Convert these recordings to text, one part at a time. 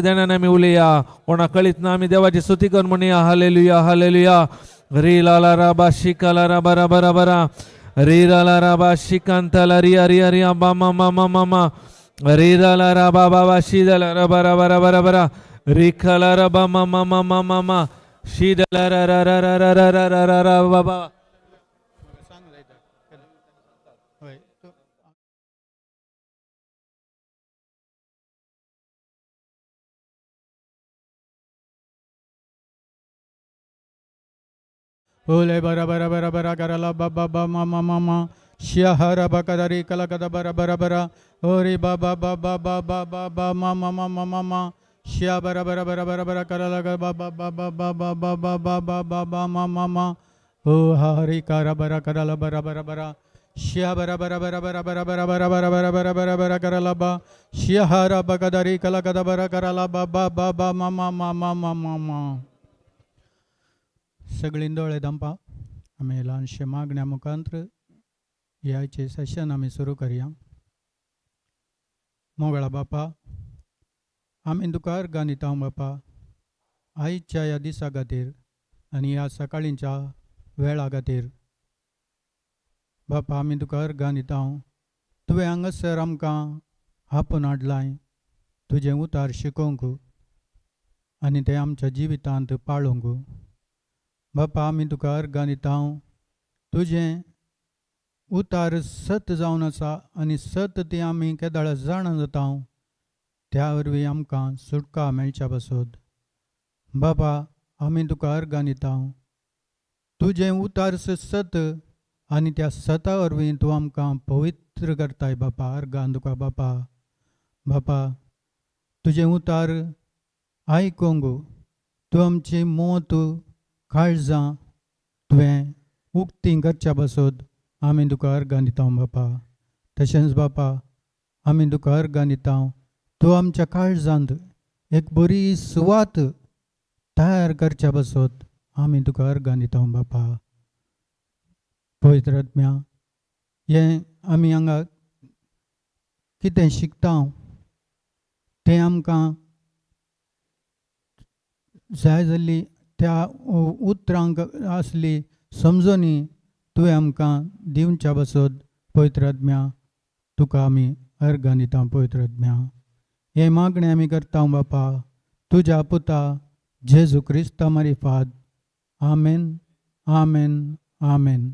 देण्याने आम्ही उलया कोणा कळीत ना आम्ही देवाची स्तुती करून म्हणूया हालेलुया हालेलुया. री लाला राबा शिकाला राबा राबा राबा रा री लाला राबा शिकांताला रिया रिया रिया बा मा मा मा मा मा री लाला राबा बाबा शी दला राबा राबा राबा राबा रा री खाला राबा मा मा मा मा मा मा शी दला रा रा रा रा रा रा रा रा रा रा बाबा. ओले बरा बरा बरा बरा कराला बा बा बा मा मा मा मा श्याहरा बा कदारी कला कदा बरा बरा बरा ओरे बा बा बा बा बा बा बा बा मा मा मा मा मा मा श्या बरा बरा बरा बरा बरा कराला गा बा बा बा बा बा बा बा बा बा बा बा बा मा मा मा ओ हरी कारा बरा कराला बरा बरा बरा श्या बरा बरा बरा बरा बरा बरा बरा बरा बरा बरा बरा बरा कराला बा श्याहरा बा कदारी कला कदा बरा कराला बा बा बा बा मा मा मा मा मा मा मा. सगळीं दोळे धांपा. आमी ल्हानशे मागण्या मुखांत ह्याचें सेशन आमी सुरू करया. मोगळा बापा, आमी तुका अर्गां दिता बापा, आयच्या ह्या दिसा खातीर आनी ह्या सकाळींच्या वेळा खातीर. बापा आमी तुका अर्गां दिता, तुवें हांगासर आमकां आपोवन हाडलाय तुजें उतार शिकोवंक आनी तें आमच्या जिवितांत पाळूंक. बापा आमी तुका अर्गां दिता, तुजें उतार सत जावन आसा आनी सत ती आमी केदाळ जाणा जाता, त्या वरवीं आमकां सुटका मेळच्या पासत. बाबा आमी तुका अर्गां दिता, तुजें उतार सत आनी त्या सता वरवीं तूं आमकां पवित्र करताय बापा. अर्गां तुका बापा. बापा तुजें उतार आयकूंक तूं आमची मोत काळजां तुवें उक्ती करच्या पासत आमी तुका अर्गां दिता बापा. तशेंच बापा आमी तुका अर्गां दिता, तूं आमच्या काळजांत एक बरी सुवात तयार करच्या पासत आमी तुका अर्गां दिता बापा. पवित्र आत्म्या, हें आमी हांगा कितें शिकता तें आमकां जाय जाल्ली त्या उतरांक आसली समजणी तुवें आमकां दिवच्या पासत पवित्र आत्म्या तुका आमी अर्गां दिता. पवित्र आत्म्या हें मागणें आमी करता बापा तुज्या पुता जेजू क्रिस्ता मारिफाद. आमेन आमेन आमेन.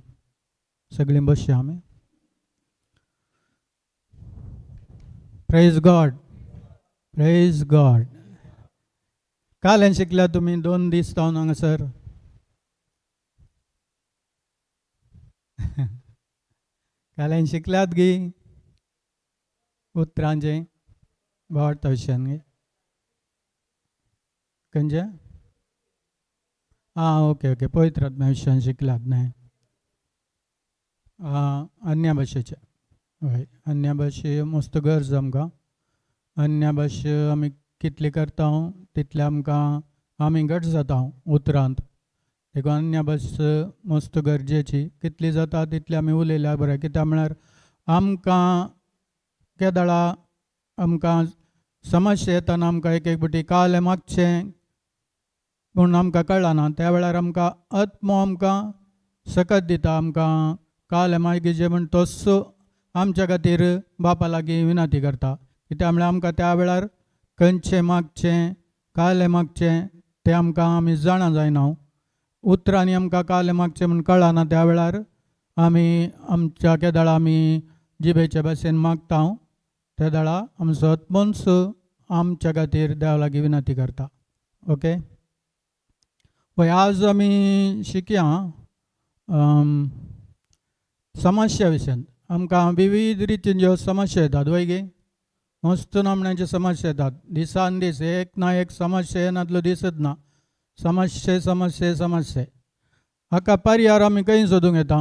सगळीं बसया आमी. Praise God, praise God. काल शिकल्या तुमी 2 दीस जावन हांगासर. काल शिकल्यात गी उतरांचें भावार्थ विशयान गी खंयचे? आं ओके ओके, पवित्र आत्म्या विशयान शिकल्यात न्हय. अन्य भाशेचें हय, अन्य भाशे मस्त गरज आमकां. अन्य भाशे आमी कितली करता तितले आमकां आमी घट जाता उतरांत. देखून अन्य भास मस्त गरजेची, कितली जाता तितली आमी उलयल्यार बरें. कित्याक म्हळ्यार आमकां केदळा आमकां समस्या येतना आमकां एक एक फावटी काल मागचें पूण आमकां कळना, त्या वेळार आमकां आत्मो आमकां सकत दिता, आमकां काल मागीर म्हण तोच आमच्या खातीर बापा लागीं विनंती करता. कित्याक म्हळ्यार आमकां त्या वेळार खंयचें मागचें कालें मागचें तें आमकां आमी जाणा जायना, उतरांनी आमकां कालें मागचें म्हूण कळना. त्या वेळार आमी आमच्या केदळा आमी जिबेच्या भाशेन मागता, त्या वेळा आमचो आत्मोन्स आमच्या खातीर देवा लागीं विनंती करता. ओके, पळय आज आमी शिकया समस्या विशयान. आमकां विविध रितीन ज्यो समस्या येतात वय गे, मस्त नामण्याचे समस्या येतात दिसान दीस, एक ना एक समस्या येनातलो दिसत ना. समस्ये समस्ये समस्ये हाका पर्यार आमी खंय सोदूंक येता?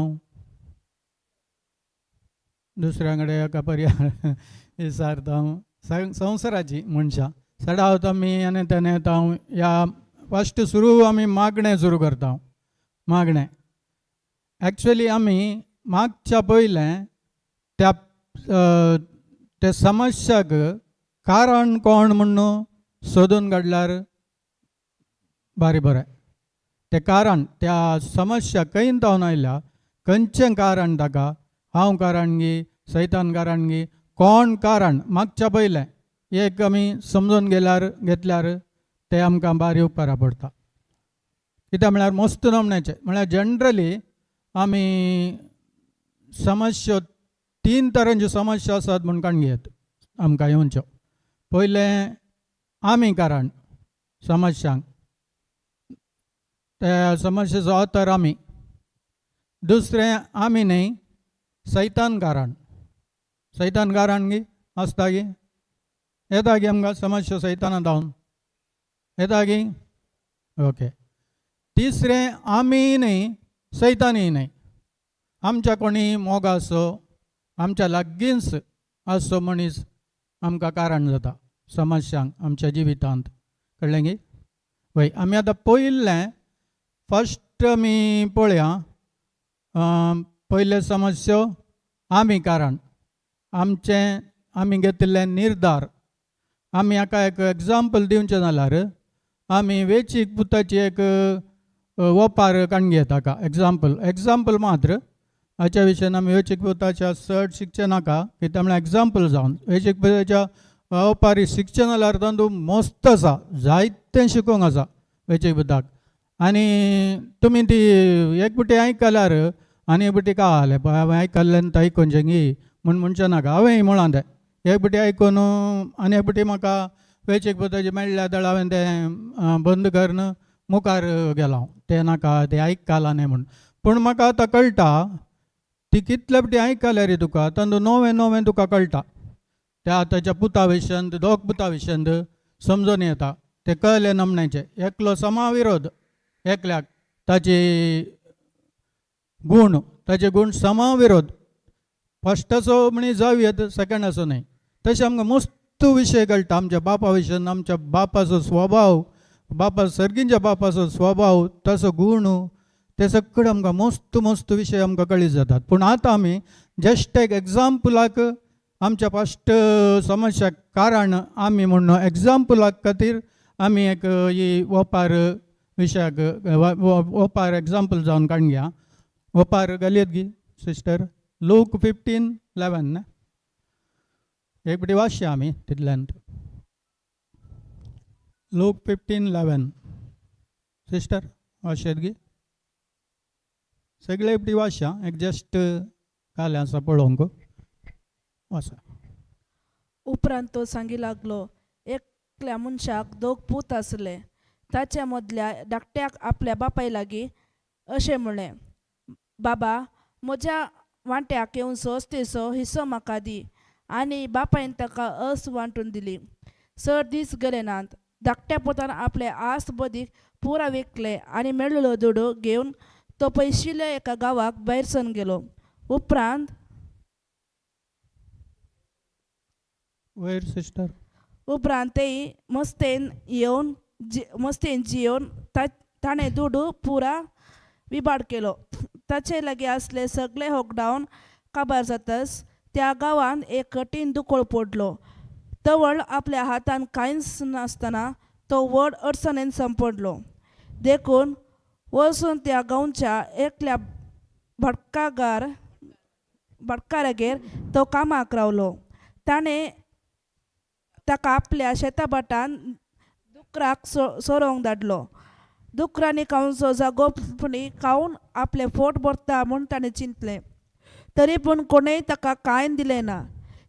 दुसऱ्या कडेन हाका पर्यार विचारता. संवसाराची मनशां चडावत आमी आनी तेन्ना येता ह्या फस्ट सुरू आमी मागणें सुरू करता. मागणें एक्चुअली आमी मागच्या पयलें त्या त्या समस्याक कारण कोण म्हूण सोदून काडल्यार बारी बरें. तें कारण त्या समस्या खंय जावन आयल्या, खंयचें कारण ताका, हांव कारण गी सैतान कारण गी कोण कारण मागच्या पयलें एक आमी समजून गेल्यार घेतल्यार तें आमकां बारी उपकारा पडटा. कित्याक म्हळ्यार मस्त नमण्याचें म्हळ्यार जनरली आमी समस्या तीन तरांच्यो समस्या आसात म्हूण काडून घेत आमकां येवच्यो. पयलें आमी कारण समस्यांक, त्या समस्येचो ऑथर आमी. दुसरें आमी न्हय सैतान कारण. सैतान कारण गी आसता गी, येता गी आमकां समस्या सैताना जावन येता गी. ओके. तिसरें आमी न्हय सैतानय न्हय, आमच्या कोणी मोग आसो आमच्या लागींच आसचो मनीस आमकां कारण जाता समस्यांक आमच्या जिवितांत. कळ्ळें गी? वय आमी आतां पयलें फस्ट आमी पळया पयलें समस्या आमी कारण, आमचें आमी घेतिल्ले निर्धार. आमी हाका एक एग्जाम्पल दिवचें जाल्यार आमी वेचीक पुताची एक ओपार काडून घेता हाका एग्जाम्पल, एग्जाम्पल मात्र. हाच्या विशयान आमी वेचीक पुताच्या चड शिकचें नाका, कित्याक म्हळ्यार एग्जाम्पल जावन वेचीक पुताच्या ओपारी शिकचें जाल्यार तातूंत मस्त आसा, जायतें शिकोवंक आसा वेचीक पुताक. आनी तुमी ती एक पुटी आयकल्यार आनी एक पुटी कळालें पळय हांवें आयकल्लें आनी आयकुचें गी म्हूण म्हणचें नाका. हांवेंय म्हळां तें एक पुटी आयकून आनी एक पुटी म्हाका वेचीक पुताची मेळ्ळ्या जाल्यार हांवें तें बंद करून मुखार गेलो हांव, तें नाका तें आयकलां न्हय म्हूण. पूण म्हाका आतां कळटा ती कितले फावटी आयकल्यार रे तुका तातूंत नवें नवें तुका कळटा. त्या ताच्या पुता विशयांत दोग पुता विशयांत समजून येता तें कळ्ळें नमण्याचें. एकलो समा विरोध एकल्याक ताचे गूण, ताचे गूण समा विरोध फस्टाचो म्हणी जावं येत सेकंडाचो न्हय. तशें आमकां मस्त विशय कळटा आमच्या बापा विशयान, आमच्या बापाचो स्वभाव, बापा सर्गींच्या बापाचो स्वभाव, ताचो गूण, ते सगळे आमकां मस्त मस्त विशय आमकां कळीत जातात. पूण आतां आमी जस्ट एक एग्जाम्पलाक आमच्या फस्ट समस्या कारण आमी म्हूण एग्जाम्पलाक खातीर आमी एक ही ओपार विशयाक ओपार एग्जाम्पल जावन काडून घया. ओपार घालयत गी सिस्टर, लूक 15:11 एक फावटी वाचया आमी तितल्यान. लूक 15:11 सिस्टर वाचयत गी, सगळे एकटी वाचया, एक जस्ट कालें आसा पळोवंक वाचा. उपरांत तो सांगी लागलो, एकल्या मनशाक दोग पूत आसले. ताच्या मदल्या धाकट्याक आपल्या बापाय लागीं अशें म्हणलें, बाबा म्हज्या वांट्याक येवचो अस्तेचो हिस्सो म्हाका दी. आनी बापायन ताका अस वांटून दिली. चड दीस गेले नात, धाकट्या पुतान आपले आस बदीक पुरा विकले आनी मेळिल्लो दुडू घेवन तो पयशिल्ल्या एका गांवाक भायर सरून गेलो. उपरांत वयर सिस्टर. उपरांत तेय मस्तेन येवन मस्तेन जियोवन ताणें दुडू पुरा विबाड केलो. ताचे लागीं आसले सगळे होगडावन काबार जातच त्या गांवांत एक कठीण दुकळ पडलो. तवळ आपल्या हातान कांयच नासतना तो व्हड अडचणेन सांपडलो. देखून वचून त्या गांवच्या एकल्या भाटकारागेर तो कामाक रावलो. ताणें ताका आपल्या शेताभाटान दुकराक सोरोवंक धाडलो. दुकरांनी खावचो जागो पुणी खावन आपलें पोट भरता म्हूण ताणें चिंतलें. तरी पूण कोणेंय ताका कांय दिलें ना.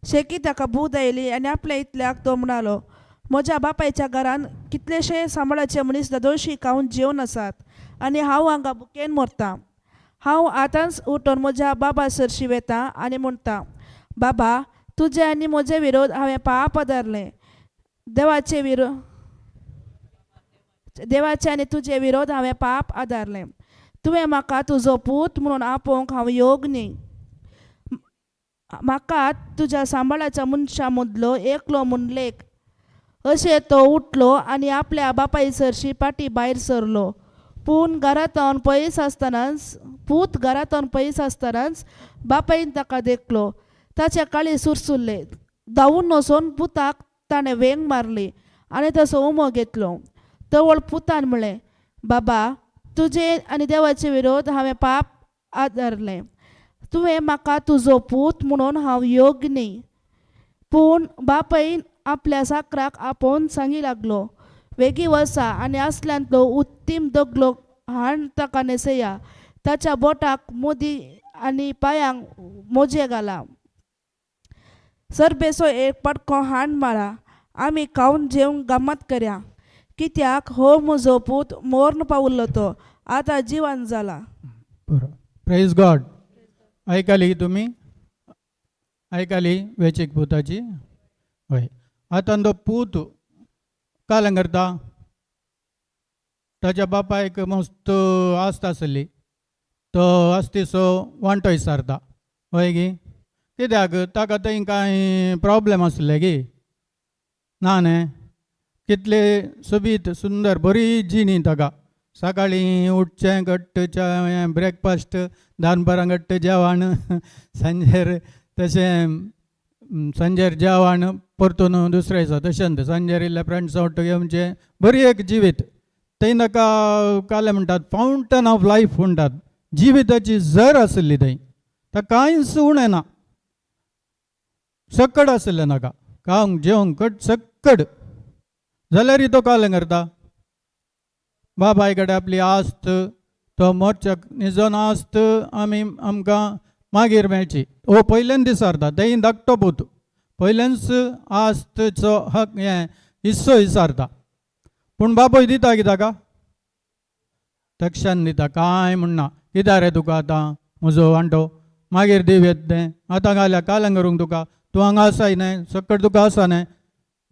शेकी ताका बूद आयली आनी आपल्या इतल्याक तो म्हणालो, म्हज्या बापायच्या घरान कितलेशे सांबाळाचे मनीस दादोशी खावन जेवन आसात आनी हांव हांगा भुकेन मरतां. हांव आतांच उठून म्हज्या बाबा सरशी वेता आनी म्हणटा, बाबा तुजे आनी म्हजे विरोध हांवें पाप धरलें, देवाचे विरोध देवाचे आनी तुजे विरोध हांवें पाप आदारलें. तुवें म्हाका तुजो पूत म्हणून आपोवंक हांव योग न्ही. म्हाका तुज्या सांबाळाच्या मनशां मदलो एकलो म्हूण लेख. अशें तो उठलो आनी आपल्या बापाय सरशी पाटी भायर सरलो. पूण घरांत पयस आसतनाच पूत घरांत पयस आसतनाच बापायन ताका देखलो. ताचे काळी सुरसुरले. धांवून वचून पुताक ताणें वेंग मारली आनी तसो उमो घेतलो. तवळ पुतान म्हळें, बाबा, तुजे आनी देवाचे विरोध हांवें पाप आदारलें. तुवें म्हाका तुजो पूत म्हणून हांव योग्य न्ही. पूण बापायन आपल्या साकराक आपोवन सांगी लागलो, वेगीं वसा आनी असल्यांतलो उत्तीम दगलो हाण ताका न्हेसया, ताच्या बोटाक मुदी आनी पांयांक मोजे घाला. सरबेसो एक पटको हाण मारा, आमी खावन जेवंक गमत करया, कित्याक हो म्हजो पूत मोर्न पावल्लो तो आतां जिवन जाला. बरो, प्रेज गॉड. आयकली तुमी? आयकली वेचीक पुताची? हय. आतां तो पूत कालें करता. ताच्या बापायक मस्त आस्त आसली, तो आस्तीचो वांटो विसारता. हय गी? कित्याक ताका थंय कांय प्रॉब्लेम आसले गी ना न्ही. कितले सोबीत सुंदर बरी जिणी ताका. सकाळीं उठचें, घट्ट ब्रेकफास्ट, दनपारां घट्ट जेवण, सांजेर तशें सांजेर जेवण, परतून दुसरे दिसा तशें, सांजेर इल्ले फ्रेंड्सां वट्ट घेवचें, बरी एक जिवीत. थंय ताका कालें म्हणटात, फावंटन ऑफ लायफ म्हणटात. जिविताची झर आसली थंय. ताका कांयच उणें ना, सक्कड आसलें नाका, खावंक जेवंक कट सक्कड. जाल्यार तो कालें करता, बापाय कडेन आपली आस्त, तो मोर्चाक निजोन आस्त आमी आमकां मागीर मेळची हो पयल्यान दिसारता. तेय धाकटो पूत पयल्यानच आस्तचो हक हें हिस्सो विसारता. पूण बापूय दिता की ताका तक्षण दिता, कांय म्हणना. कित्याक रे तुका आतां म्हजो वांटो मागीर दिव येत तें, आतां घाल्या काल्यां करूंक तुका, तूं हांगा आसाय न्हय, सक्कड तुका आसा न्हय,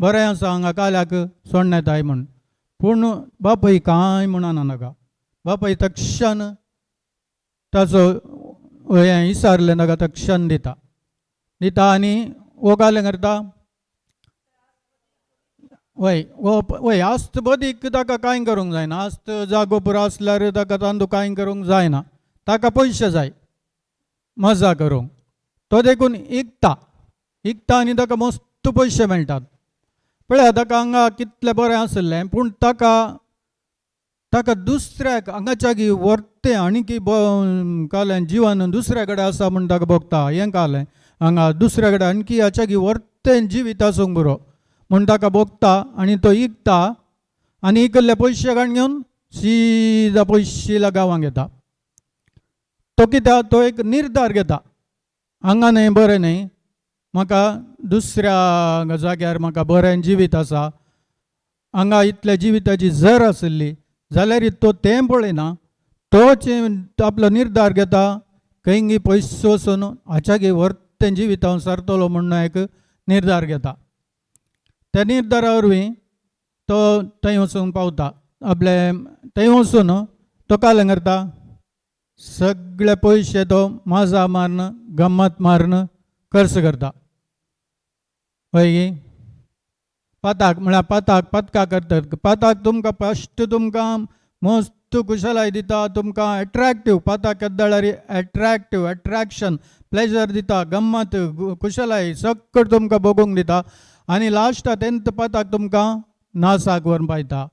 बरें आसा हांगा, काल्याक सोडण येताय म्हूण. पूण बापूय कांय म्हणना नाका. बापूय तक्षण ताचो हें विसारलें नाका, तक्षण दिता दिता. आनी हो कालें करता. वय हो वय आस्त बदीक ताका कांय करूंक जायना. आस्त जागो पुरो आसल्यार ताका तांदू कांय करूंक जायना. ताका पयशे जाय मजा करूंक. तो देखून इकता इकता आनी ताका मस्त पयशे मेळटात. पळया, ताका हांगा कितलें बरें आसलें, पूण ताका ताका दुसऱ्याक हांगाच्या व्हरतें आनी की कालें जिवन दुसऱ्या कडेन आसा म्हूण ताका भोगता. हें कालें हांगा दुसऱ्या कडेन आणखी हाच्या व्हरतें जिवीत आसूंक बरो म्हूण ताका भोगता आनी तो इकता आनी इकल्ले पयशे काडून घेवन सिदा पयशिला गांवांक येता. तो कित्याक तो एक निर्धार घेता, हांगा न्हय बरें न्हय, म्हाका दुसऱ्या जाग्यार म्हाका बरें जिवीत आसा. हांगा इतल्या जिविताची झर आसली जाल्यार तो तें पळयना. तोच आपलो निर्धार घेता, खंय पयस वचून हाच्यागी व्हरतें जिवीत हांव सारतलो म्हूण एक निर्धार घेता. त्या निर्धारा वरवीं तो थंय वचून पावता. आपले थंय वचून तो कालें करता, सगळे पयशे तो मजा मारून गम्मत मारून खर्च करता. हय गी? पाताक म्हळ्यार पाताक पातकां करतात. पाताक तुमकां फस्ट तुमकां मस्त कुशलाय दिता, तुमकां एट्रेक्टीव. पाताक केद्दां जाल्यार एट्रेक्टीव, एट्रेक्शन, प्लेजर दिता, गम्मत, कुशलाय सक्कड तुमकां भोगूंक दिता आनी लास्टाक तेंत पाताक तुमकां नासाक व्हरून पायता.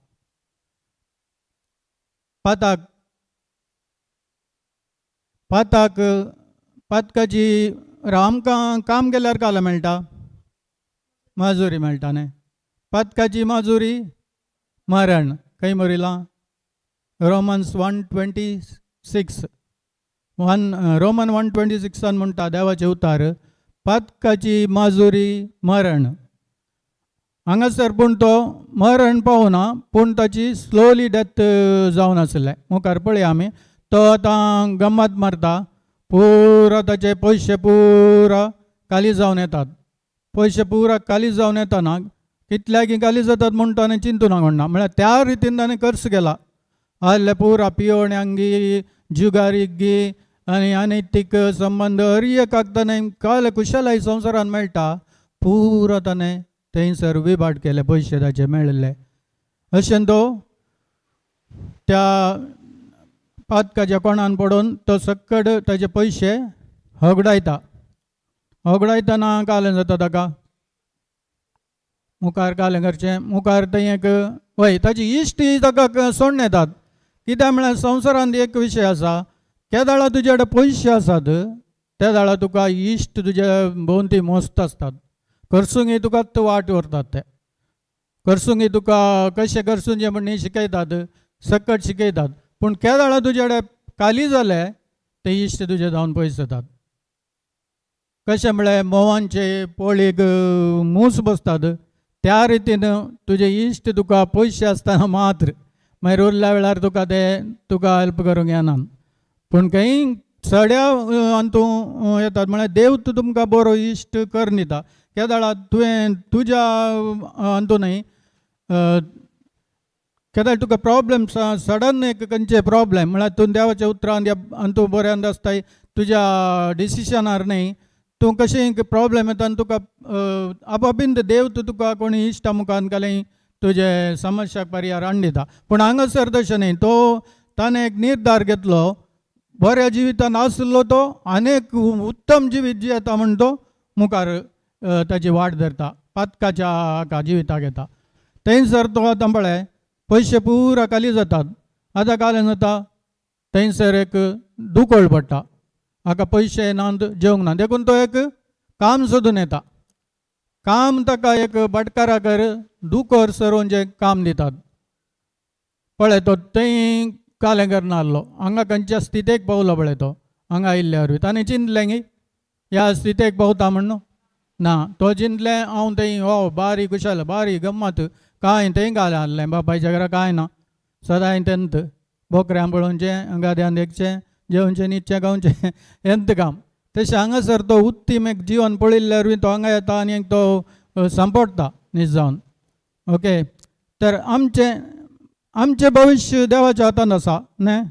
पाताक पाताक पातकाची आमकां काम केल्यार काल मेळटा, माजुरी मेळटा न्ही. पातकाची माजुरी मरण. खंय बरयलां? Romans 1:26, one Roman 1:26 म्हणटा देवाचें उतार, पातकाची माजुरी मरण. हांगासर पूण तो मरण पावना, पूण ताची स्लोली डेथ जावन आसलें. मुखार पळया आमी. तो आतां गम्मत मारता पुरा, ताचे पयशे पुरा खाली जावन येतात. पयशे पुरा खाली जावन येतना कितल्याकी खाली जातात म्हूण ताणें चिंतून म्हणना. म्हळ्यार त्या रितीन ताणें खर्च केला आहले पुरा, पियोण्यांगी, जुगारीक गी आनी अनैतीक संबंद हर एकाक ताणें काल कुशलाय संवसारान मेळटा पुरा ताणें थंयसर विभाट केले पयशे ताचे मेळिल्ले. अशें तो त्या पातकाच्या कोणान पडून तो सक्कड ताजे पयशे होगडायता. होगडायतना कालें जाता ताका. मुखार कालें करचें मुखार थंय एक वय ताजी इश्ट ही ताका सोडून येतात. कित्याक म्हळ्यार संवसारांत एक विशय आसा, केदाळा तुजे कडेन पयशे आसात ते दाळा तुका इश्ट तुजे भोंवती मस्त आसतात, करसुंगी तुका वाट व्हरतात, ते करसुंगी तुका कशें करसुंचें म्हण शिकयतात, सकट शिकयतात. पूण केदाळा तुजे कडेन खाली जाले ते इश्ट तुजे जावन पयस जातात. कशें म्हळ्यार म्होंवांचे पोळीक मूस बसतात त्या रितीन तुजे इश्ट तुका पयशे आसतना मात्र, मागीर उरल्या वेळार तुका ते तुका हेल्प करूंक येनात. पूण खंय सड्या अंतू येतात म्हळ्यार देव तूं तुमकां बरो इश्ट करून दिता. केदाळा तुवें तुज्या अंतू न्हय, केदाळ तुका प्रॉब्लेम सडन एक खंयचे प्रॉब्लेम म्हळ्यार तूं देवाच्या उतरान अंतू बऱ्यान आसताय तुज्या डिसिशनार न्हय, तूं कशें प्रॉब्लेम येता आनी तुका आपापीन देव तूं तुका कोणी इश्टा मुखार घाली तुजे समस्याक पर्यार हाडून दिता. पूण हांगासर तशें न्हय, तो ताणें एक निर्धार घेतलो, बऱ्या जिवितान आसलो तो अनेक उत्तम जिवीत जियेता म्हण तो मुखार ताजी वाट धरता, पातकाच्या हाका जिविताक येता. थंयसर तो आतां पळय पयशे पुरा खाली जातात. आतां कालें जाता, थंयसर एक दुकळ पडटा, हाका पयशे नात, जेवंक ना, देखून तो एक काम सोदून येता. काम ताका एक भाटकाराकर दुकर सरोवन काम दितात. पळय तो थंय कालें करना आहलो, हांगा खंयच्या स्थितेक पावलो पळय तो. हांगा आयिल्ल्या वरवीं ताणें चिंतलें गी ह्या स्थितेक पावता म्हण ना, तो चिंतलें हांव थंय हो बारी कुशल बारी गम्मत कांय थंय घालें आहलें, बापायच्या घरा कांय ना, सदांय तेंत बोकऱ्यां पळोवचें, गाद्यान देखचें, जेवचें, न्हिदचें, खावचें, हेंत काम. तशें हांगासर तो उत्तीम एक जिवन पळयल्ल्या वरवीं तो हांगा येता आनी एक तो सांपडटा नीज जावन. ओके, तर आमचें आमचें भविश्य देवाच्या हातान आसा न्हय?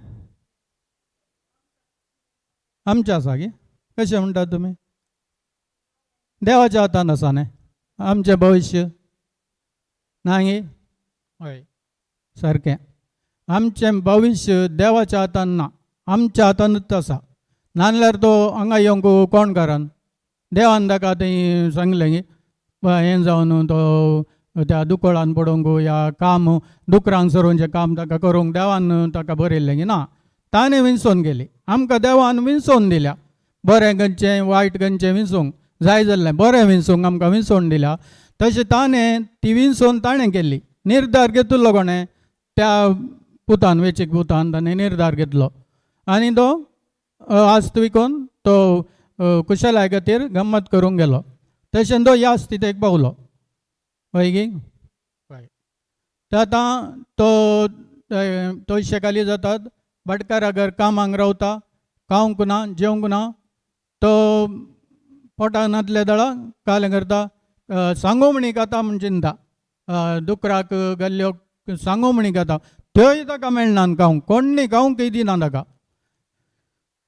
आमचें आसा की कशें म्हणटात तुमी? देवाच्या हातान आसा न्हय आमचें भविश्य? ना गी? हय, सारकें, आमचें भविश्य देवाच्या हातान ना, आमच्या हातानूच आसा. नाजाल्यार तो हांगा येवंक कोण कारण? देवान ताका थंय सांगलें की हें जावन तो त्या दुकळान पडोवंक या काम दुकरांक सरोवचें काम ताका करूंक देवान ताका बरयल्लें की ना, ताणें विंचोवन गेली. आमकां देवान विंचोवन दिल्या, बरें खंयचें वायट खंयचें विंचूंक जाय जाल्लें बरें विंचूंक आमकां विंचोवन दिल्या. तशें ताणें ती विंचोवन ताणें केल्ली, निर्धार घेतिल्लो कोणें? त्या पुतान, वेचीक पुतान ताणें निर्धार घेतलो आनी तो आस्त विकून तो कुशलाय खातीर गम्मत करूंक गेलो. तशें तो ह्या स्थितेक पावलो. हय गी? हय. तर आतां तो पयशे खाली जातात, भाटकारागर कामाक रावता, खावंक ना, जेवंक ना, तो पोटाक नातले दळा कालें करता, सांगोमणी खाता म्हण चिंता, दुकराक गेल्ल्यो सांगोमणी खाता, त्योय ताका मेळना खावंक, कोण्णी खावंकय दिना ताका.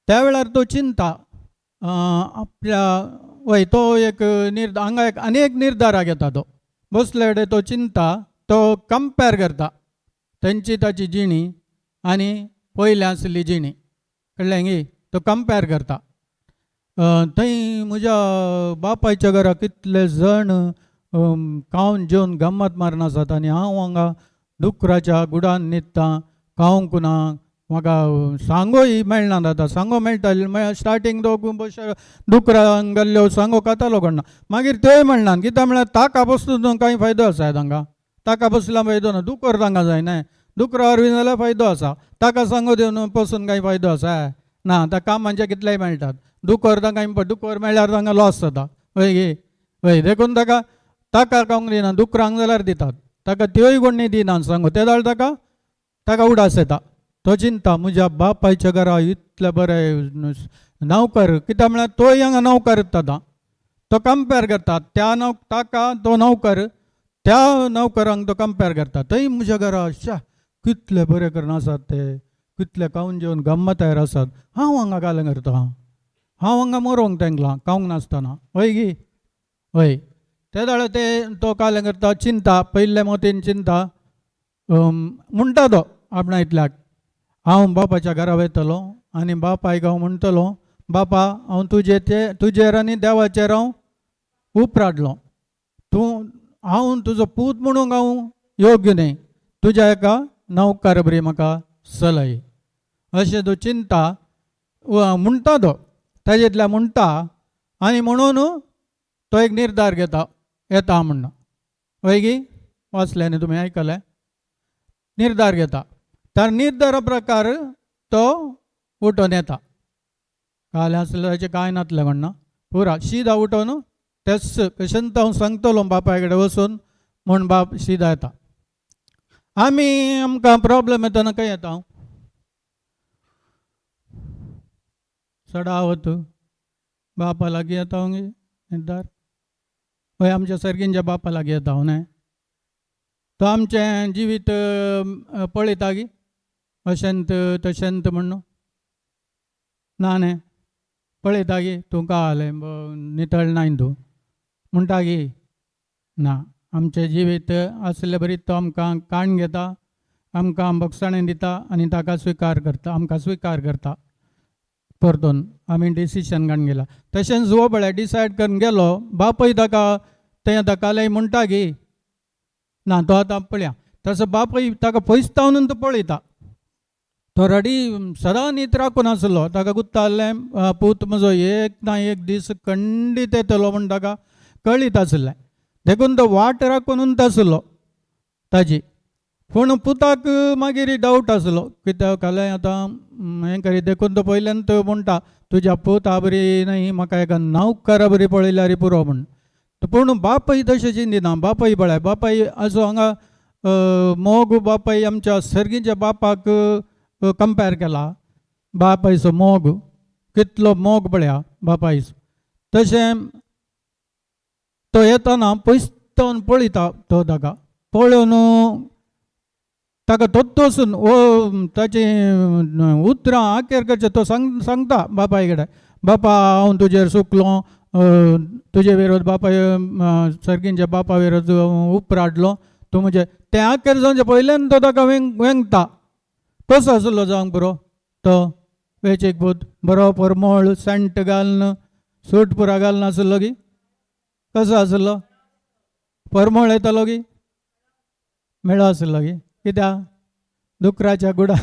त्या वेळार तो चिंता आपल्या वय तो एक हांगा एक आनी एक निर्धाराक येता. तो बसले कडेन तो चिंता, तो कंपेर करता तेंची ताची जिणी आनी पयलें आसली जिणी, कळ्ळें गी? तो कंपेर करता, थंय म्हज्या बापायच्या घरा कितले जण खावन जेवन गम्मत मारून आसात आनी हांव हांगा दुकराच्या गुडान न्हिदतां, खावंक ना, म्हाका सांगोय मेळना. आतां सांगो मेळटा म्हळ्यार स्टार्टींग तो दुकरांक गेल्ल्यो सांगो खातालो कोण ना, मागीर त्योय मेळना. कित्याक म्हळ्यार ताका बसून कांय फायदो आसा तांकां? ताका बसल्यार फायदो ना, दुकर तांकां जाय न्हय, दुकरा वरवीं जाल्यार फायदो आसा. ताका सांगो दिवन पसून कांय फायदो आसा ना? आतां कामांचे कितलेय मेळटात, दुकर तांकां दुकर मेळ्ळ्यार तांकां लॉस जाता. हय गे? हय. देखून ताका ताका खावंक दिना, दुकरांक जाल्यार दितात ताका, त्योय कोण दिना सांगो. ते जाल्यार ताका ताका उडास येता. तो चिंता म्हज्या बापायच्या घरा इतले बरे नौकर, कित्याक म्हळ्यार तोय हांगा नौकर आतां. तो कंपेर करता त्या नौ ताका तो नौकर त्या नौकरांक तो कंपेर करता. थंय म्हज्या घरा शा कितले बरे करून आसात ते, कितले खावन जेवन गम्मत तयार आसात, हांव हांगा कालें करता, हांव हांगा मरोंक तेंकलां खावंक नासतना. हय गी? हय. ते जाल्यार ते तो कालें करता, चिंता पयल्ले मोतीन चिंता म्हणटा तो आपणा इतल्याक, हांव बापाच्या घरा वयतलो आनी बापायक हांव म्हणटलो, बापा हांव तुजे ते तुजेर आनी देवाचेर हांव उपराडलो, तूं हांव तुजो पूत म्हणूंक हांव योग्य न्हय, तुज्या एका नौकार बरी म्हाका चलय अशें तो चिंता म्हणटा तो ताजेंतल्या म्हणटा. आनी म्हणून तो एक निर्धार घेता येता म्हणून. वय गी वाचलें न्ही तुमी, आयकलें? निर्धार घेता तर निर्धारा प्रकार तो उठोन येता. काल आसलें ताचें कांय नातलें म्हणना, पुरा शिदा उठोन तेच कशेन हांव सांगतलो बापाय कडेन वचून म्हूण बाप शिदा येता. आमी आमकां प्रॉब्लम येतना खंय येता? हांव चडावत बापा लागीं येता हांव निर्धार. हय, आमच्या सर्गींच्या बापा लागीं येता हांव न्हय, तो आमचें जिवीत पळयता गी अशेंत तशेंत म्हण ना न्हय, पळयता गी तूं कालें नितळ नाय तूं म्हणटा गी ना. आमचें जिवीत आसले बरी तो आमकां काण घेता, आमकां बक्षाणें दिता आनी ताका स्विकार करता, आमकां स्विकार करता. परतून आमी डिसिशन काडून गेला. तशेंच हो पळय डिसायड करून गेलो बापूय ताका तें आतां कालय म्हणटा गी ना, तो आतां पळया तसो बापूय ताका पयसतावन तो पळयता. तो रडी सदां न्हीद राखून आसलो, ताका गुत्ता आहलें पूत म्हजो एक ना एक दीस खंडीत येतलो म्हूण ताका कळीत आसलें, देखून तो वाट राखून उरता आसलो ताजी. पूण पुताक मागीर डावट आसलो कित्याक कालय आतां हें करी, देखून तो पयल्यान तो म्हणटा तुज्या पुता बरी न्हय म्हाका एका नौकरा बरी पळयल्यार पुरो म्हूण. पूण बापूय तशें चिंतिना, बापूय पळय बापूय असो हांगा मोग बापूय आमच्या सर्गीच्या बापाक कंपेर केला. बापायचो मोग कितलो मोग पळया बापायचो. तशें तो येतना पयसतावन पळयता तो ताका पळोवन ताका तोत्तोसून ओ ताची उतरां आखेर करचें तो सांगता बापाय कडेन, बापा हांव तुजेर सुकलो, तुजे विरोध बापाय सर्गींच्या बापा विरोध उपराडलो तूं म्हजें तें आखेर जावचें पयल्यान तो ताका वेंगता. कसो आसलो जावंक पुरो तो वेचीक पूत, बरो परमळ सेंट घालून सूट पुरा घालून आसलो गी, कसो आसलो परमळ येतालो गी, मेळो आसलो गी, कित्याक दुकराच्या गुडा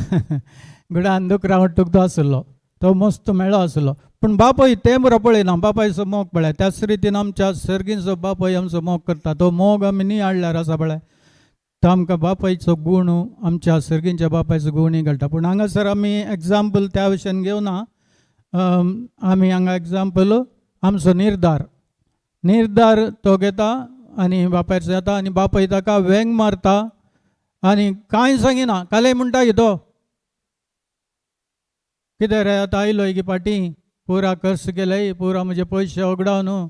गुडान दुकरा वाटूक तो आसलो, तो मस्त मेळो आसलो. पूण बापूय तें बरो पळयना, बापायचो मोग पळय. त्याच रितीन आमच्या सर्गींचो बापूय आमचो मोग करता, तो मोग आमी न्ही हाडल्यार आसा पळय, तो आमकां बापायचो गूण आमच्या सर्गींच्या बापायचो गूणय कळटा. पूण हांगासर आमी एग्जाम्पल त्या विशयान घेवना, आमी हांगा एग्जाम्पल आमचो निर्धार, निर्धार तो घेता आनी बापायचो येता आनी बापाय ताका वेंग मारता आनी कांय सांगिना. कालय म्हणटा की तो कितें रे आतां आयलो की फाटीं पुरा खर्च केलय, पुरा म्हजे पयशे ओगडाव न्हू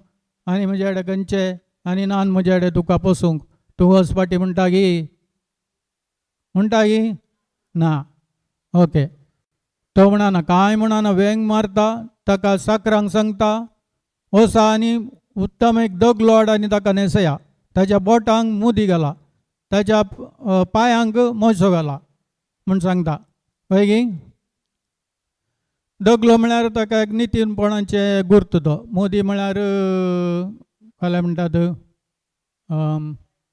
आनी म्हजे कडेन खंयचे आनी नान म्हजे कडेन तुका पोसूंक, तूं वच फाटीं म्हणटा गी, म्हणटा गी ना. ओके, तो म्हणना कांय म्हणना, वेंग मारता ताका साकरांक सांगता वसा आनी उत्तम एक दगलो हाड आनी ताका न्हेसया, ताच्या बोटांक मुदी घाला, ताच्या पांयांक मोसो घाला म्हूण सांगता. हय गी, दगलो म्हळ्यार ताका एक नितीनपणाचें गुर्त तो, मोदी म्हळ्यार काय म्हणटात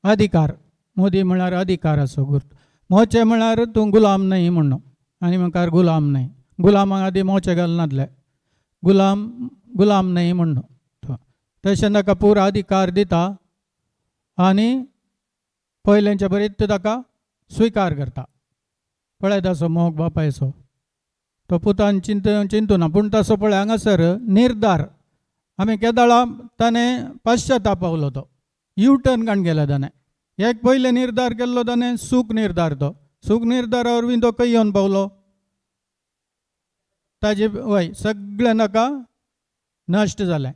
अधिकार, मोदी म्हळ्यार अधिकाराचो गुर्त, मोचे म्हळ्यार तूं गुलाम न्हय म्हणून, आनी मुखार गुलाम न्हय, गुलामाक आदी मोचे घालनातले, गुलाम गुलाम न्हय म्हणून तशें ताका पुरो अधिकार दिता आनी पयल्यांच्या बरीच ताका स्विकार करता. पळय ताचो मोग बापायचो, तो पुतान चिंतूना. पूण तसो पळय हांगासर निर्धार आमी केदळा ताणें पश्चाताप पावलो, तो यू टर्न काडून गेलो ताणें. एक पयलें निर्धार केल्लो ताणें सूख निर्धार, तो सूख निर्धारा वरवीं तो खंय येवन पावलो, ताजे वय सगळें ताका नश्ट जालें,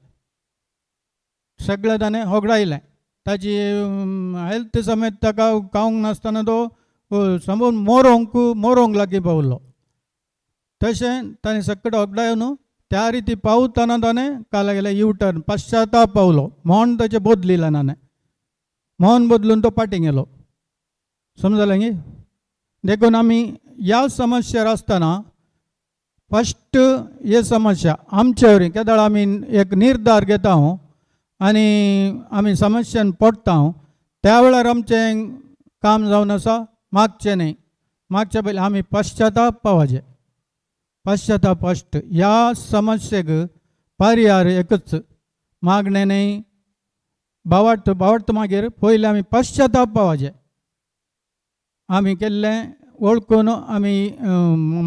सगळें ताणें होगडायलें. ताजी हेल्थ समेत ताका खावंक नासतना तो समज मोरोंक मोरोंक लागीं पावलो. तशें ताणें सगळें होगडायो न्हू त्या रिती पावतना ताणें काल गेलें यू टर्न पश्चाताप पावलो, म्हण ताचें बदलिलें ताणें, मन बदलून तो फाटीं गेलो. समजलें गी? देखून आमी ह्या समस्येर आसतना फस्ट हे समस्या आमचे वरवीं केदळ आमी एक निर्धार घेता आनी आमी समस्यान पडटा. त्या वेळार आमचें काम जावन आसा मागचें न्ही, मागच्या पयलीं आमी पश्चाताप पावाचें. पश्चाताप फस्ट ह्या समस्येक पर्याय एकच, मागणें न्ही, भावार्थ. भावार्थ मागीर पयलीं आमी पश्चाताप पावाचें. आमी केल्लें वळखून आमी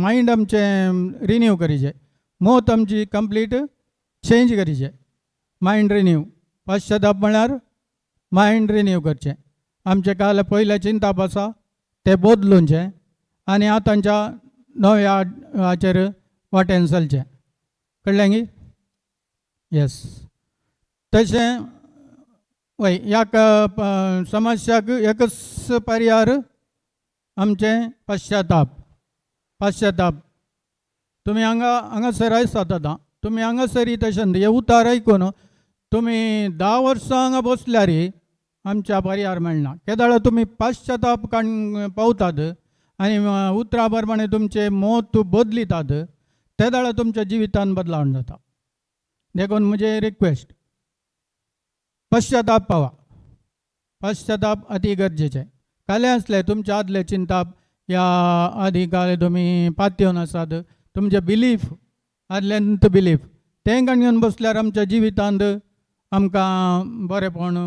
मायंड आमचें रिन्यू करीचें, मोत आमची कंप्लीट चेंज करीचें, मायंड रिन्यू. पश्चाताप म्हळ्यार मायंड रिन्यू करचें. आमचें काल पयलें चिंताप आसा तें बदलुचें आनी आतांच्या नव्या हाचेर वाटेन चलचें. कळ्ळें गी? येस. तशें वय ह्या समस्याक एकच पर्याय आमचें पश्चाताप. पश्चाताप. तुमी हांगा हांगासर आयसात आतां, तुमी हांगासर तशें हें उतार आयकून तुमी 10 वर्सां हांगा बसल्यार आमच्या पर्यार मेळना. केदळा तुमी पश्चाताप काण पावतात आनी उतरा प्रमाणे तुमचें मत बदलितात, तेदळा तुमच्या जिवितान बदलावण जाता. देखून म्हजें रिक्वेस्ट, पश्चाताप पावा. पश्चाताप अती गरजेचें. कालें आसलें तुमच्या आदलें चिंताप ह्या आदी कालें तुमी पातयेवन आसात, तुमचें बिलीफ आदल्यांत बिलीफ तें घेवन बसल्यार आमच्या जिवितांत आमकां बरेंपण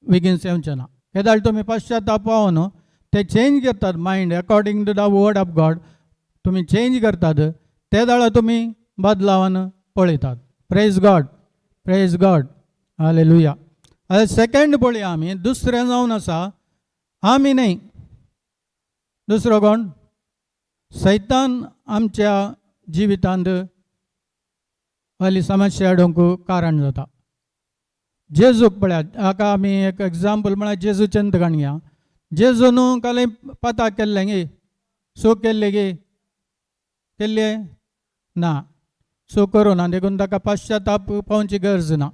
बेगीन येवचें ना. केदाळ तुमी पश्चाताप पावो न्हू ते चेंज करतात mind according to the word of God, तुमी चेंज करतात ते दाळा तुमी बदलावान पळयतात. Praise God, praise God, hallelujah. आतां सेकेंड पळया आमी, दुसरें जावन आसा आमी न्हय, दुसरो कोण? सैतान आमच्या जिवितांत हली समस्या हाडूंक कारण जाता. जेजूक पळयात, हाका आमी एक एग्जाम्पल म्हळ्यार जेजूचें काणया. जेजू न्हू काल पता केल्लें गे, सो केल्लें गे, केल्लें ना, सो करूं ना, देखून ताका पश्चाताप पावची गरज ना.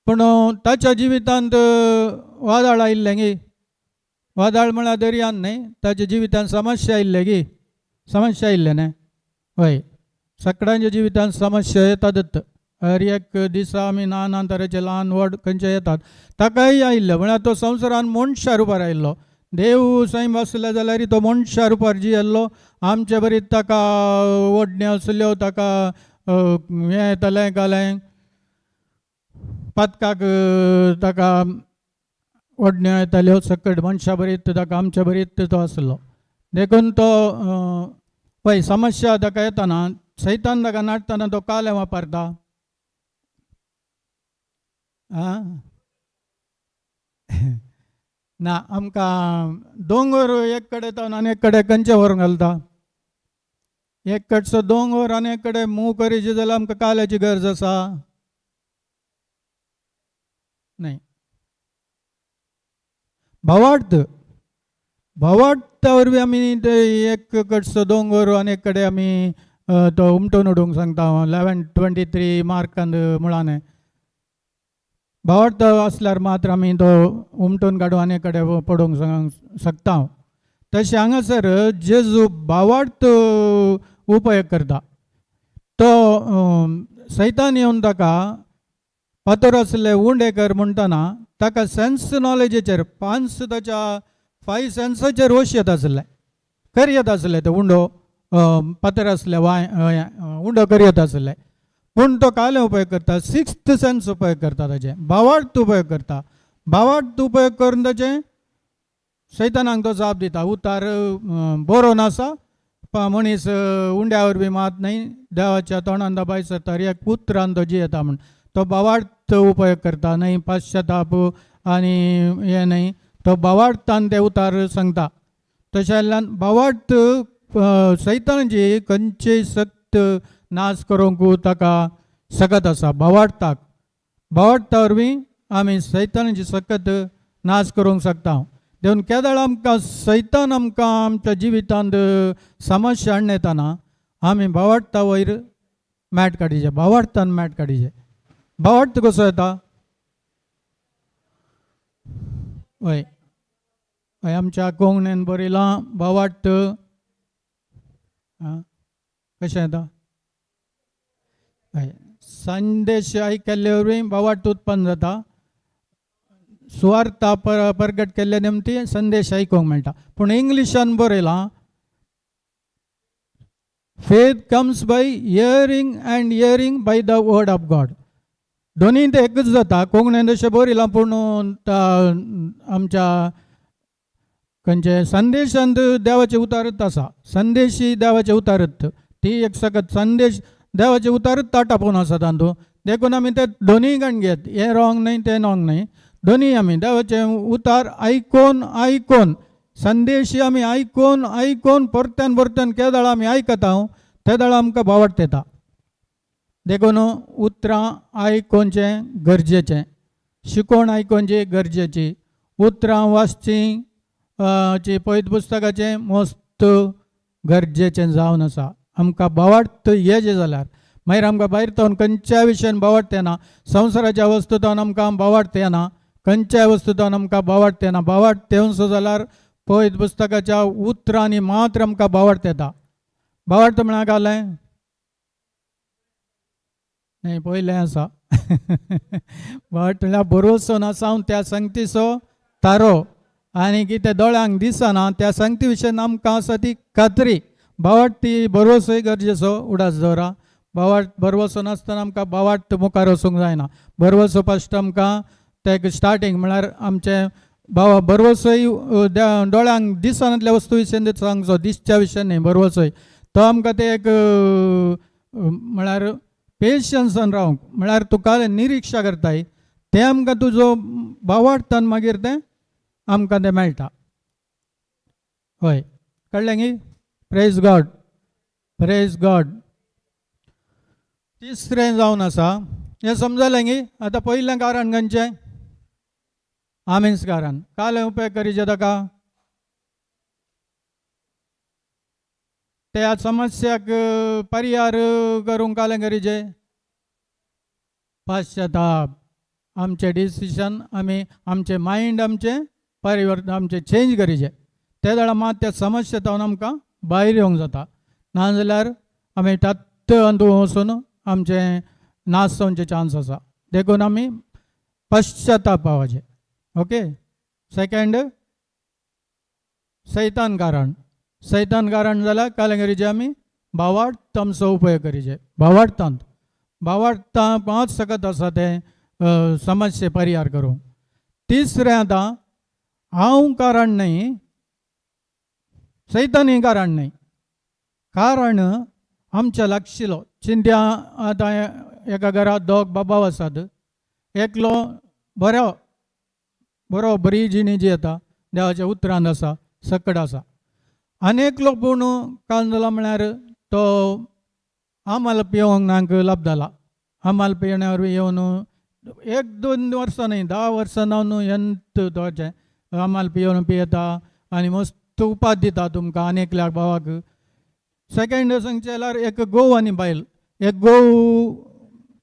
पूण ताच्या जिवितांत वादळ आयिल्लें गे. वादळ म्हळ्यार दर्यान न्हय, ताच्या जिवितांत समस्या आयिल्लें गे, समस्या आयिल्लें न्हय. हय, सगळ्यांच्या जिवितांत समस्या येतातच. हर एक दिसा आमी ना ना तरेचे ल्हान व्हड खंयचे येतात. ताकाय आयिल्लो म्हळ्यार तो संवसारान मनशा रुपार आयिल्लो. देव सैम आसले जाल्यार तो मनशा रुपार जियेल्लो. आमचे बरी ताका ओडण्यो आसल्यो, ताका हें येतालें कालें पातकाक ताका ओडण्यो येताल्यो, सकट मनशा बरीत ताका आमचे बरीत तो आसलो. देखून तो पळय समस्या ताका येताना सैतान ताका नाडटना तो कालें वापरता. आं ना, आमकां दोंगर एक कडेन तो आनी एक कडेन खंयचे व्हरून घालता. एक कडचो दोंगर आनी एक कडेन मूव करीचे जाल्यार आमकां काल्याची गरज आसा न्हय. भावार्थ, भावार्था वरवीं आमी ते एक कडचो दोंगर आनी एक कडेन आमी तो उमटून उडोवंक सांगता. 11:23 मार्कान मुळाने भावार्थ आसल्यार मात्र आमी तो उमटून काडून आनी एक कडेन पडोवंक शकता. तशें हांगासर जेजू भावार्थ उपयोग करता. तो सैतान येवन ताका फातर आसले उंडे कर म्हणटना ताका सेन्स नॉलेजीचेर पांच ताच्या 5 सेन्साचेर वश येत आसलें, कर येत आसलें. तो उंडो फातर आसले वाय उंडो कर येत आसलें. पूण तो कालें उपयोग करता, 6th sense उपयोग करता, ताचें भावार्थ उपयोग करता. भावार्थ उपयोग करून ताचें सैतानाक तो जाप दिता. उतार बरोवन आसा, मनीस उंड्या वरवीं मात न्हय देवाच्या तोंडान भायर सरता, एक उतरान तो जियेता म्हण तो भावार्थ उपयोग करता न्हय, पश्चाताप आनी हें न्हय, तो भावार्थान ते उतार सांगता. तशें जाल्ल्यान भावार्थ सैतानाची खंयची शक्त नाश करूंक ताका सकत आसा. भावार्थाक, भावार्था वरवीं आमी सैतानाची सकत नाश करूंक शकता. देखून केदळ आमकां सैतान आमकां आमच्या जिवितांत समस्या हाडून येताना आमी भावार्था वयर मॅट काडीचे, भावार्थान मॅट काडीचे. भावार्थ कसो येता? हय हय, आमच्या कोंकणीन बरयलां भावार्थ कशें येता? हय, संदेश आयकल्ले वरवीं भावार्थ उत्पन्न जाता. सुवार्ता परगट केल्ले निमती संदेश आयकूंक मेळटा. पूण इंग्लिशान बरयलां, faith comes by hearing and hearing by the word of God. दोनीय ते एकूच जाता. कोंकणीन तशें बरयलां, पूण आमच्या खंयचे संदेशांत देवाचें उतारत आसा. संदेशी देवाचें उतारत ती एक सकत संदेश देवाचें उतारत ताटापोवन आसा तातूंत. देखून आमी ते दोनीय कण घेत, हें रॉंग न्हय तें रॉंग न्हय, दोनीय आमी देवाचें उतार आयकोन आयकोन संदेशी आमी आयकोन आयकोन परत्यान परत्यान केदळ आमी आयकता ते दळ आमकां बावडत येता. देखून उतरां आयकोवचें गरजेचें, शिकोवण आयकोवची गरजेची, उतरां वाचचीं ची पयत पुस्तकाचें मस्त गरजेचें जावन आसा. आमकां बावाडत येजें जाल्यार मागीर आमकां भायर तावन खंयच्याय विशयान बावाडत येना. संवसाराच्या वस्तू तावन आमकां बावाडत येना, खंयच्याय वस्तू तावन आमकां बावाडत येना. बावाडत येवचो जाल्यार पयत पुस्तकाच्या उतरांनी मात्र आमकां बावाडत येता. बावाडत म्हळ्यार घालें न्हय, पयलें आसा बावाडत म्हळ्यार भरोसो नासावन त्या संगतीचो तारो आनी कितें दोळ्यांक दिसना त्या संगती विशयान आमकां आसा ती खात्री. बावाट ती भरवसोय गरजेचो उडास दवरा. बावाट भरवसो नासतना आमकां बावाट मुखार वचूंक जायना. भरवसो फस्ट आमकां ते स्टार्टींग म्हळ्यार आमचें बाबा भरवसोय दोळ्यांक दिसनातल्या वस्तू विशयान सांगचो, दिसच्या विशयान न्हय. भरवसोय तो आमकां ते एक म्हळ्यार पेशन्सान रावंक म्हळ्यार तुका निरिक्षा करताय तें आमकां तुजो बावाडटान मागीर तें आमकां तें मेळटा. हय, कळ्ळें गी? Praise God, praise God. तिसरें जावन आसा हें समजलें गी? आतां पयलें कारण खंयचें? आमीच कारण. काल उपेग करीचे ताका त्या समस्याक परिहार करूंक कालें करीचे पश्चाताप. आमचें डिसिजन आमी आमचें मायंड आमचें परिवर्तन आमचें चेंज करीचें ते वेळार मात त्या समस्या तावन आमकां भायर येवंक जाता. नाजाल्यार आमी तत्त अंदू वचून आमचें नाश जावचे चान्स आसा. देखून आमी पश्चाताप पावचें. ओके, सेकेंड सैतान कारण. सैतान कारण जाल्यार कालें करीचें आमी भावार्थ आमचो उपयोग करीचे. भावार्थांत भावार्थां पांच सकत आसा तें समस्ये परिहार करूंक. तिसरें आतां हांव कारण न्हय, सैतानूय कारण न्हय, कारण आमच्या लागशिलो चिंत्या. आतां एका घरांत दोग बाबाव आसात. एकलो बरो बरो बरी जिणी जी येता देवाच्या उतरांत आसा सकट आसा, आनी एकलो पूण काल जाला म्हळ्यार तो आमाल पिवंक नाक लाब जाला. आमाल पिवण्या वरवीं येवन एक दोन वर्सां न्हय 10 वर्सां जावन एंत तोचें आमाल पिवन पियेता आनी मस्त उपाद दिता तुमकां आनी एकल्याक भावाक. सेकेंड सांगचें जाल्यार एक गोव आनी बायल. एक गोव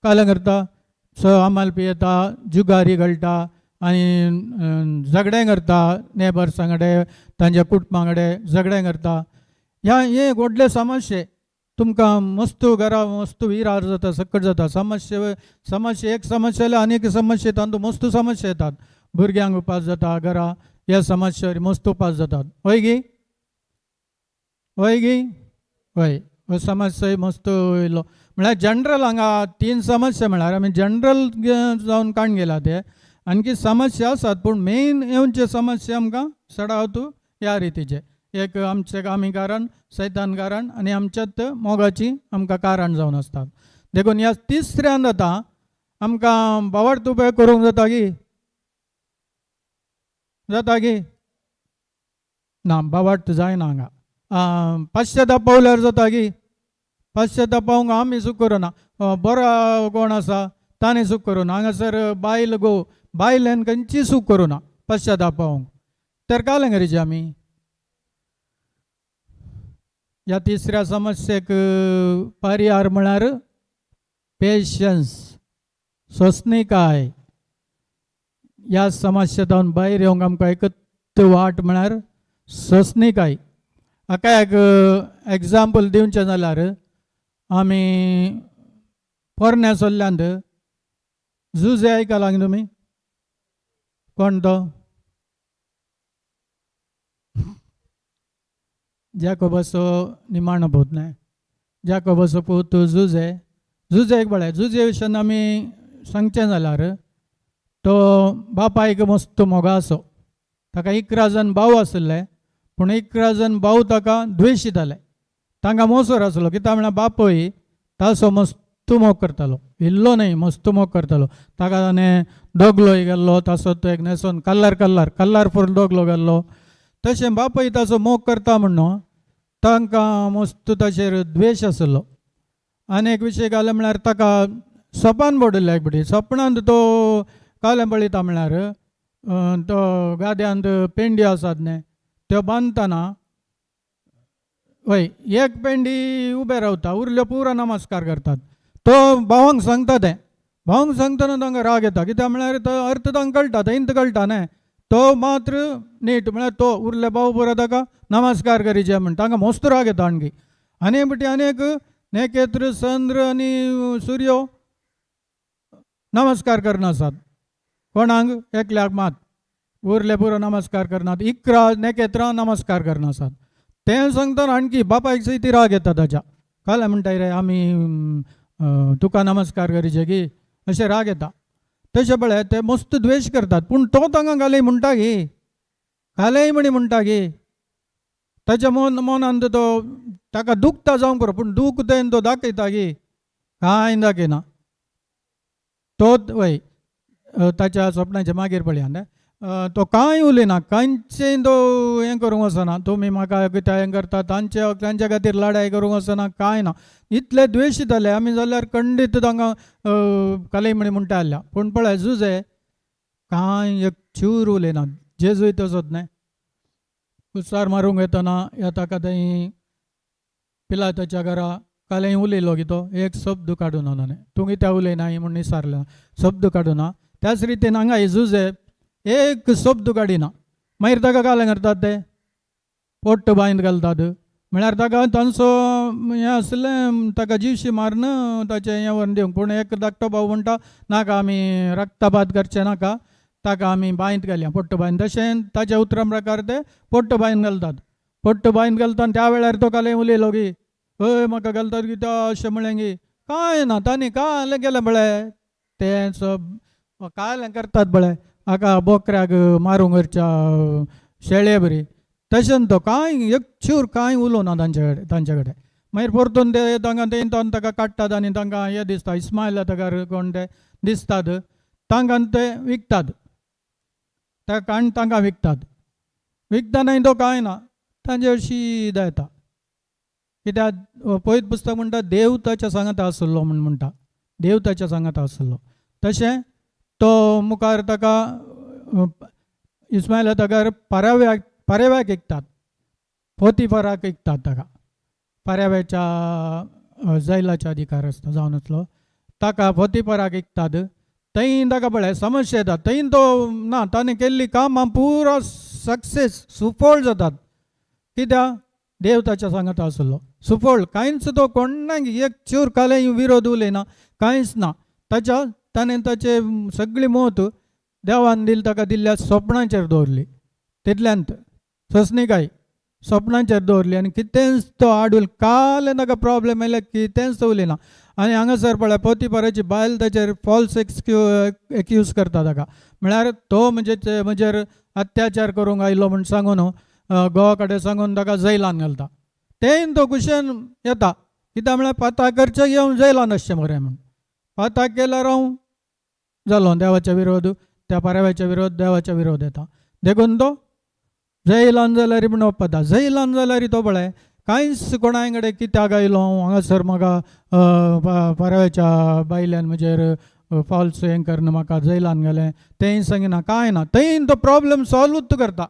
कालें करता स आमाल पियेता, जुगारी घालता आनी झगडें करता नेबर्सां कडेन तांच्या कुटुंबा कडेन झगडें करता. ह्या हें एक व्हडलें समस्ये तुमकां मस्त घरा मस्त विरार जाता, सकट जाता. समस्या समस्या एक समस्या जाल्यार आनी एक समस्या तातूंत मस्त समस्या येतात. भुरग्यांक उपास जाता घरा, ह्या समस्या मस्त उपास जातात. हय गी? हय गी? हय, हो समस्या मस्त येयलो म्हळ्यार जनरल हांगा 3 समस्या म्हळ्यार आमी जनरल जावन काण गेला ते आणखी समस्या आसात, पूण मेन येवचे समस्या आमकां चडावत ह्या रितीचे. एक आमचें आमी कारण, सैतान कारण आनी आमच्यात मोगाची आमकां कारण जावन आसतात. देखून ह्या तिसऱ्यान आतां आमकां बावार्थ उपयोग करूंक जाता गी? जाता गी? ना, बावार्थ जायना हांगा. पश्चाताप पावल्यार जाता गी? पश्चाताप पावंक आमी चूक करुना, बरो कोण आसा ताणें चूक करुना. हांगासर बायल गो बायल्यान खंयची चूक करुना पश्चाताप पावंक. तर कालें करीचे आमी ह्या तिसऱ्या समस्येक परिहार म्हळ्यार पेशन्स, सोंसणीकाय. ह्या समस्या भायर येवंक आमकां एकच वाट म्हळ्यार सोंसणीकाय. हाका एक एग्जाम्पल दिवचें जाल्यार आमी पोरण्या सोल्ल्यांत जुजे आयकलां तुमी? कोण तो? जाकोबाचो निमाणो पूत न्हय, जाकोबाचो पूत जुजे. जुजे एक पळय, जुजे विशयान आमी सांगचें जाल्यार तो बापायक मस्त मोगा आसो. ताका 11 जाण भाव आशिल्ले, पूण 11 जाण भाव ताका द्वेशिताले. तांकां मोसोर आसलो कित्याक म्हळ्यार बापूय ताचो मस्त मोग करतालो, इल्लो न्हय मस्त मोग करतालो. ताका ताणें दोगलोय गेल्लो, ताचो तो एक न्हेसोन कल्लर कल्लर कलरफूल दोगलो गेल्लो. तशें बापूय ताचो मोग करता म्हणून तांकां मस्त ताचेर द्वेश आसलो. आनी एक विशय घालो म्हळ्यार ताका सपान पडिल्लें एक फावटी. सपनांत तो कालें पळयता म्हळ्यार तो गाद्यांत पेंड्यो आसात न्ही त्यो बांदतना वय एक पेंडी उबे रावता, उरल्यो पुरो नमस्कार करतात. तो भावांक सांगता, तें भावांक सांगतना तांकां राग येता, कित्याक म्हळ्यार तो अर्थ तांकां कळटा, थंयच कळटा न्ही. तो मात्र नीट म्हळ्यार तो उरले भाव पुरो ताका नमस्कार करीचे म्हण तांकां मस्त राग येता. आणकी आनी एक फावटी आनी एक नेकेत्र चंद्र आनी सुर्यो नमस्कार करनासात कोणाक, एकल्याक मात, उरले पुरो नमस्कार करनात. 11 नेकेत्रां नमस्कार करनासात. तें सांगतना आणकी बापायक सय ती राग येता ताच्या. काल म्हणटाय रे आमी तुका नमस्कार करीचे की अशें राग येता. तशें पळय ते मस्त द्वेश करतात, पूण तो तांकां घालय म्हणटा गी, घालय म्हणी म्हणटा गी. ताच्या मनांत तो ताका दुखता जावंक पुरो, पूण दूख तें तो दाखयता गी, कांय दाखयना तो. वय ताच्या सपनाचे मागीर पळया न्ही, तो कांय उलयना, कांयचें तो हें करूंक वचना. तुमी म्हाका कित्याक हें करता, तांचे तांच्या खातीर लडाय करूंक वचना, कांय ना. इतले द्वेश जाले आमी जाल्यार खंडीत तांकां कलय म्हणी म्हणटा आसल्या. पूण पळय जुजे कांय एक चूर उलयना. जेजूय तसोच न्हय, कुसार मारूंक येतना ह्या ताका थंय पिलाताच्या घरा कालय उलयलो की तो एक शब्द काडूना ताणें. तूं कित्याक उलयनाय म्हूण विचारलें, शब्द काडूना. त्याच रितीन हांगा जुजे एक शब्द काडिना. मागीर ताका कालें करतात ते पोट्ट बांयंत घालतात. म्हळ्यार ताका तांचो हें आसलें ताका जिवशी मारून ताचें हें व्हरून दिवंक. पूण एक धाकटो भाव म्हणटा नाका, आमी रक्तपात करचें नाका, ताका आमी बांयंत घालया, पोट्ट बांयंत. तशें ताच्या उतरां प्रकार ते पोट्ट बांयंत घालतात. पोट्ट बांयंत घालता आनी त्या वेळार तो कालें उलयलो की हय म्हाका घालतात कित्याक अशें म्हळें की कांय ना. तांणी कालें केलें पळय तें सब कालें करतात पळय हाका बोकऱ्याक मारूंक व्हरच्या शेळे बरी, तशें तो कांय एक चूर कांय उलोवना तांचे कडेन तांचे कडेन. मागीर परतून ते तांकां ते ताका काडटात आनी तांकां हें दिसता इस्मायल ताका कोण ते दिसतात, तांकां ते विकतात, ताका काण तांकां विकतात. विकतना तो कांय ना, तांचे शीदा येता. कित्याक पयत पुस्तक म्हणटा देव ताच्या सांगाता आसलो म्हूण म्हणटा, देव ताच्या सांगाता आसलो. तशें तो मुखार ताका इस्मायला ताका पाराव्याक पारेव्याक विकतात, पोतीफराक विकतात ताका. पाराव्याच्या जैलाच्या अधिकार आसता जावन आसलो, ताका पोतीफराक विकतात. थंय ताका पळय समस्या येता, थंय तो ना ताणें केल्ली कामां पुरो सक्सेस सुफळ जातात. कित्याक देव ताच्या सांगाता आसलो, सुफळ कांयच तो कोणाक एक चूर कालें विरोध उलयना, कांयच ना. ताच्या ताणें ताचे सगळी मत देवान दिल ताका दिल्ल्या सपनाचेर दवरली, तितल्यान सोंसणीकाय सपनाचेर दवरली आनी कितेंच तो आडूल काल ताका प्रॉब्लेम आयल्यार कितेंच तो उलयना. आनी हांगासर पळय पोतीफराची बायल ताचेर फॉल्स एक्यूज करता ताका, म्हळ्यार तो म्हणजे म्हजेर अत्याचार करूंक आयलो म्हूण सांगून गोवा कडेन सांगून ताका जैलान घालता. तेंय तो कुशेन येता, कित्याक म्हळ्यार पाता करचें घेवन जैलान आसचें बरें म्हूण. पाता केल्यार हांव जालो देवाच्या विरोध, त्या पाराव्याच्या विरोध देवाच्या विरोध येता. देखून तो जैलान जाल्यार म्हूण वचपता. जैलान जाल्यार तो पळय कांयच कोणाय कडेन कित्याक आयलो हांव हांगासर म्हाका पाराव्याच्या बायल्यान म्हजेर फॉल्स हें करून म्हाका जैलान घालें तेंय सांगिना, कांय ना. थंय तो प्रॉब्लेम सॉल्वूच करता.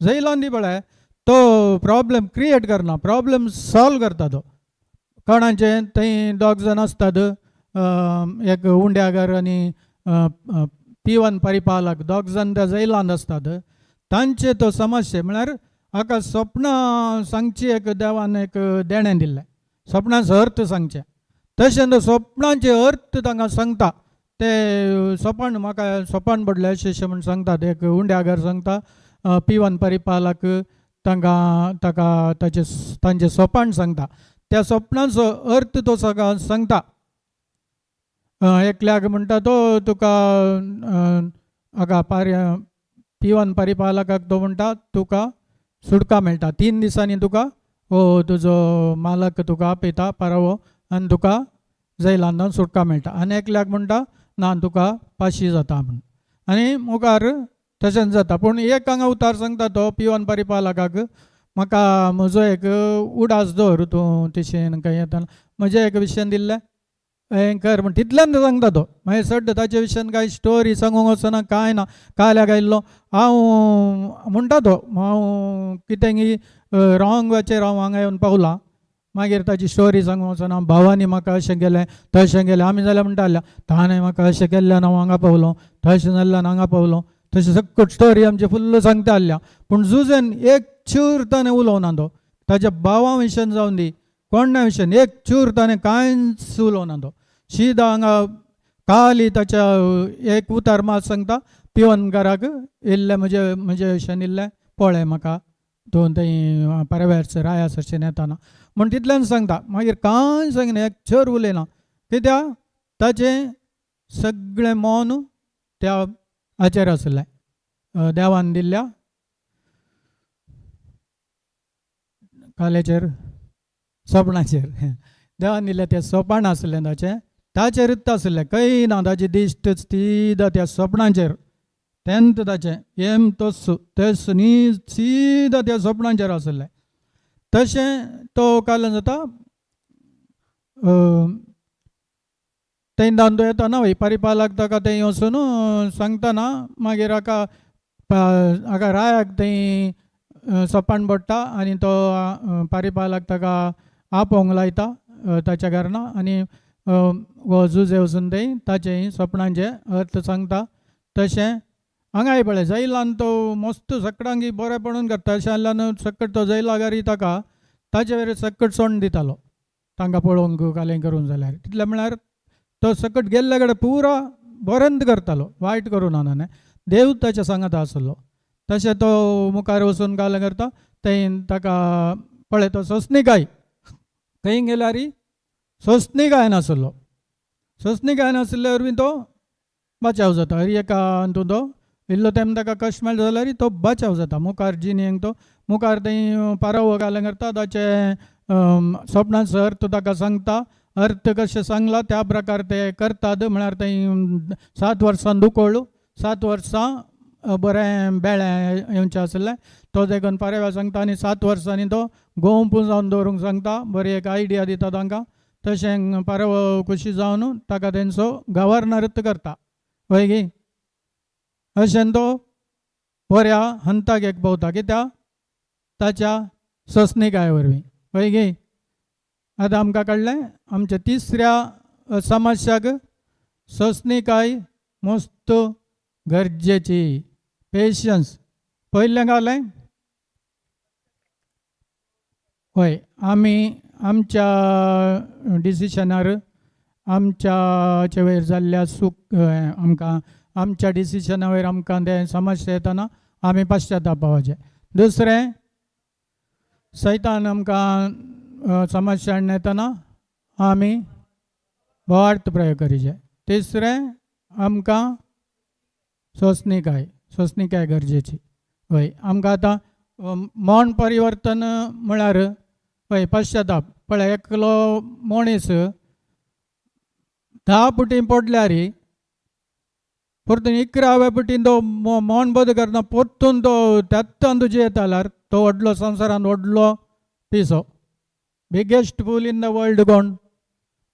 जैलान दी पळय तो प्रॉब्लेम क्रिएट करना, प्रॉब्लेम सॉल्व करता तो. कोणाचे थंय दोग जाण आसतात, एक उंड्यागर आनी पिवन परिपालक, दोग जाण त्या जैलांत आसतात. तांचे तो समस्या म्हळ्यार हाका सपनां सांगची एक देवान एक देणें दिल्लें, सपनांचो अर्थ सांगचें. तशें तो सपनांचे अर्थ तांकां सांगता. ते सोपान म्हाका सोपान पडलें अशें अशें म्हूण सांगतात. एक उंड्यागर सांगता पिवन परिपालक तांकां ताका ताचे तांचें सोपान सांगता. त्या सोपणाचो अर्थ तो सगळो सांगता. एकल्याक म्हणटा तो तुका हाका पार पिवन परिपालकाक तो म्हणटा तुका सुटका मेळटा 3 दिसांनी तुका हो तुजो मालक तुका आपयता पारावो आनी तुका जैलांतल्यान सुटका मेळटा. आनी एकल्याक म्हणटा ना तुका पाशी जाता म्हूण. आनी मुखार तशेंच जाता. पूण एक हांगा उतार सांगता तो पिवन परिपालकाक म्हाका म्हजो एक उडास दवर तूं तिशेन खंय येतना म्हजें एक विशयन दिल्लें हें कर म्हण तितल्यान सांगता तो. मागीर सड्ड ताचे विशयान कांय स्टोरी सांगूंक वचना कांय ना. काल्याक आयिल्लो हांव म्हणटा तो हांव कितें रॉंग वाचेर हांव हांगा येवन पावलां. मागीर ताची स्टोरी सांगूंक वचना. भावांनी म्हाका अशें केलें तशें केलें. आमी जाल्यार म्हणटा ताणें म्हाका अशें केल्ल्यान हांव हांगा पावलो तशें जाल्ल्यान हांगा पावलो. तशें सगळं स्टोरी आमची फुल्ल सांगता आसल्या. पूण जुजेन एक चूर ताणें उलोवना तो. ताच्या भावां विशयान जावन दी कोणा विशयान एक चूर ताणें कांयच उलोवना तो. शिदा हांगा काली ताच्या एक उतार मात सांगता पिवन घराक इल्लें म्हजे म्हजे विशयान इल्लें पळय म्हाका तूं थंय परवेर राया सरशेन येताना म्हूण तितल्यान सांगता. मागीर कांय सांगना एक चर उलयना. कित्याक ताचें सगळें मन त्या हाचेर आसलें देवान दिल्ल्या काल्याचेर सोपणाचेर देवान दिल्लें तें सोपाण आसलें ताचें ताचेरूच आसलें. खंय ना ताची दिश्ट सीदा त्या सोपणाचेर तेंत ताचें एम तोस तेस न्ही सीदा त्या सोपणाचेर आसलें. तशें तो काल्यान जाता थंय धांदो येता ना परिपालक ताका थंय वचून सांगतना मागीर हाका हाका रायाक थंय सोपान पडटा आनी तो परिपालक ताका आपोवंक लायता ताच्या घरान आनी हो जुजे वचून थंय ताचें सोपणांचे अर्थ सांगता. तशें हांगाय पळय जैलान तो मस्त सकडांगी बरें करता. अशें जाल्ल्यान सकट तो जैलागारी ताका ताचे वयर सकट सोंड दितालो तांकां पळोवंक कालें करूंक जाल्यार. तितलें म्हळ्यार तो सकट गेल्ल्या कडेन पुरा बरेंच करतालो वायट करूं ना न्ही. देव ताच्या सांगाता आसलो. तशें तो मुखार वचून कालें करता थंय ताका पळय तो सोंसणीकाय खंय गेल्यार सोंसणीकाय नासलो. सोंसणीकाय नासल्या वरवीं तो बचाव जाता. हर एका हातूंत तो इल्लो तेम ताका कश्ट मेळटा जाल्यार तो बचाव जाता. मुखार जिणेक तो मुखार थंय पारावो घालें करता ताचें सपनाचो अर्थ ताका सांगता. अर्थ कशें सांगला त्या प्रकार ते करतात. म्हळ्यार थंय 7 वर्सां दुकोळ 7 वर्सां बरें बेळें येवचें आसलें तो देखून पारेवा सांगता. आनी 7 वर्सांनी तो गोंव पुंजावन दवरूंक सांगता. बरी एक आयडिया दिता तांकां. तशें पारव खुशी जावन ताका तेंचो गवर्नरच करता वय गी. अशें तो बऱ्या हंताक एक पावता कित्याक ताच्या सोंसणीकाये वरवीं वय गी. आतां आमकां कळ्ळें आमच्या तिसऱ्या समस्याक सोंसणीकाय मस्त गरजेची पेशन्स. पयलें घालें हय आमी आमच्या डिसिशनार आमच्याचे वयर जाल्ल्या सूख आमकां आमच्या डिसिशना वयर आमकां तें समस्या येतना आमी पश्चाताप पावचें. दुसरें सैतान आमकां समस्या हाडून येतना आमी भावार्थ प्रयोग करीचे. तिसरें आमकां सोंसणीकाय सोंसणीकाय गरजेची. हय आमकां आतां मन परिवर्तन म्हळ्यार हय पश्चाताप. पळय एकलो मनीस 10 पुटी पडल्यार परतून 11व्या पुटीन तो मन बद करना परतून तो त्यात्तान तुजे येता जाल्यार तो व्हडलो संवसारांत व्हडलो पिसो. Biggest fool in the world कोण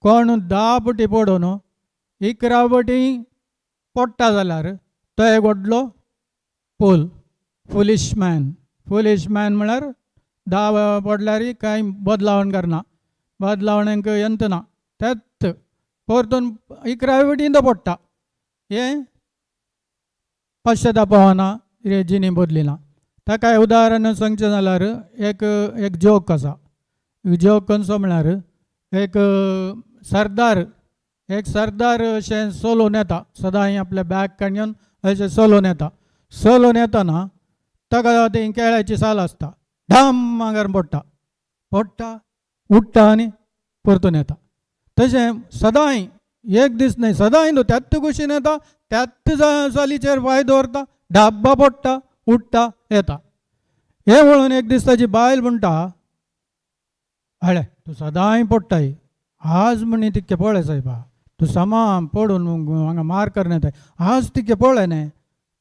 कोण 10 पुटी पडून 11 पुटी पडटा जाल्यार तो एक व्हडलो फूल फुलिश मॅन. फुलिश मॅन म्हळ्यार 10 पडल्यार कांय बदलावण करना बदलावणेक यंत ना तेच परतून 11 वटीन तो पडटा. हें पश्चाताप ना जिणी बदली ना. ताका उदाहरण सांगचें जाल्यार एक एक जोक आसा. जोक खंयचो म्हळ्यार एक सरदार एक सरदार अशें चलोवन येता, सदांय आपल्या बॅग काडून अशें चलोवन येता. चलोवन येताना ताका ती केळ्याची साल आसता, ढाम मांगार पडटा, पडटा उठ्ठा आनी परतून येता. तशें सदांय, एक दीस न्हय, सदांय न्हू, त्याच कुशीन येता, त्याच सालीचेर पांय दवरता, ढाब्बा पडटा, उठ्ठा, येता. हें पळोवन एक दीस ताजी बायल म्हणटा, हळे तूं सदांय पडटाय, आज म्हणी तितकें पळय सायबा, तूं समा पडून हांगा मार करून येताय, आज तितकें पळय न्ही,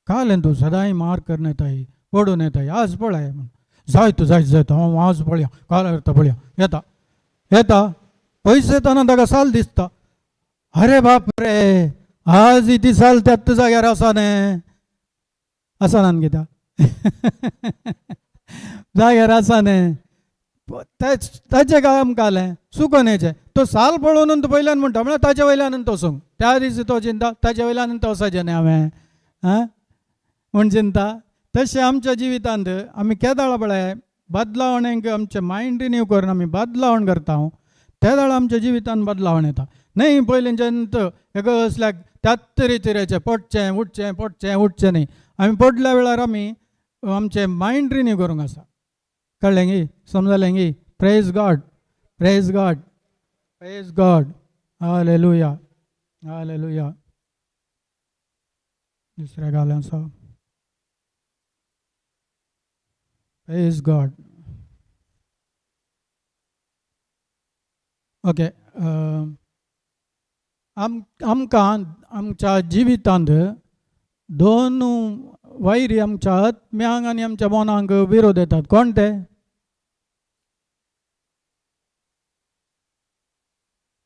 काल तूं सदांय मार करून येताय, पडून येताय, आज पळय म्हण. जाय तूं, जायत जायत, हांव आज पळया, काल करता पळया. येता येता, पयस येताना ताका साल दिसता, अरे बाप रे, आज ती साल त्याच जाग्यार आसा न्ही, आसा ना कित्याक जाग्यार आसा न्ही. ताचें काम कालें चुकोन येचें, तो साल पळोवन तो वयल्यान म्हणटा, म्हळ्यार ताचे वयल्यान तो वचूंक, त्या दिसा तो चिंता ताचे वयल्यान तो वचचें न्ही हांवें, आं म्हूण चिंता. तशें आमच्या जिवितांत आमी केदाळ पळय बदलावणेक आमचें मायंड रिन्यू करून आमी बदलावण करता, त्या वेळार आमच्या जिवितांत बदलावण येता. न्हय पयलींच्यान एका असल्याक त्याच तरेचें पडचें उठचें, पडचें उठचें न्ही. आमी पडल्या वेळार आमी आमचें मायंड रिन्यू करूंक आसा. कळ्ळें गी? समजलें गी? Praise God, praise God, praise God, hallelujah, hallelujah. दुसऱ्या गाल्यां आसा. Praise God. Okay, आमकां आमच्या जिवितांत दोन वैरी आमच्या आत्म्यांक आनी आमच्या मनांक विरोध येतात. कोण ते?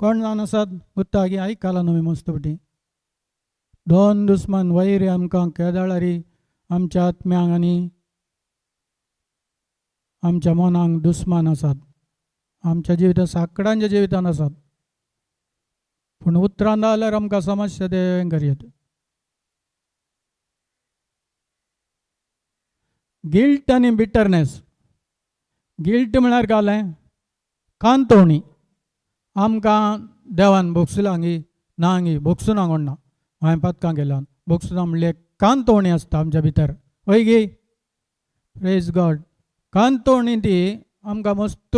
कोण जावन आसात? गुत्तागी आयकलां न्हू मस्त पटी. दोन दुस्मान वैरी आमकां केदाळारी आमच्या आत्म्यांक आनी आमच्या मनांक दुस्मान आसात. आमच्या जिवितांत, साकडांच्या जिवितांत आसात. पूण उतरान जाल्यार आमकां समस्या ते करयत. गिल्ट आनी बिटरनेस. गिल्ट म्हळ्यार कालें कांतोवणी. आमकां देवान भोगसुलां गी ना गी, भोगसुना कोण ना, हांवें पदकां केल्यान भोगसुना म्हणल्यार कांतोवणी आसता आमच्या भितर, हय गी? Praise God. कांतोवणी ती आमकां मस्त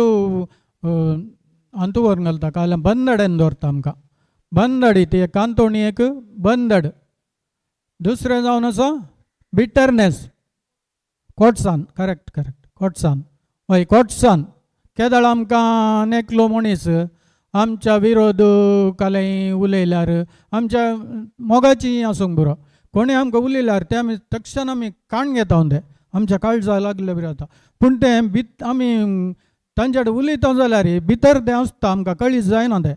अंतू व्हरून घालता, काल्यां बंदडेन दवरता आमकां. बंदडी ती कांतोवणी एक बंदड. दुसरें जावन आसा बिटरनेस, कोटसान. करेक्ट करेक्ट, कोटसान, हय कोटसान. केदळ आमकां एकलो मनीस आमच्या विरोध कालें उलयल्यार, आमच्या मोगाची आसूंक बरो, कोणी आमकां उलयल्यार तें आमी तक्षण आमी काण घेता, तें आमच्या काळजा लागले बरें जाता. पूण तें भित आमी तांच्या कडेन उलयता जाल्यार भितर तें आसता, आमकां कळीत जायना तें,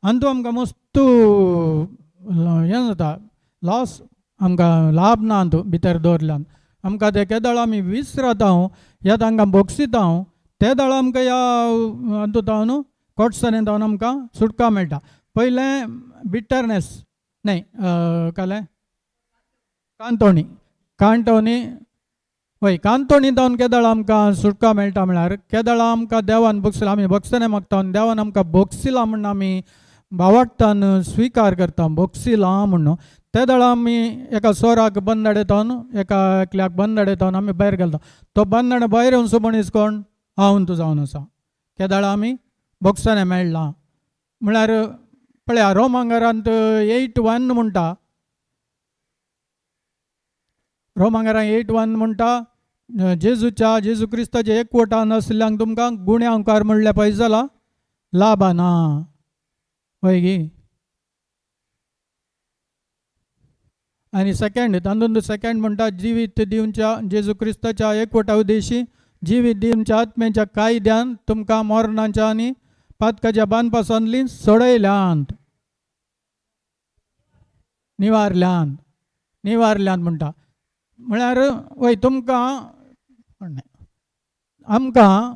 आनी तो आमकां मस्त हें जाता, लॉस, आमकां लाभ ना तो भितर दवरल्यान. आमकां तें केदळ आमी विसरता या तांकां भोगसिता, ते दळ आमकां ह्या हातूंत न्हू कोटसांनी जावन आमकां सुटका मेळटा. पयलें बिटरनेस न्हय, कालें कांतोणी, कांतोणी, हय कांतोणी जावन केदळ आमकां सुटका मेळटा म्हळ्यार केदळ आमकां देवान भोगसिलां, आमी भोगसणे मागता आनी देवान आमकां भोगसिलां म्हूण आमी बावडटान स्विकार करता, भोगसिलां म्हूण. ते दळ आमी एका सोराक बंद अडयता न्हू, एका एकल्याक बंद अडयता आमी भायर घालता. तो बंद भायर येवन मनीस कोण? हांव तूं जावन आसा. केदळ आमी भोगसणे मेळ्ळां म्हळ्यार पळया रोमांगरांत 8:1 म्हणटा, रोमांगरांत 8:1 म्हणटा, जेजूच्या जेजू क्रिस्ताच्या एकवटान आशिल्ल्यांक तुमकां गुण्यांवकार म्हणल्यार पयस जाला लाभाना, हय गी? आनी सेकंड तातूंत सेकंड म्हणटा जिवीत दिवच्या जेजू क्रिस्ताच्या एकवटा उद्देशी जिवीत दिवच्या आत्म्याच्या कायद्यान तुमकां मरणाच्या आनी पातकाच्या बांदपासांतली सोडयल्यांत, निवारल्यान, निवारल्यान म्हणटा. म्हळ्यार वय तुमकां आमकां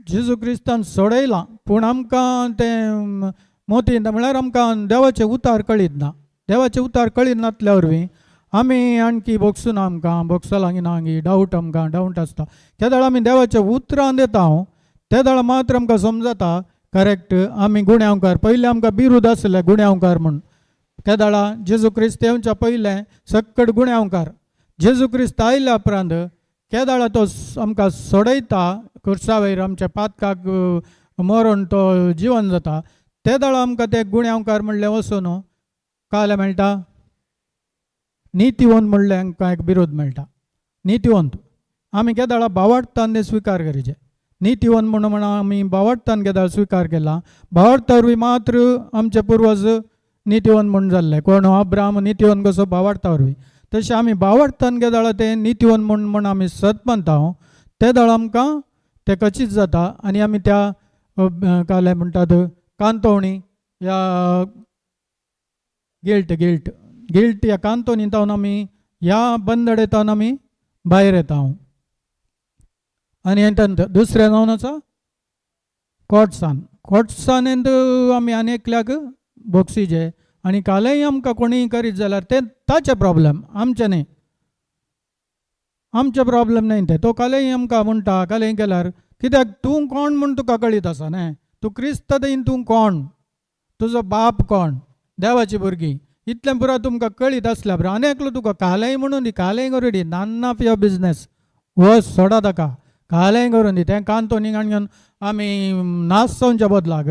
जेजू क्रिस्तान सोडयलां, पूण आमकां तें मोती म्हळ्यार आमकां देवाचें उतार कळीत ना. देवाचें उतार कळीत नासल्या वरवीं आमी आणखी भोगसुना, आमकां भोगसलां ना गी डावट, आमकां डावट आसता. तेदळ आमी देवाच्या उतरान दिता ते दळ मात्र आमकां समजता करेक्ट. आमी गुण्यांवकार पयलें आमकां बिरूद आसलें गुण्यांवकार म्हूण. केदाळा जेजू क्रिस्त येवच्या पयलें सक्कड गुण्यांवकार. जेजू क्रिस्त आयल्या उपरांत केदाळा तो आमकां सोडयता खुर्सा वयर आमच्या पातकाक मरून तो जिवन जाता. ते दाळा आमकां ते गुण्यांवकार म्हणलें वचून काले मेळटा नितीवंत म्हणलें आमकां एक बिरूद मेळटा. नितीवंत आमी केदाळा बावाडतान ते स्विकार करचें. नितीवंत म्हणून म्हण आमी बावाडतान केदाळ स्विकार केला. बावाडता वरवीं मात्र आमचे पुर्वज नितीवंत म्हूण जाल्ले. कोण अब्राम नितीवंत कसो बावाडता वरवीं, तशें आमी बावाडतान केदाळा ते नितीवंत म्हूण म्हण आमी सत मानता ते दाळ आमकां तें कचीत जाता. आनी आमी त्या काले म्हणटात कांतोवणी या गिल्ट गिल्ट गिल्ट ह्या कांतोवणी तावन आमी ह्या बंदडे तावन आमी भायर येता. आनी दुसरें जावन आसा कोटसान. कोटसानेंत आमी आनी एकल्याक बोक्सीचे आनी कालय आमकां कोणीय करीत जाल्यार तें ताचें प्रॉब्लम, आमचें न्ही. आमचें प्रॉब्लम न्ही तें. तो कालय आमकां म्हणटा कालय केल्यार कित्याक तूं कोण म्हूण तुका कळीत आसा न्ही. तूं क्रिस्त दीन तूं कोण, तुजो बाप कोण, देवाची भुरगीं इतलें पुरो तुमकां कळीत आसल्या बरो. आनी एकलो तुका कालय म्हणून दी, कालय करूं दी, नान ऑफ your business, वच सोडा ताका, कालय करून दी. तें कांतोनी काण घेवन आमी नाश जावच्या बदलाक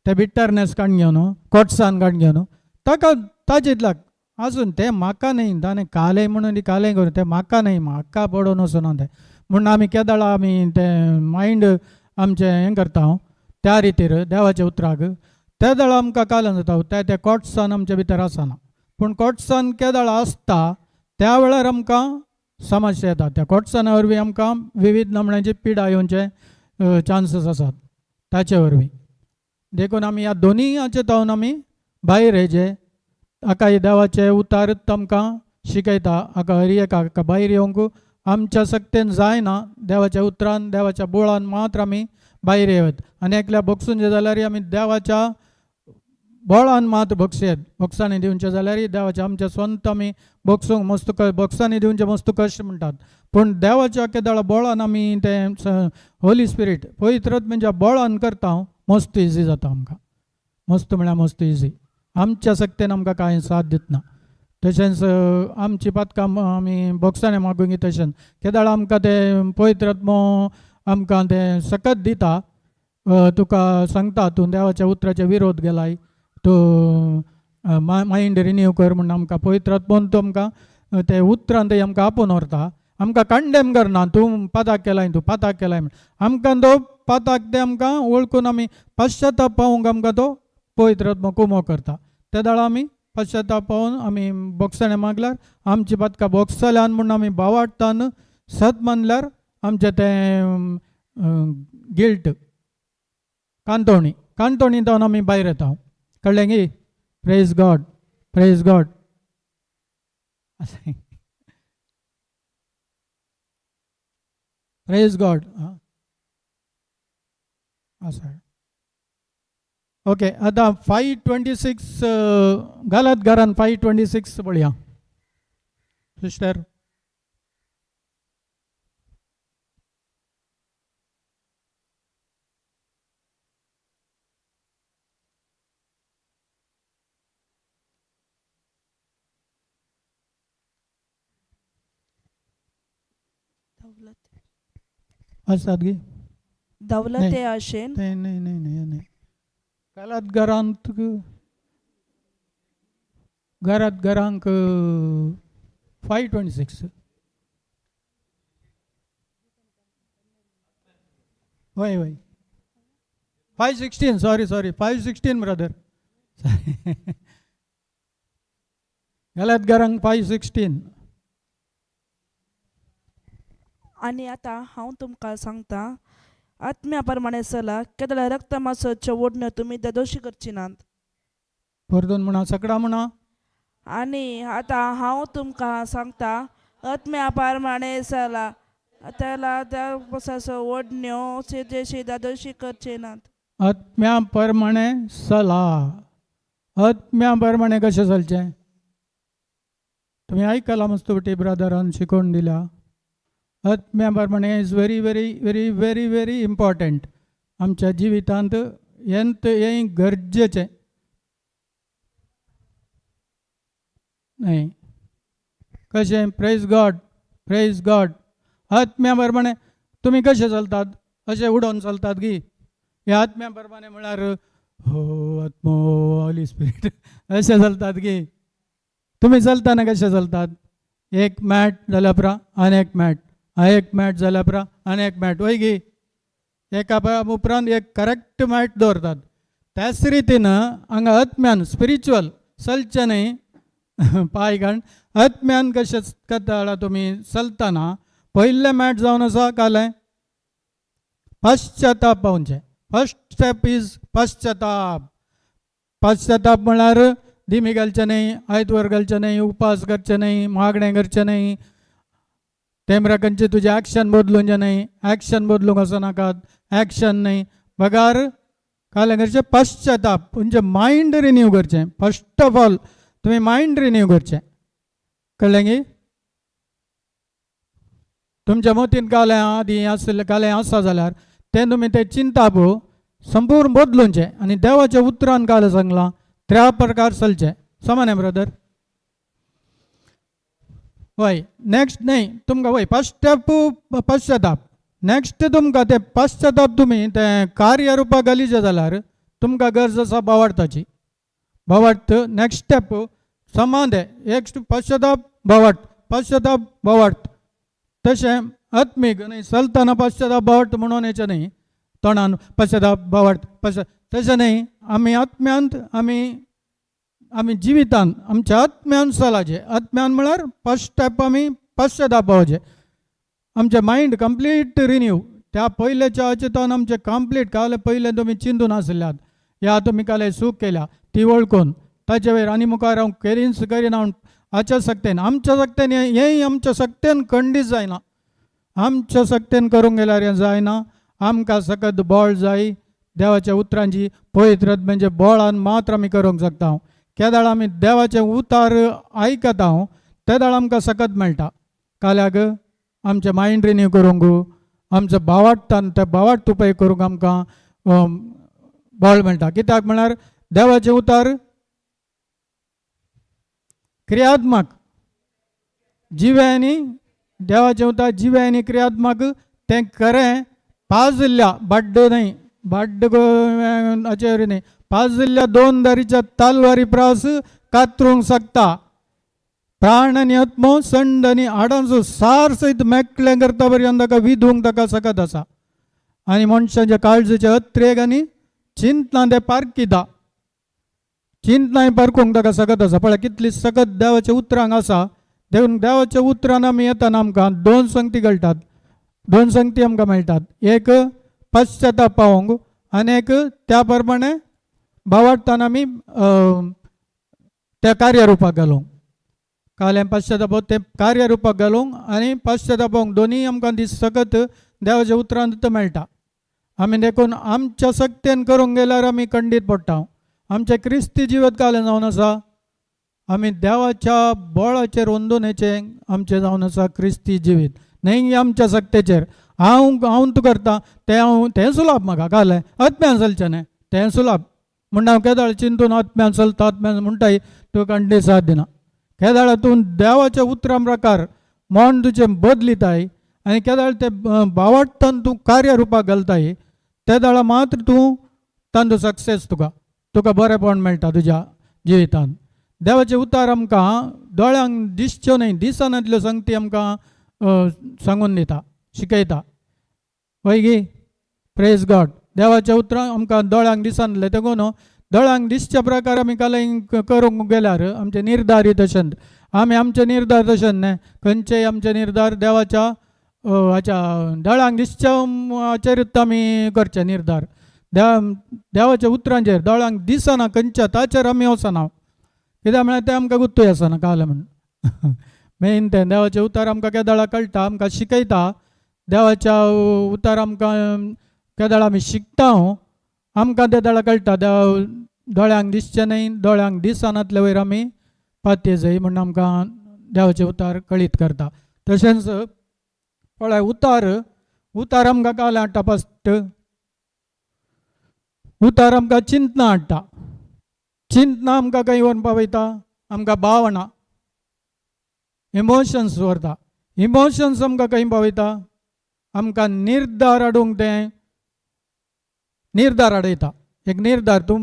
ते बिटरनेस काण घेवन कोटसान काण घेवन ताका ताजेतलाक आसून तें म्हाका न्ही. ताणें कालय म्हणून दी, कालय करूं, तें म्हाका न्ही, म्हाका पडोवन वचना तें. म्हूण आमी केदाळा आमी तें मायंड आमचें हें करता त्या रितीर देवाच्या उतराक. त्या दाळा आमकां कालन जाता त्या त्या कोटसान आमच्या भितर आसना. पूण कोटसान केदाळा आसता त्या वेळार आमकां समस्या येता. त्या कोटसाना वरवीं आमकां विविध नमण्याची पिडा येवचे चान्सीस आसात ताचे वरवीं. देखून आमी ह्या दोनीय हाचे तावन आमी भायर येचे. हाका देवाचे उतारच आमकां शिकयता. हाका हर एक हाका भायर येवंक आमच्या सक्तेन जायना. देवाच्या उतरान देवाच्या बोळान मात्र आमी भायर येवत. आनी एकल्या बोक्सून जाल्यार आमी देवाच्या बोळान मात्र बक्षयत. बोक्सांनी दिवचें जाल्यार देवाच्या आमच्या स्वंत आमी बोक्सूंक मस्त बोक्सांनी दिवचें मस्त कश्ट म्हणटात. पूण देवाच्या केदाळा बोळान आमी तें होली स्पिरीट पवित्र म्हणजे बोळान करता मस्त इजी जाता आमकां. मस्त म्हळ्यार मस्त इजी. आमच्या सक्तेन आमकां कांय साथ दितना. तशेंच आमची पातकां आमी बोक्सांनी मागूंक तशेंच केदाळा आमकां तें पवित्र आत्मो आमकां तें सकत दिता. तुका सांगता तूं देवाच्या उतराचे विरोध गेलाय, तूं मायंड रिन्यू कर म्हूण आमकां पवित्र आत्मोन तो आमकां ते उतरान ते आमकां आपोवन व्हरता. आमकां कंडेम करना तूं पाताक केलाय, तूं पाताक केलाय म्हण. आमकां तो पाताक ते आमकां वळखून आमी पश्चाताप पावूंक आमकां तो पवित्र आत्मो कुमो करता. ते दाळा आमी पश्चाताप पावून आमी बोक्साणे मागल्यार आमची पातकां बोक्सल्यान म्हूण आमी बावाडटान सत मानल्यार आमचें तें गिल्ट कांतोवणी कांतोवणी जावन आमी भायर येता. कळ्ळें गी? Praise God, praise God. Praise God. आसा ओके. आतां 526 घालात घरान 526 पळया सिस्टर. आसात गी दौलते आशेन नाही नाही नाही नाही नाही घालात घरांत घरात घरांक 526. वय वय 516, सॉरी सॉरी 516 ब्रदर. घालात घरांक 516. आनी आतां हांव तुमकां सांगता आत्म्या प्रमाणे चला, केदळा रक्त मांसाच्यो ओडण्यो तुमी ददोशी करची नात. परतून म्हणा सगळा म्हणा. आनी आतां हांव तुमकां सांगता आत्म्या प्रमाणे चला, त्याला त्या मांसाचो ओडण्यो जशी दादोशी करचे नात. आत्म्या प्रमाणे चला. आत्म्या प्रमाणे कशें चलचें तुमी आयकलां मस्त पटी ब्रदरान शिकोवन दिल्या. आत्म्या प्रमाणे is very very very very very important. आमच्या जिवितांत हें हें गरजेचें न्हय. कशें? प्रेज गॉड, प्रेज गॉड. आत्म्या प्रमाणे तुमी कशें चलतात? अशें उडोवन चलतात गी? हे आत्म्या प्रमाणे म्हळ्यार हो आत्मो होली स्पिरीट अशें चलतात गी? तुमी चलतना कशें चलतात? एक मॅट जाल्या उपरांत आनी एक मॅट, एक मॅट जाल्या उपरांत आनी एक मॅट, वय गी? एका उपरांत एक करेक्ट मॅट दवरतात. त्याच रितीन हांगा आत्म्यान स्पिरिच्युअल चलचें न्हय पांय घाण. आत्म्यान कशें कथाळा तुमी चलतना पयलें मॅट जावन आसा कालें पश्चाताप पावचें. फर्स्ट स्टेप is पश्चाताप. पश्चाताप म्हळ्यार दिमी घालचें न्हय, आयतवर घालचें न्हय, उपास करचें न्हय, मागणें करचें न्हय, तेमरा खंयचें तुजें एक्शन बदलूंचें न्हय, एक्शन बदलूंक वचनाकात, एक्शन न्हय बगार कालें करचें पश्चाताप. तुमचें मायंड रिन्यू करचें. फर्स्ट ऑफ ऑल तुमी मायंड रिन्यू करचें, कळ्ळें गी? तुमच्या मतीन कालें आदी आसलें कालें आसा जाल्यार तें तुमी तें चिंताप संपूर्ण बदलूंचें आनी देवाच्या उतरान कालें सांगलां त्या प्रकार चलचें. सामान्य ब्रदर वय नेक्स्ट न्हय तुमकां वय फर्स्ट स्टेप पश्चाताप. नेक्स्ट तुमकां तें पश्चाताप तुमी तें कार्य रुपाक घालीचें जाल्यार तुमकां गरज आसा भावार्थाची. भावार्थ नेक्स्ट स्टेप समान तें एक पश्चाताप भावार्थ, पश्चाताप भावार्थ. तशें आत्मीक न्हय चलतना पश्चाताप भावार्थ म्हणून येचें न्हय, तोंडान पश्चाताप भावार्थ पश्चा तशें न्हय. आमी आत्म्यांत आमी आमी जिवितान आमच्या आत्म्यान चलाचें. आत्म्यान म्हळ्यार फर्स्ट स्टेप आमी पश्चाताप पावचें. आमचें मायंड कंप्लीट रिन्यू त्या पयल्याच्या हाचेतान आमचें कंप्लीट काल पयलें तुमी चिंतून आसल्यात ह्या तुमी काल चूक केल्या ती वळखून ताचे वयर आनी मुखार हांव केरींच करिना हाच्या सक्तेन आमच्या सक्तेन हेंय आमच्या सक्तेन खंडीत जायना. आमच्या सक्तेन करूंक गेल्यार हें जायना. आमकां सकत बळ जाय देवाच्या उतरांची पवित्र म्हणजे बळान मात्र आमी करूंक शकता. केदाळ आमी देवाचें उतार आयकता तेदाळ आमकां सकत मेळटा. काल्याक आमचें मायंड रिन्यू करूंक आमचो भावार्थान त्या भावार्थ उपाय करूंक आमकां बळ मेळटा. कित्याक म्हळ्यार देवाचें उतार क्रियात्मक जिवे आनी देवाचें उतार जिवे आनी क्रियात्मक तें खरें पाजल्ल्या बाड्ड न्हय बाड्ड हाचेर न्हय पाजल्ल्या दोन दारीच्या तालवारी प्रास कातरूंक शकता. प्राण आनी आत्मो संड आनी हाडांचो सार सयत मेकळें करता पर्यंत ताका विधूंक ताका सकत आसा. आनी मनशाच्या काळजाचे अत्रेक आनी चिंतनां ते पारखिता, चिंतनाय पारखूंक ताका सकत आसा. पळय कितली सकत देवाच्या उतरांक आसा. देखून देवाच्या उतरान आमी येताना आमकां दोन संगती कळटात, दोन संगती आमकां मेळटात. एक पश्चाताप पावोवंक आनी एक त्या प्रमाणे भावार्थान आमी त्या कार्यरुपाक घालूंक. काल पश्चाताप तें कार्यरुपाक घालूंक आनी पश्चाताप दोनूय आमकां दीस सकत देवाच्या उतरांत मेळटा. आमी देखून आमच्या सक्तेन करूंक गेल्यार आमी खंडीत पडटा. आमचें क्रिस्ती जिवीत काल जावन आसा आमी देवाच्या बळाचेर अंदून आमचें जावन आसा क्रिस्ती जिवीत न्हय आमच्या सक्तेचेर. हांव हांव तूं करता तें हांव तें सुलाभ म्हाका कालें आत्म्यान चलचें न्हय तें सुलाभ म्हण हांव केदाळ चिंतून आत्म्यान चलता आत्म्यान म्हणटाय तूं कंडे साथ दिना. केदाळ तूं देवाच्या उतरां प्रकार मन तुजें बदलिताय आनी केदाळ तें भावार्थान तूं कार्य रुपाक घालताय ते दाळा मात्र तूं तांचो सक्सेस तुका तुका बरेपण मेळटा तुज्या जिवितांत. देवाचे उतार आमकां दोळ्यांक दिसच्यो न्हय दिसनातल्यो संगती आमकां सांगून दिता शिकयता वय गी? प्रेज गॉड. देवाच्या उतरां आमकां दोळ्यांक दिसनातले देखून दोळ्यांक दिसच्या प्रकार आमी काल करूंक गेल्यार आमचे निर्धार तशें आमी आमचे निर्धार तशें न्हय खंयचेय आमचे निर्धार देवाच्या हाच्या दोळ्यांक दिसच्या हाचेरूच आमी करचे निर्धार. देवाच्या उतरांचेर दोळ्यांक दिसना खंयच्या ताचेर आमी वचना कित्याक म्हळ्यार तें आमकां गुत्तूय आसना काल म्हण मेन तें देवाचें उतर आमकां केदळा कळटा आमकां शिकयता. देवाच्या उतर आमकां केदळा आमी शिकता आमकां ते दळा कळटा देव दोळ्यांक दिसचें न्हय दोळ्यांक दिसनातले वयर आमी पातये जाय म्हण आमकां देवाचें उतार कळीत करता. तशेंच पळय उतार उतार आमकां काल हाडटा फस्ट उतार आमकां चिंतना हाडटा. चिंतना आमकां खंय व्हरून पावयता? आमकां भावना, इमोशन्स व्हरता. इमोशन्स आमकां खंय पावयता? आमकां निर्धार हाडूंक तें निर्धार हाडयता. एक निर्धार तूं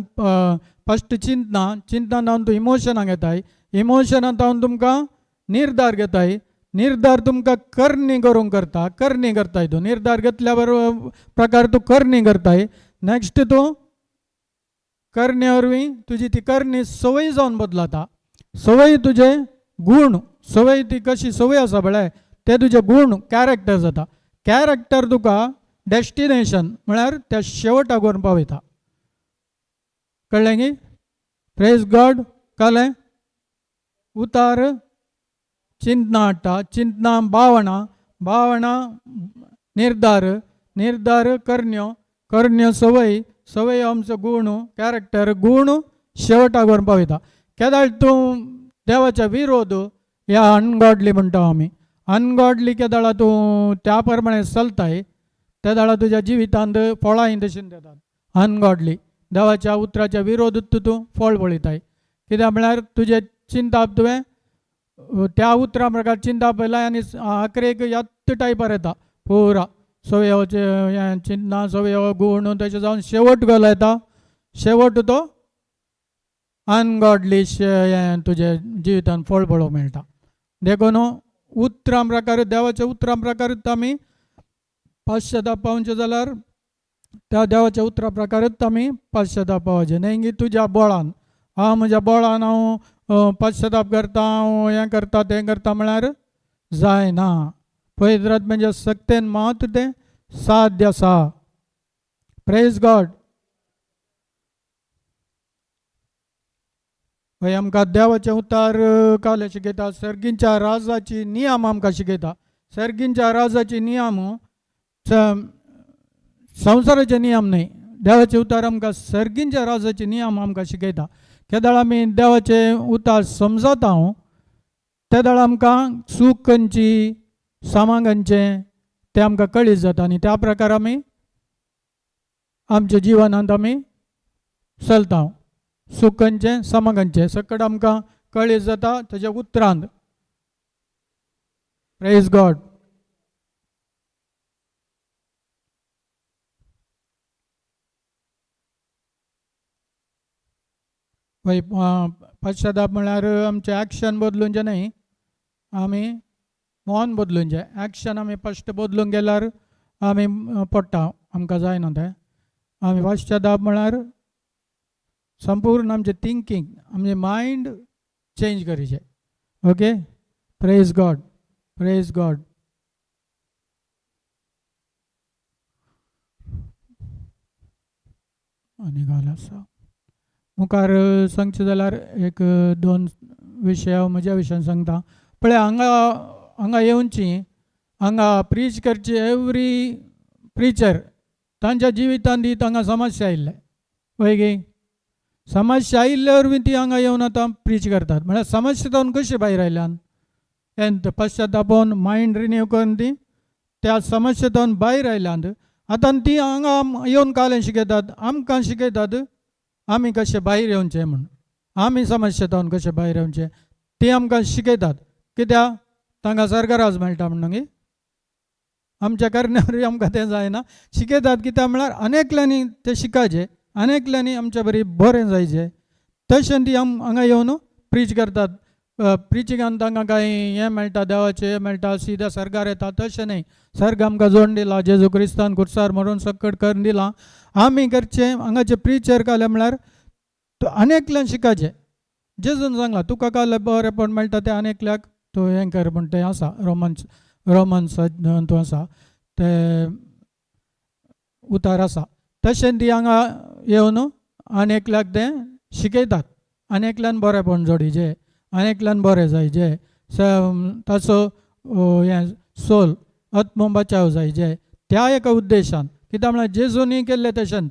फस्ट चिंतना, चिंतना जावन तूं इमोशनाक येताय, इमोशनां जावन तुमकां निर्धार घेताय, निर्धार तुमकां करणी करूंक करता, करणी करताय तूं. निर्धार घेतल्या बरोबर प्रकार तूं करणी करताय. नेक्स्ट तूं करणे वरवीं तुजी ती करणी संवय जावन बदलता. संवय तुजे गूण, संवय ती कशी संवय आसा पळय, ते तुजे गूण कॅरेक्टर जाता. कॅरेक्टर तुका डेस्टिनेशन म्हळ्यार त्या शेवटाक व्हरून पावयता. कळ्ळें गी? प्रेज गॉड. कळ्ळें? उतार चिंतना हाडटा, चिंतना भावना, भावना निर्धार, निर्धार करण्यो, करण्यो संवय, संवय आमचो गूण कॅरेक्टर, गूण शेवटाक व्हरून पावयता. केदाळ तूं देवाच्या विरोध ह्या अनगॉडली म्हणटा आमी, अनगॉडली केदाळा तूं त्या प्रमाणे चलताय, त्या दाळा तुज्या जिवितांत फळां तशें येतात. अनगॉडली देवाच्या उतराच्या विरोध तूं फळ पळयताय. कित्याक म्हळ्यार तुजें चिंताप तुवें त्या उतरां प्रकार चिंताप पळयलाय आनी आखरेक यात्त टायपार येता पुरा सवयचे चिंतना, सवय गूण, तशें जावन शेवट गेलो येता. शेवट तो अनगॉडली हें तुजें जिवितान फळ पळोवंक मेळटा. देखून उतरां प्रकार, देवाच्या उतरां प्रकारच आमी पाश्चाताप पावचें जाल्यार त्या देवाच्या उतरां प्रकारच आमी पाश्चाताप पावचें. न्हय की तुज्या बळान, हांव म्हज्या बळान हांव पश्चाताप करता, हांव हें करता तें करता म्हळ्यार जायना. पवित्र म्हणजे सक्तेन मात तें साध्य आसा. प्रेज गॉड. हय, आमकां देवाचें उतार काल शिकयता, सर्गींच्या राजाची नियम आमकां शिकयता. सर्गींच्या राजाची नियम संवसाराचे नियम न्हय. देवाचे उतार आमकां सर्गींच्या राजाचे नियम आमकां शिकयता. केदाळ आमी देवाचे उतार समजता हांव, तेदाळ आमकां चूक खंयची, सामान खंयचें तें आमकां कळीत जाता आनी त्या प्रकार आमी आमच्या जिवनांत आमी चलता. चूक खंयचें, सामान खंयचें सकट आमकां कळीत जाता ताच्या उतरांत. प्रेज गॉड. पळय, पश्चाताप म्हळ्यार आमचें एक्शन बदलून न्हय, आमी मन बदलून जाय. एक्शन आमी फस्ट बदलूंक गेल्यार आमी पडटा, आमकां जायना तें. आमी पश्चाताप म्हळ्यार संपूर्ण आमचें थिंकींग, आमचें मायंड चेंज करीचें. Okay, praise God, praise God. आनी घाल आसा मुखार सांगचें जाल्यार एक दोन विशय हांव म्हज्या विशयान सांगता. पळय, हांगा हांगा येवची, हांगा प्रीच करची एवरी प्रिचर तांच्या जिवितांत ती तांकां समस्या आयिल्ले. वय गे, समस्या आयिल्ल्या वरवीं ती हांगा येवन आतां प्रीच करतात. म्हळ्यार समस्या जावन कशी भायर आयल्यान हें पश्चातापोवन मायंड रिन्यू करून ती त्या समस्येंतल्यान भायर आयल्यात. आतां ती हांगा येवन कालें शिकयतात, आमकां शिकयतात आमी कशें भायर येवचें म्हूण, आमी समस्येंतल्यान कशें भायर येवचें ती आमकां शिकयतात. कित्याक तांकां सरकाराच मेळटा म्हणून न्ही, आमच्या करण्यावरवीं आमकां तें जायना. शिकयतात कित्याक म्हळ्यार अनेकल्यांनी तें शिकाचें, अनेकल्यांनी आमच्या बरी बरें जायचें, तशें ती हांगा येवन प्रीच करतात. प्रिचिंगान तांकां कांय हें मेळटा, देवाचें हें मेळटा, सिधा सर्गार येता तशें न्हय. सर्ग आमकां जोडून दिला, जेजू क्रिस्तान खुर्सार मरून सकट करून दिलां. आमी करचें हांगाचें प्रिचर कालें म्हळ्यार अनेकल्यान शिकाचें. जेजून सांगलां तुका काल बरेंपण मेळटा तें अनेकल्याक तूं हें कर म्हण तें आसा. रोमन्स, रोमन्स तूं आसा तें उतार आसा. तशें ती हांगा येवन अनेकल्याक तें शिकयतात. अनेकल्यान बरेंपण जोडीचें, अनेकल्यान बरें जायचें, ताचो हें सोल आत्म बचाव जायचें त्या एका उद्देशान. कित्याक म्हळ्यार जेजूनी केल्लें तशेंच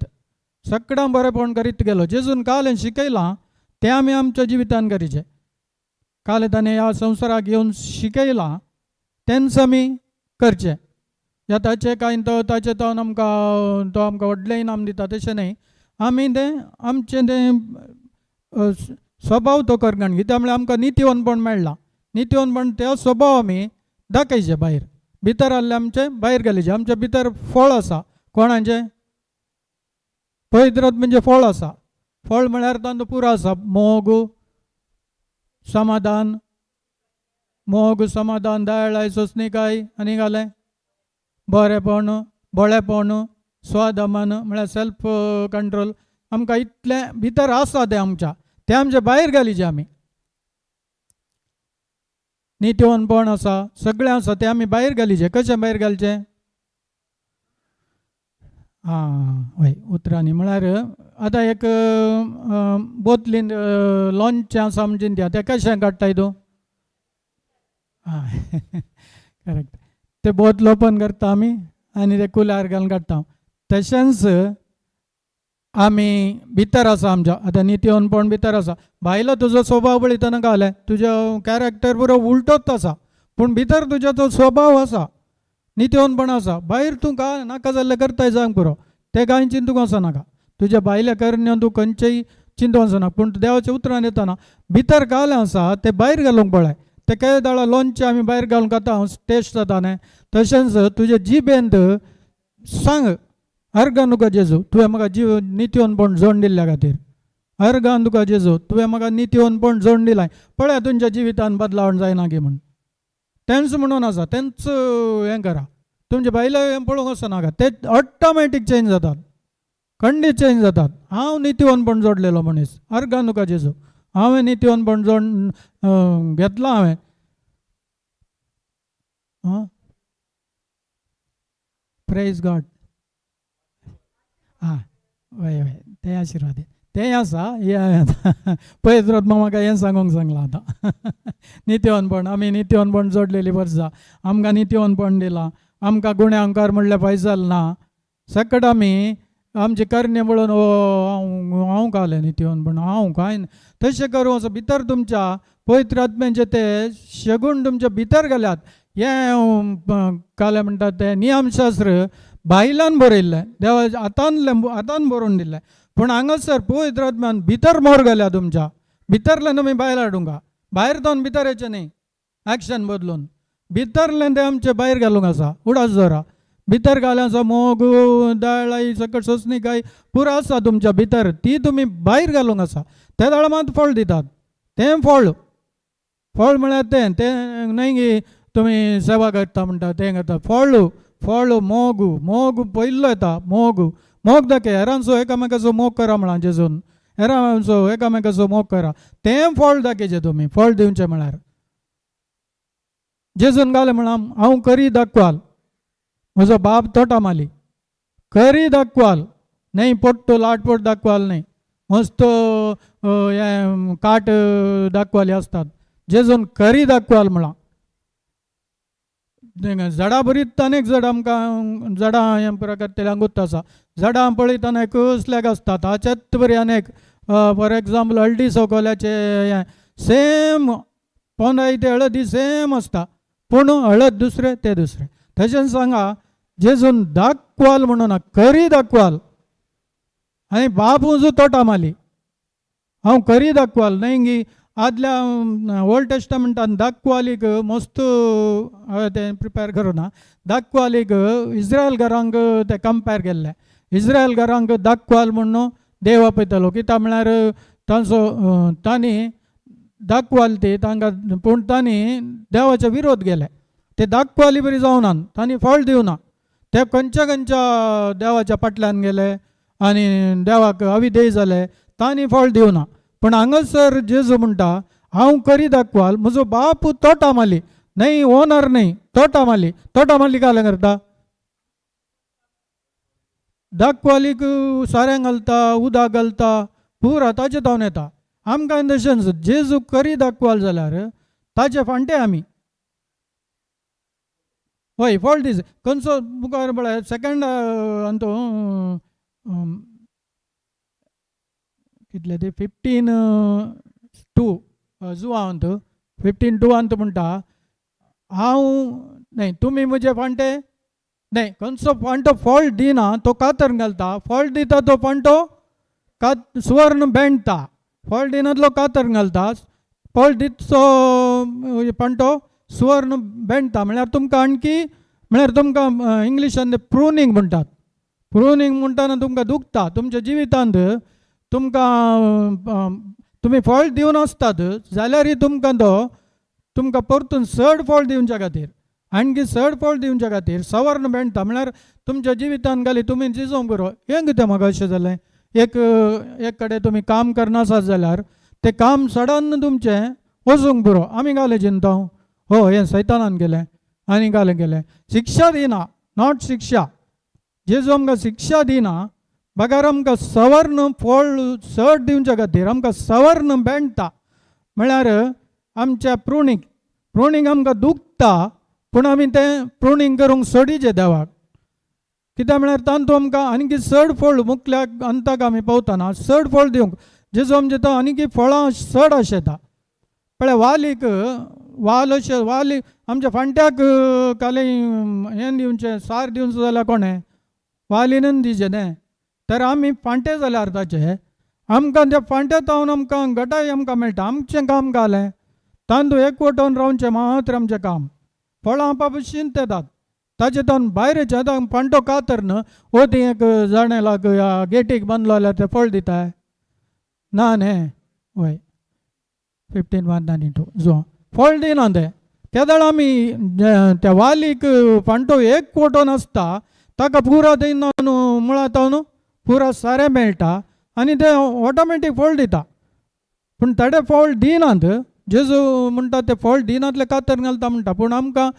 सगळ्यांक बरेंपण करीत गेलो. जेजून काल शिकयलां तें आमी आमच्या जिवितान करीचें. काल ताणें ह्या संवसाराक येवन शिकयलां तेंच आमी करचें. या ताचें कांय तो ताचें तो आमकां तो आमकां व्हडलें इनाम दिता तशें न्हय. आमी तें आमचें तें स्वभाव तो करगाण कित्याक म्हळ्यार आमकां नितीवनपण मेळ्ळां. नितीवनपण त्या स्वभाव आमी दाखयचें भायर, भितर आहलें आमचें भायर घालीचें. आमच्या भितर फळ आसा, कोणाचें पवित्र म्हणजे फळ आसा. फळ म्हळ्यार तांचो पुरो आसा, मोग, समाधान, मोग, समाधान, दयाळाय, सोंसणीकाय, आनी घालें बरेपण, भोळेपण, स्वदमन म्हळ्यार सेल्फ कंट्रोल. आमकां इतलें भितर आसा तें आमच्या, तें आमच्या भायर घालीचें. आमी नितीवनपण आसा, सगळें आसा, तें आमी भायर घालीचें. कशें भायर घालचें? आं हय, उतरांनी म्हळ्यार आतां एक बोतलीन लोणचें आसा म्हणजे तें कशें काडटाय तूं? आं करेक्ट, तें बोतल ओपन करता आमी आनी तें कुल्यार घालून काडटा. तशेंच आमी भितर आसा आमच्या आतां नितीवनपण भितर आसा. भायलो तुजो स्वभाव पळयतना घालें तुजो कॅरेक्टर पुरो उलटोच आसा, पूण भितर तुजो तो स्वभाव आसा, नितीवनपण आसा. भायर तूं काय नाका जाल्लें करताय जावंक पुरो, तें कांय चिंतूंक वचनाका. तुज्या भायल्या करण्यो तूं खंयचेय चिंतूंक वचना, पूण देवाच्या उतरान येतना भितर घालें आसा तें भायर घालूंक पळय. तें काय दाळा लोणचें आमी भायर घालून खाता, टेस्ट जाता न्ही. तशेंच तुजे जिबेंत सांग, अर्गान तुका जेजू तुवें म्हाका जीव नितीवनपण जोड दिल्ल्या खातीर, अर्गान तुका जेजू तुवें म्हाका नितीवनपण जोड दिलाय. पळय तुमच्या जिवितान बदलावण जायना की म्हूण. तेंच म्हणून आसा, तेंच हें करा. तुमचे बायले हें पळोवंक वचनाका, ते ऑटोमॅटीक चेंज जातात, खंडीत चेंज जातात. हांव नितीवनपण जोडलेलो मनीस, अर्गान तुका जेजू हांवें नितीवनपण जोड घेतलां हांवें. आं प्रेज गॉड. आं वय वय, तें आशिर्वाद तें आसा. हें आतां पळयत रावत म्हाका हें सांगूंक सांगलां आतां. नितीवनपण, आमी नितीवनपण जोडलेली वर्सां, आमकां नितीवनपण दिलां, आमकां गुण्यांकार म्हणल्यार फायजल ना. सकट आमी आमचे करणे पळोवन ओ हांव हांव घालें नितीवनपण, हांव कांय तशें करूं असो भितर तुमच्या पवित्र आत्म्याचे ते शगूण तुमच्या भितर घाल्यात. हें घालें म्हणटात तें नियमशास्त्र बायलान बरयल्लें, देवा हातान हातान बरोवन दिल्लें, पूण हांगासर पवित्र आत्म्यान भितर मोर घाल्या तुमच्या. भितरल्यान तुमी भायर हाडूंक, भायर जावन भितर येचें न्ही, एक्शन बदलून भितरल्यान तें आमचें भायर घालूंक आसा. उडास दवरा, भितर घालें आसा मोग, दयाळाय, सकट सोंसणीकाय पुरो आसा तुमच्या भितर, ती तुमी भायर घालूंक आसा. ते दाळ मात फळ दितात, तें फळ फळ म्हळ्यार तें तें न्हय की तुमी सेवा करता म्हणटा तें करता. फळ फळ मोग, मोग पयल्लो येता, मोग मोग दाखय. हेरांचो एकामेकाचो मोग करा म्हळां जेजून, हेरांचो एकामेकाचो मोग करा, तें फळ दाखयचें तुमी. फळ दिवचें म्हळ्यार जेजून घालें म्हळां हांव करी दाखवाल, म्हजो बाप तोटा माली करी दाखवाल न्हय, पोट्टो लाटपोट दाखवाल न्हय, मस्त हें काट दाखवाली आसतात. जेजून करी दाखवाल म्हळां. झाडां बरीच अनेक झाडां आमकां झाडां हें पुरो करतले गुत्त आसा. झाडां पळयतना कसल्याक आसता ताचेच बरी अनेक, फॉर एग्जाम्पल हळदी सोकोल्याचे हें सेम पोंदाय ते हळदी सेम आसता, पूण हळद दुसरें तें दुसरें. तशेंच सांगा जेजून दाखवाल म्हणून करी दाखवाल, आनी बाप उजू तोटा माली हांव करी दाखवाल न्हय गी. आदल्या ओल्ड टेस्टमेंटान दाखवालीक मस्त हांवें तें प्रिपेर करूं ना. दाखवालीक इस्रायल घरांक तें कंपेर केल्लें. इस्रायल घरांक दाखवाल म्हणून देव आपयतालो, कित्याक म्हळ्यार तांचो तांणी दाखवाल ती तांकां, पूण तांणी देवाचे विरोध केले. ते दाखवाली बरी जावना, तांणी फळ दिवना, ते खंयच्या खंयच्या देवाच्या फाटल्यान गेले आनी देवाक अविधेय जाले, तांणी फळ दिवना. पूण हांगासर जेजू म्हणटा हांव करी दाखवाल, म्हजो बाप तोटा माली न्हय, ओनर न्हय, तोटा माली. तोटा माली कालें करता, दाखवालीक साऱ्यां घालता, उदक घालता, पुरा ताचे धांवन येता. आमकां तशेंच जेजू करी दाखवाल जाल्यार ताचे फांटे आमी हय फळ दीस खंयचो मुखार पळय सेकंड अंतू कितले ते 15:2 जुवांत 15:2 अंत म्हणटा हांव न्हय तुमी म्हजे फांटे न्हय. खंयचो फांटो फळ दिना तो कातर घालता, फळ दिता तो फांटो कात सुवर्ण बेंडता, फळ दिनातलो कातर घालता, फळ दितचो पांटो सुवर्ण बेंडता. म्हळ्यार तुमकां आणखी, म्हळ्यार तुमकां इंग्लिशान प्रुनींग म्हणटात. प्रुनींग म्हणटाना तुमकां दुखता तुमच्या जिवितांत. तुमकां तुमी फळ दिवन आसतात जाल्यारय तुमकां तो तुमकां परतून चड फळ दिवच्या खातीर, आणखी चड फळ दिवच्या खातीर सवर्ण बेंडता. म्हळ्यार तुमच्या जिवितान घाली तुमी जिजोवंक बरो. हें कितें म्हाका अशें जालें, एक एक कडेन तुमी काम करनासात जाल्यार तें काम सडन तुमचें वचूंक पुरो. आमी घालें चिंता, हो हें सैतानान केलें आनी घालें केलें. शिक्षा दिना, not शिक्षा. जेजू आमकां शिक्षा दिना बगर आमकां सवर्ण फळ चड दिवच्या खातीर आमकां सवर्ण बेंडता. म्हळ्यार आमच्या प्रुणीक, प्रुणींग आमकां दुखता, पूण आमी तें प्रुणींग करूंक सोडीचें देवाक. कित्याक म्हळ्यार तांतू आमकां आनीक चड फळ मुखल्याक अंताक आमी पावतना चड फळ दिवंक जेजू आमचें तो आनीक फळां चड अशें येता. पळय वालीक वाल अशें, वाली आमच्या फांट्याक काले हें दिवचें, सार दिवचो जाल्यार कोणें वालीनूच दिवचें न्हय. तर आमी फांटे जाल्यार ताचे आमकां त्या फांट्या तावन आमकां घटाय आमकां मेळटा. आमचें काम घालें तांदूळ एकवटोवन रावचें मात्र आमचें काम. फळां आपा शिंत येतात ताचे तावन भायर येचे. आतां पांटो कातर न्हू, वो ती एक जाणेलाक ह्या गेटीक बांदलो जाल्यार तें फळ दिताय ना न्ही. वय 15:192 जो फळ दिना तें. तेदळ आमी त्या वालीक फांटो एक वटोन आसता, ताका पुरा थंय न्हू मुळां तावन पुरा सारें मेळटा आनी तें ऑटोमॅटीक फळ दिता. पूण थोडे फळ दिनात. जेजू म्हणटा तें फळ दिनातलें कातर घालता म्हणटा, पूण आमकां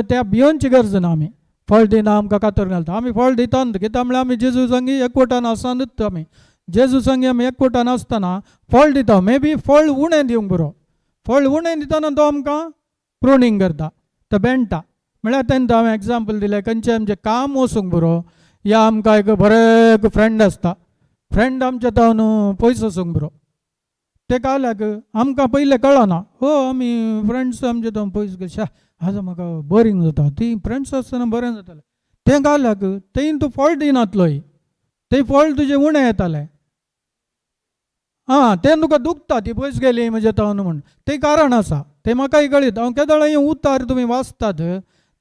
त्या भियोनची गरज ना. आमी फळ दिना आमकां कातर घालता, आमी फळ दितात. कित्याक म्हळ्यार आमी जेजू संगी एकवटान आसनूच. आमी जेजू संगी आमी एकवटान आसतना फळ दिता. मे बी फळ उणें दिवंक पुरो. फळ उणें दितना तो आमकां प्रुनींग करता, तो बेंडटा. म्हळ्यार तेन्ना हांवें एग्जाम्पल दिलें, खंयचें आमचें काम वचूंक पुरो, या आमकां एक बरें एक फ्रेंड आसता, फ्रेंड आमच्या तावन पयस वचूंक पुरो. ते काल्याक आमकां पयलें कळना, हो आमी फ्रेंड्स आमचे तावन पयस गेले, शा आतां म्हाका बोरींग जाता, ती फ्रेंड्स आसतना बरें जातालें. तें काल्याक तें तूं फळ दिनातलोय, तें फळ तुजें उणें येतालें. आं तें तुका दुखता, ती पयस गेली म्हज्या तावन म्हूण. तें कारण आसा, तें म्हाकाय कळीत. हांव केदळाय उतार तुमी वाचतात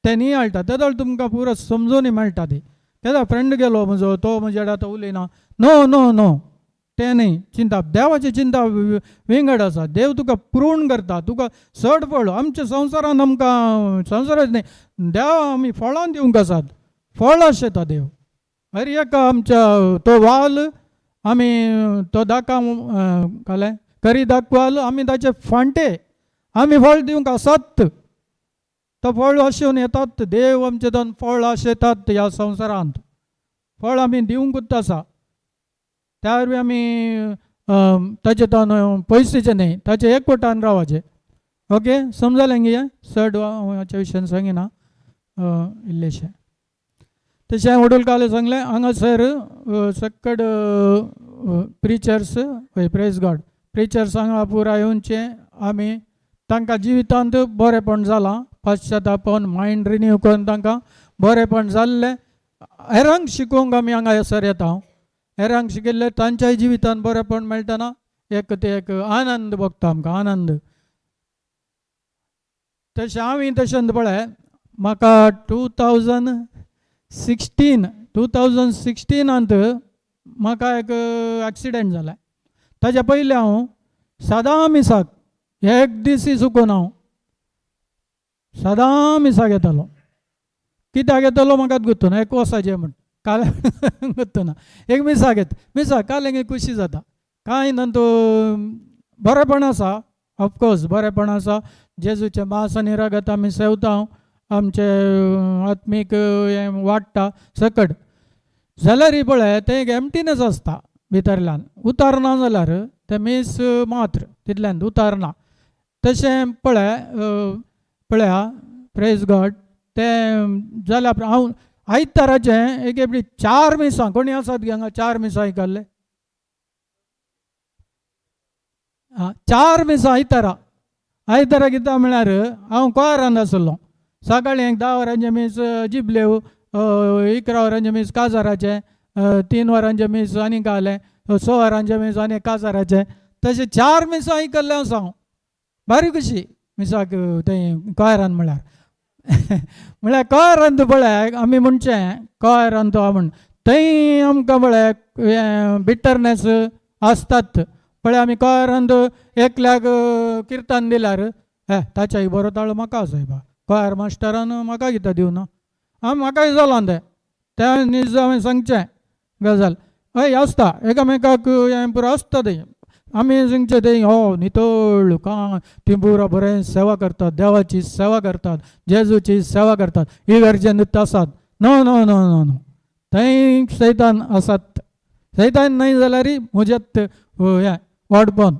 तें नियाळटा, तेदळ तुमकां पुरो समजून मेळटा ती. केदा फ्रेंड गेलो म्हजो, तो म्हजे आतां उलयना, नो नो नो, तें न्ही चिंता. देवाची चिंता विंगड आसा. देव तुका प्रून करता, तुका चड फळ. आमच्या संवसारान आमकां संवसाराच न्ही, देव आमी फळां दिवंक आसात. फळ आशेता देव हर एक. आमच्या तो वाल आमी तो दाका कालें करी दाखवाल, आमी ताचे फांटे, आमी फळ दिवंक आसात. तो फळ आशेवन येतात, देव आमचे दोन फळ आशेतात. ह्या संवसारांत फळ आमी दिवंकूच आसा. त्या वरवीं आमी ताचे तावन पयशेचे न्ही, ताचे एकवटान रावचें. ओके, समजलें गे? चड हाच्या विशयान सांगिना इल्लेशें. तशें हांवें वडूल काले सांगलें, हांगासर सक्कड प्रिचर्स, हय, प्रेज गॉड, प्रिचर्स हांगा पुराय येवचे. आमी तांकां जिवितांत बरेपण जालां, पश्चातापन मायंड रिन्यू करून तांकां बरेपण जाल्लें. हेरांक शिकोवंक आमी हांगा हेसर येता. हेरांक शिकयल्लें तांच्याय जिवितांत बरेपण मेळटना एक ते एक आनंद भोगता आमकां आनंद. तशें हांव तशें पळय, म्हाका 2016, 2016आंत म्हाका एक एक्सिडेंट जाला. ताच्या पयलीं हांव सदां मिसाक एक दीसय चुकून हांव सदां मिसाक येतालो. कित्याक येतालो म्हाकाच गुत्तू ना. एक वसाचें म्हण काल गुत्तू ना. एक मिसाक येता, मिसाक काल खुशी जाता. कांय ना, बरेपण आसा, ऑफकोर्स बरेपण आसा. जेजूचें मास आनी रगत आमी सेवता, आमचें आत्मीक हें वाडटा सकट. जाल्यार पळय तें एक एम्प्टीनेस आसता भितरल्यान. उतारना जाल्यार तें मीस मात्र तितल्यान उतारना. तशें पळय पळया, प्रेज गॉड. तें जाल्या हांव आयताराचें एक एकटी चार मिसां. कोणी आसात गे हांगा चार मिसां आयकल्ले? आं, चार मिसां आयतारा. आयतारा कितें म्हळ्यार हांव कोयरान आसलो. सकाळीं एक 10 वरांचें मीस जिबलेव, 11 वरांचें मीस काजाराचें, 3 वरांचें मीस आनी कालें. स वरांचें मीस आनी 1000चें, तशें 4 मिसां आयकल्लें आसा हांव. बारी कशी मिसाक तें कॉयरान म्हळ्यार म्हळ्यार कॉयरान तूं पळय आमी म्हणचें कॉयरान तो म्हण थंय आमकां पळय हें बिटरनेस आसतात. पळय आमी कॉयरान एकल्याक किर्तन दिल्यार हे ताच्याय बरो ताळो म्हाका आसा बा, कॉयर मास्टरान म्हाका कितें दिवना, आं म्हाकाय जालां तें, तें नीज हांवें सांगचें गजाल. हय आसता एकामेकाक हें पुरो आसता तें. आमी सांगचें तें हो नितळ कांय ती पुरो बरें सेवा करतात, देवाची सेवा करतात, जेजूची सेवा करतात, इगर्जेनूच आसात. No no no no no, थंय सैतान आसात. सैतान न्हय जाल्यार म्हज्यात हें वाडपण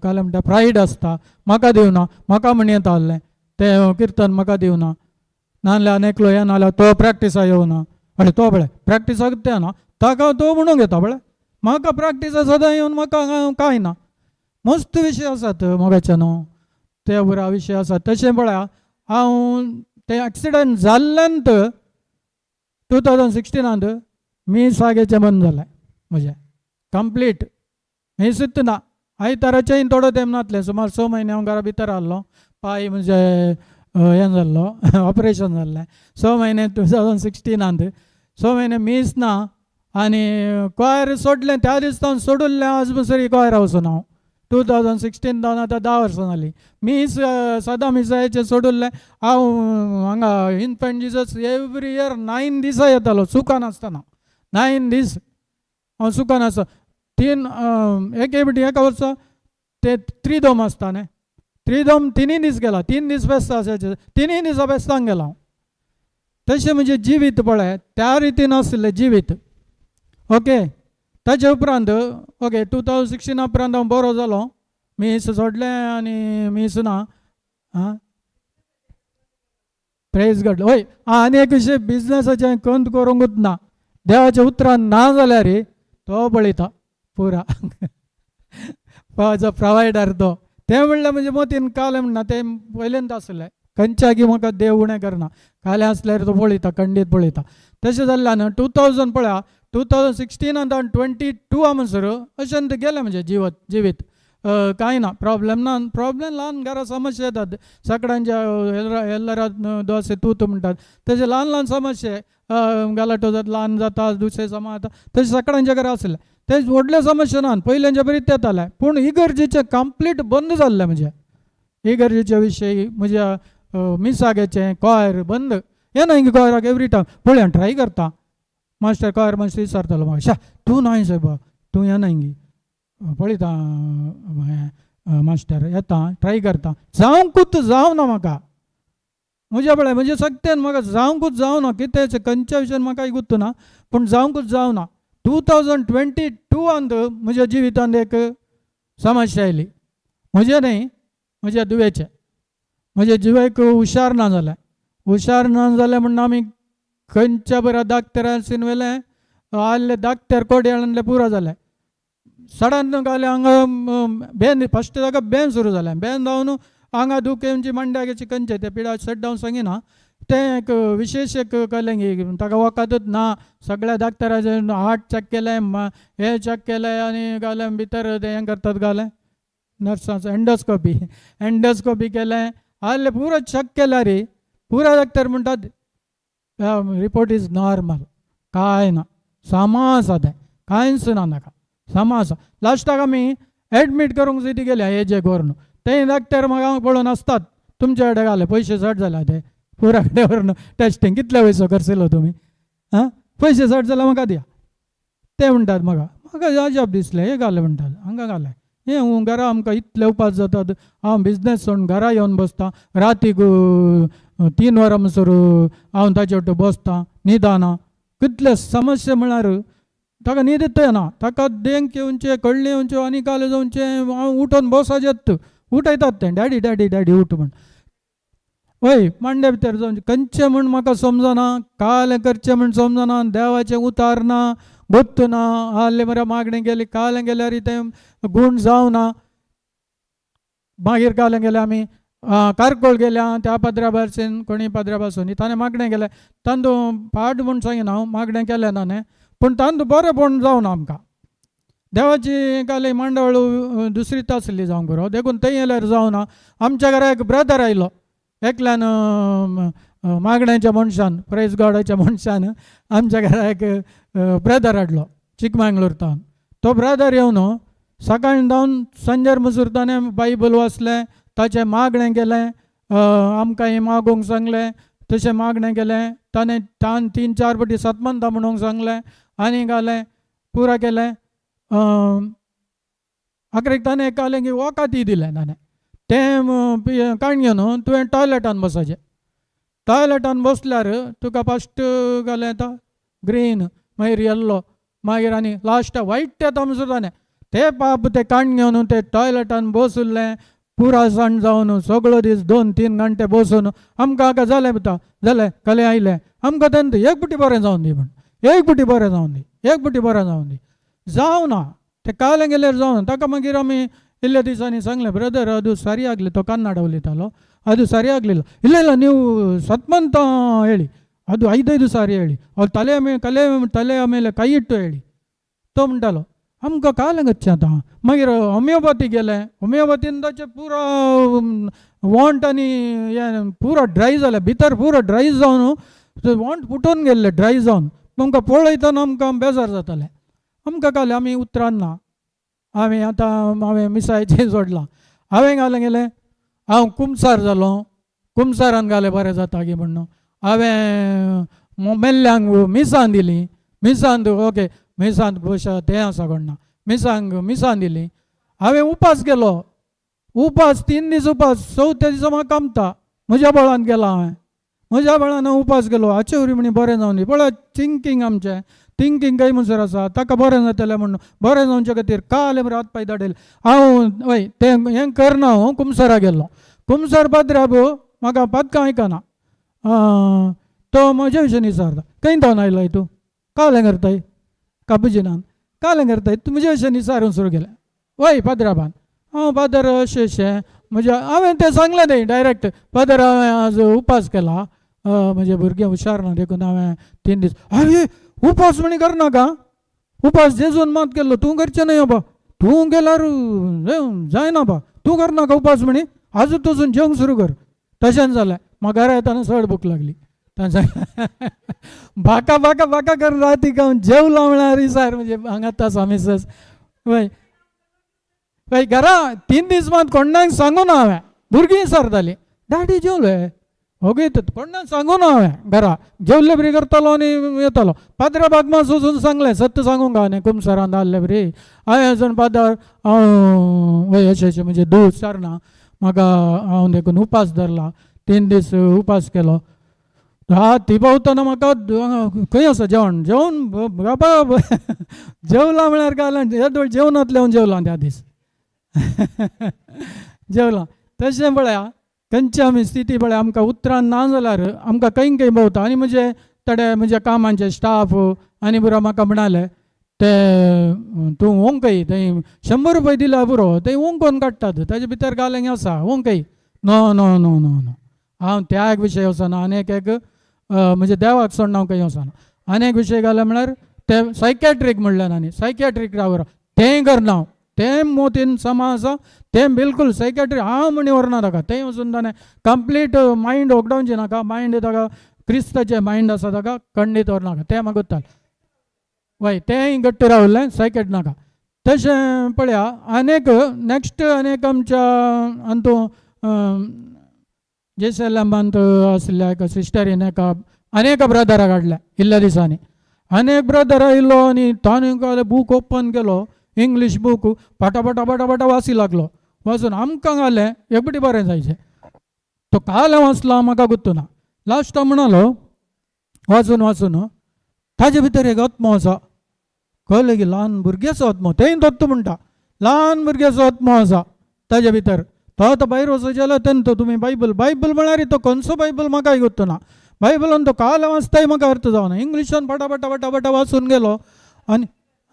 काल म्हणटा प्रायड आसता, म्हाका दिवना, म्हाका म्हण येता आहलें तें किर्तन म्हाका दिवना, नाजाल्यार आनी एकलो येना जाल्यार तो प्रॅक्टिसा येवना, आनी तो पळय प्रॅक्टिसाक तें ना ताका तो म्हणूंक येता, पळय म्हाका प्रॅक्टिसा सदां येवन म्हाका कांय ना. मस्त विशय आसात मोगाचे न्हू ते बरो विशय आसात. तशें पळया हांव तें एक्सिडंट जाल्ल्यान 2016 मीस आगेचें बंद जालें म्हजें कंप्लीट, मीसूच ना. आयताराचेंय थोडो तेंप नासलें, सुमार 6 म्हयने हांव घरा भितर आहलो, पांय म्हणजे हें जाल्लो ऑपरेशन जाल्लें. 6 म्हयने 2016 6 म्हयने मीस ना आनी क्वायर सोडलें. त्या दिसा सोडुल्लें आज पसरी क्वायर वचून हांव 2016 जावन आतां 10 वर्सां जालीं. मीस सदां मिसायचें सोडुल्लें. हांव हांगा इन्फंट जिजस एवरी इयर 9 दिसां येतालो चुकनासतना, 9 दीस हांव चुकनासतना. 3 एके फावटी एका वर्सा ते त्रिदोम आसता न्ही, त्रिदोम 3 दीस गेला, 3 दीस फेस्तां आसाचे, 3 दिसां फेस्तांक गेला हांव. तशें म्हजें जिवीत पळय त्या रितीन आसलें जिवीत. ओके, ताजे उपरांत ओके 2016 उपरांत हांव बरो जालो, मीस सोडलें आनी मीस ना. आं प्रेज गॉड. हय आनी एक विशय बिजनसाचें कंत करूंकूच ना, देवाच्या उतरान ना जाल्यार तो पळयता पुरा जो प्रोवायडर तो. तें म्हणल्यार म्हणजे मतीन कालें म्हणना, तें पयल्यान आसलें खंयच्यागी म्हाका देव उणें करना, कालें आसल्यार तो पळयता, खंडीत पळयता. तशें जाल्ल्यान 2000 पळया 2016 हांव 22 म्हणसर अशें गेलें म्हणजे जिवीत कांय ना, प्रॉब्लेम ना. प्रॉब्लेम ल्हान घरा समस्या येतात सगळ्यांच्या, ಎಲ್ಲರ ದೋಸೆ तूत म्हणटात तशें ल्हान ल्हान समस्या, गलाटो जाता, ल्हान जाता, दुसरें समा जाता, तशें सगळ्यांच्या घरा आसलें. ते व्हडलें समस्या ना, पयल्यांच्या बरीच येतालें. पूण इगर्जेचें कंप्लीट बंद जाल्लें म्हजें, इगर्जेच्या विशयी म्हज्या मिसागेचें कॉयर बंद. येना हिंगा कॉयराक एवरी टायम पळय ट्राय करता, मास्टर कॉयर मास्टर विचारतालो म्हाका, शा तूं न्हय सायबा, तूं येना हिंगी, पळयता हें मास्टर येता ट्राय करता, जावंकूच जावना म्हाका. म्हज्या पळय म्हणजे सगळ्यान म्हाका जावंकूच जावना, कितें खंयच्या विशयान म्हाका गुत्तू ना, पूण जावंकूच जावना. 2022 म्हज्या जिवितांत एक समस्या आयली, म्हजें न्हय म्हज्या दुवेचें. म्हज्या जिवेक हुशार ना जालें, हुशार ना जालें म्हण आमी खंयच्या बऱ्या दाक्तरान व्हेलें, आहले दाक्तर कोडयाळांतले पुरो जालें. सडन घालें हांगा बेन, फस्ट ताका बेन सुरू जालें, बेन जावन हांगा दुखेंची मांड्याची खंयचें तें पिडा सड्ड हांव सांगिना, तें एक विशेश एक कळ्ळें की ताका वखदूच ना. सगळ्या दाक्तराचें हार्ट चॅक केलें, हें चॅक केलें आनी घालें भितर तें हें करतात घालें नर्सांचो एंडोस्कोपी, एंडोस्कोपी केलें, आहले पुरो चॅक केल्यार पुरो डॉक्टर म्हणटात रिपोर्ट is normal, कांय ना, सामा आसा तें, कांयच ना नाका, सामा आसा. लास्टाक आमी एडमीट करूंक जाय ती गेल्या हे जे करून ते डॉक्टर म्हाका पळोवन आसतात, तुमच्या कडेन घाले पयशे चड जाल्या ते पुरा कडेन व्हरून टेस्टींग कितले पयसो खर्चिलो तुमी, आं पयशे चड जाल्यार म्हाका दिया ते म्हणटात. म्हाका म्हाका अजाप दिसलें, हे घालें म्हणटात हांगा घालें हें घरा आमकां इतले उपास जातात, हांव बिजनेस सोडून घरा येवन बसता, रातीक 3 वरां म्हणसर हांव ताचे वाटे बसता, न्हिदना. कितले समस्या म्हळ्यार ताका न्हीद येना, ताका देंक येवचें, कळ्ळें येवचें आनी कालें जावचें, हांव उठोन बसाचें, उठयतात तें डॅडी डॅडी डॅडी उठ म्हण. हय मांड्या भितर जावचें खंयचें म्हण म्हाका समजना, कालें करचें म्हण समजना, देवाचें उतार ना, गोत्त ना. आहले मरे मागणें गेली, कालें गेल्यार तें गूण जावना. मागीर कालें गेलें आमी कारकोळ गेल्या त्या पाद्र्या भाशेन, कोणी पाद्र्या पासून ताणें मागणें केलें, तांदू पाड म्हूण सांगिना हांव, मागणें केलें ताणें, पूण तांदू बरें पण जावना आमकां. देवाची काल मांडावळ दुसरीच आसली जावंक बरो, देखून थंय येयल्यार जावना. आमच्या घरा एक ब्रदर आयलो एकल्यान, मागण्याच्या मनशान, प्रेज गॉडाच्या मनशान आमच्या घरा एक ब्रदर हाडलो चिकमंगळूर तावन. तो ब्रदर येवन सकाळीं जावन संजेर मसूर ताणें बायबल वाचलें, ताचें मागणें केलें, आमकां हें मागूंक सांगलें, तशें मागणें केलें ताणें. तान 3-4 फावटी सतमंता म्हणूंक सांगलें आनी घालें पुरा केलें. आखरेक ताणें कालें की वखदय दिलें ताणें. तें काडून घेवन तुवें टॉयलेटान बसाचें. टॉयलेटान बसल्यार तुका फस्ट घालें येता ग्रीन, मागीर येल्लो, मागीर आनी लास्ट वायट येता म्हणसर ताणें ते पाप ते काडून घेवन ते टॉयलेटान बसुल्लें पुरा सण जावन सगळो दीस 2-3 घंटे बसून आमकां आतां जालें पुता जालें कलें आयलें आमकां. तेन्ना एक पुटी बरें जावन दी म्हण, एक पुटी बरें जावन दी, एक पुटी बरें जावन दी. जावं ना तें कालें गेल्यार जावं ना ताका. मागीर आमी इल्ल्या दिसांनी सांगलें, ब्रदर ಅದು ಸರಿ ಆಗಲಿ. तो ಕನ್ನಡ ಉಲಿತಾलो, ಅದು ಸರಿ ಆಗಲಿಲ್ಲ. ಇಲ್ಲ ಇಲ್ಲ, ನೀವು ಸತ್ಮಂತ ಹೇಳಿ, ಅದು 5-5 ಸಾರಿ ಹೇಳಿ, ಅವ್ರು ತಲೆಯ ಮೇಲೆ ಕಲೆ ತಲೆಯ ಮೇಲೆ ಕೈ ಇಟ್ಟು ಹೇಳಿ तो म्हणटालो. आमकां कालें कच्चें आतां. मागीर होमियोपॅथी गेले. होमियोपॅथीन ताचें पुरो वोंट आनी हें पुरो ड्राय जालें भितर, पुरो ड्राय जावन वोंट फुटून गेल्ले ड्राय जावन. आमकां पळयतना आमकां बेजार जातालें. आमकां कालें आमी उतरान ना, आमी आतां हांवें मिसायचें सोडलां. हांवें घालें गेलें, हांव कुमसार जालो. कुमसारान घालें बरें जाता की म्हणून हांवें मेल्ल्यांक मिसां दिलीं. मिसांत ओके, मिसांत पयशा तें आसा कोण ना, मिसांक मिसां दिलीं. हांवें उपास केलो, उपास 3 दीस उपास. चवथ्या दिसा म्हाका कामता म्हज्या बळान केला हांवें, म्हज्या बळान हांव उपास केलो. हाचे वरी म्हणी बरें जावन दी. पळय थिंकींग, आमचें थिंकींग खंय म्हणसर आसा. ताका बरें जातलें म्हणून, बरें जावचे खातीर काल हात पांय धाडयले हांव. वय तें हें करना, हांव कुमसरा गेल्लो. कुमसर पाद्र्याब म्हाका पातकां आयकना. तो म्हज्या विशीं विचारता, खंय धांवन आयलाय तूं, कालें करताय कापुजिनान, कालें करताय तूं? म्हज्या विशीं विचारूंक सुरू केलें. वय पाद्राबान, हांव फादर अशें अशें म्हज्या हांवें तें सांगलें तें डायरेक्ट, फादर हांवें आज उपास केला, म्हजे भुरगे हुशार ना देखून हांवें 3 दीस. आरे उपास म्हणी करनाका, उपास जेजून मात केल्लो, तूं करचें न्हय बा, तूं केल्यार जायना बा, तूं करनाका उपास म्हणी, आजूच वचून जेवंक सुरू कर. तशेंच जालें. म्हाका घरा येताना चड भूक लागली. तांच्या बाका बाका बाका करून राती खावन जेवलो म्हळ्यार विचार म्हणजे हांगात आसा मिसेस. वय वय, घरा 3 दीस मात कोणाक सांगू ना हांवें. भुरगीं विचारतालीं, डॅडी जेवले ओगे? कोणाक सांगू ना हांवें. घरा जेवले बरी करतालो आनी येतालो. पाद्रा बागमास वचून सांगलें, सत्य सांगूंक हांवें. कुमसरान धाडले बरी हांवें वचून, फादर हांव वय अशें अशें म्हणजे दूद सारना म्हाका, हांव देखून उपास धरला, 3 दीस उपास केलो. राती पावतना म्हाका खंय आसा जेवण, जेवण बाबा जेवला म्हळ्यार काय येदोळ जेवणांतलें हांव जेवलां त्या दीस जेवलां. तशें पळया खंयची आमी स्थिती पळया, आमकां उतरान ना जाल्यार आमकां खंय खंय भोंवता. आनी म्हजे थोडे म्हज्या कामांचे स्टाफ आनी पुरो म्हाका म्हणाले, ते तूं ओंकय थंय, 100 रुपया दिल्यार पुरो, थंय ओंकोन काडटात, ताजे भितर घालें आसा ओंकय. No no no no no, हांव त्या एक विशय वचना आनी एक एक म्हणजे देवाक सोडून हांव खंय वचना. आनी एक विशय घाले म्हळ्यार ते सायकॅट्रीक म्हणल्यार आनी सायकॅट्रीक रावर तेंय करना हांव. तें मोतीन समा आसा तें बिलकूल. सायकॅट्रीक हांव म्हणी व्हरना ताका. थंय वचून ताणें कंप्लीट मायंड वगडावचें नाका. मायंड ताका क्रिस्ताचें मायंड आसा, ताका खंडीत व्हरनाका. तें म्हाका उत्तालें. वय तेंय घट्ट रावलें, सायकेट नाका. तशें पळया आनीक नॅक्स्ट आनीक आमच्या अंतू जेसलमांत आशिल्ल्या एका सिस्टरीन एका आनी एका ब्रदराक हाडलें इल्ल्या दिसांनी. आनी एक ब्रदर आयलो आनी ताणें बूक ओपन केलो, इंग्लीश बूक, पाटा पाटा पाटा पाटा वाची लागलो. वाचून आमकां घालें एकपटी बरें जायचें. तो काल वाचला म्हाका गुत्तू ना. लास्टाक म्हणालो वाचून वाचून, ताजे भितर एक आत्मो आसा. कळ्ळें की ल्हान भुरग्याचो आत्मो, तेंय दत्त म्हणटा, ल्हान भुरग्याचो आत्मो आसा ताजे भितर. तो आतां भायर वचपाचें जाल्यार तेन्ना तुमी बायबल, बायबल म्हळ्यार तो खंयचो बायबल म्हाकाय गुत्तो ना. बायबलान तो काल वाचताय म्हाका अर्थ जावना. इंग्लिशान पटा पटा पटा पटा वाचून गेलो आनी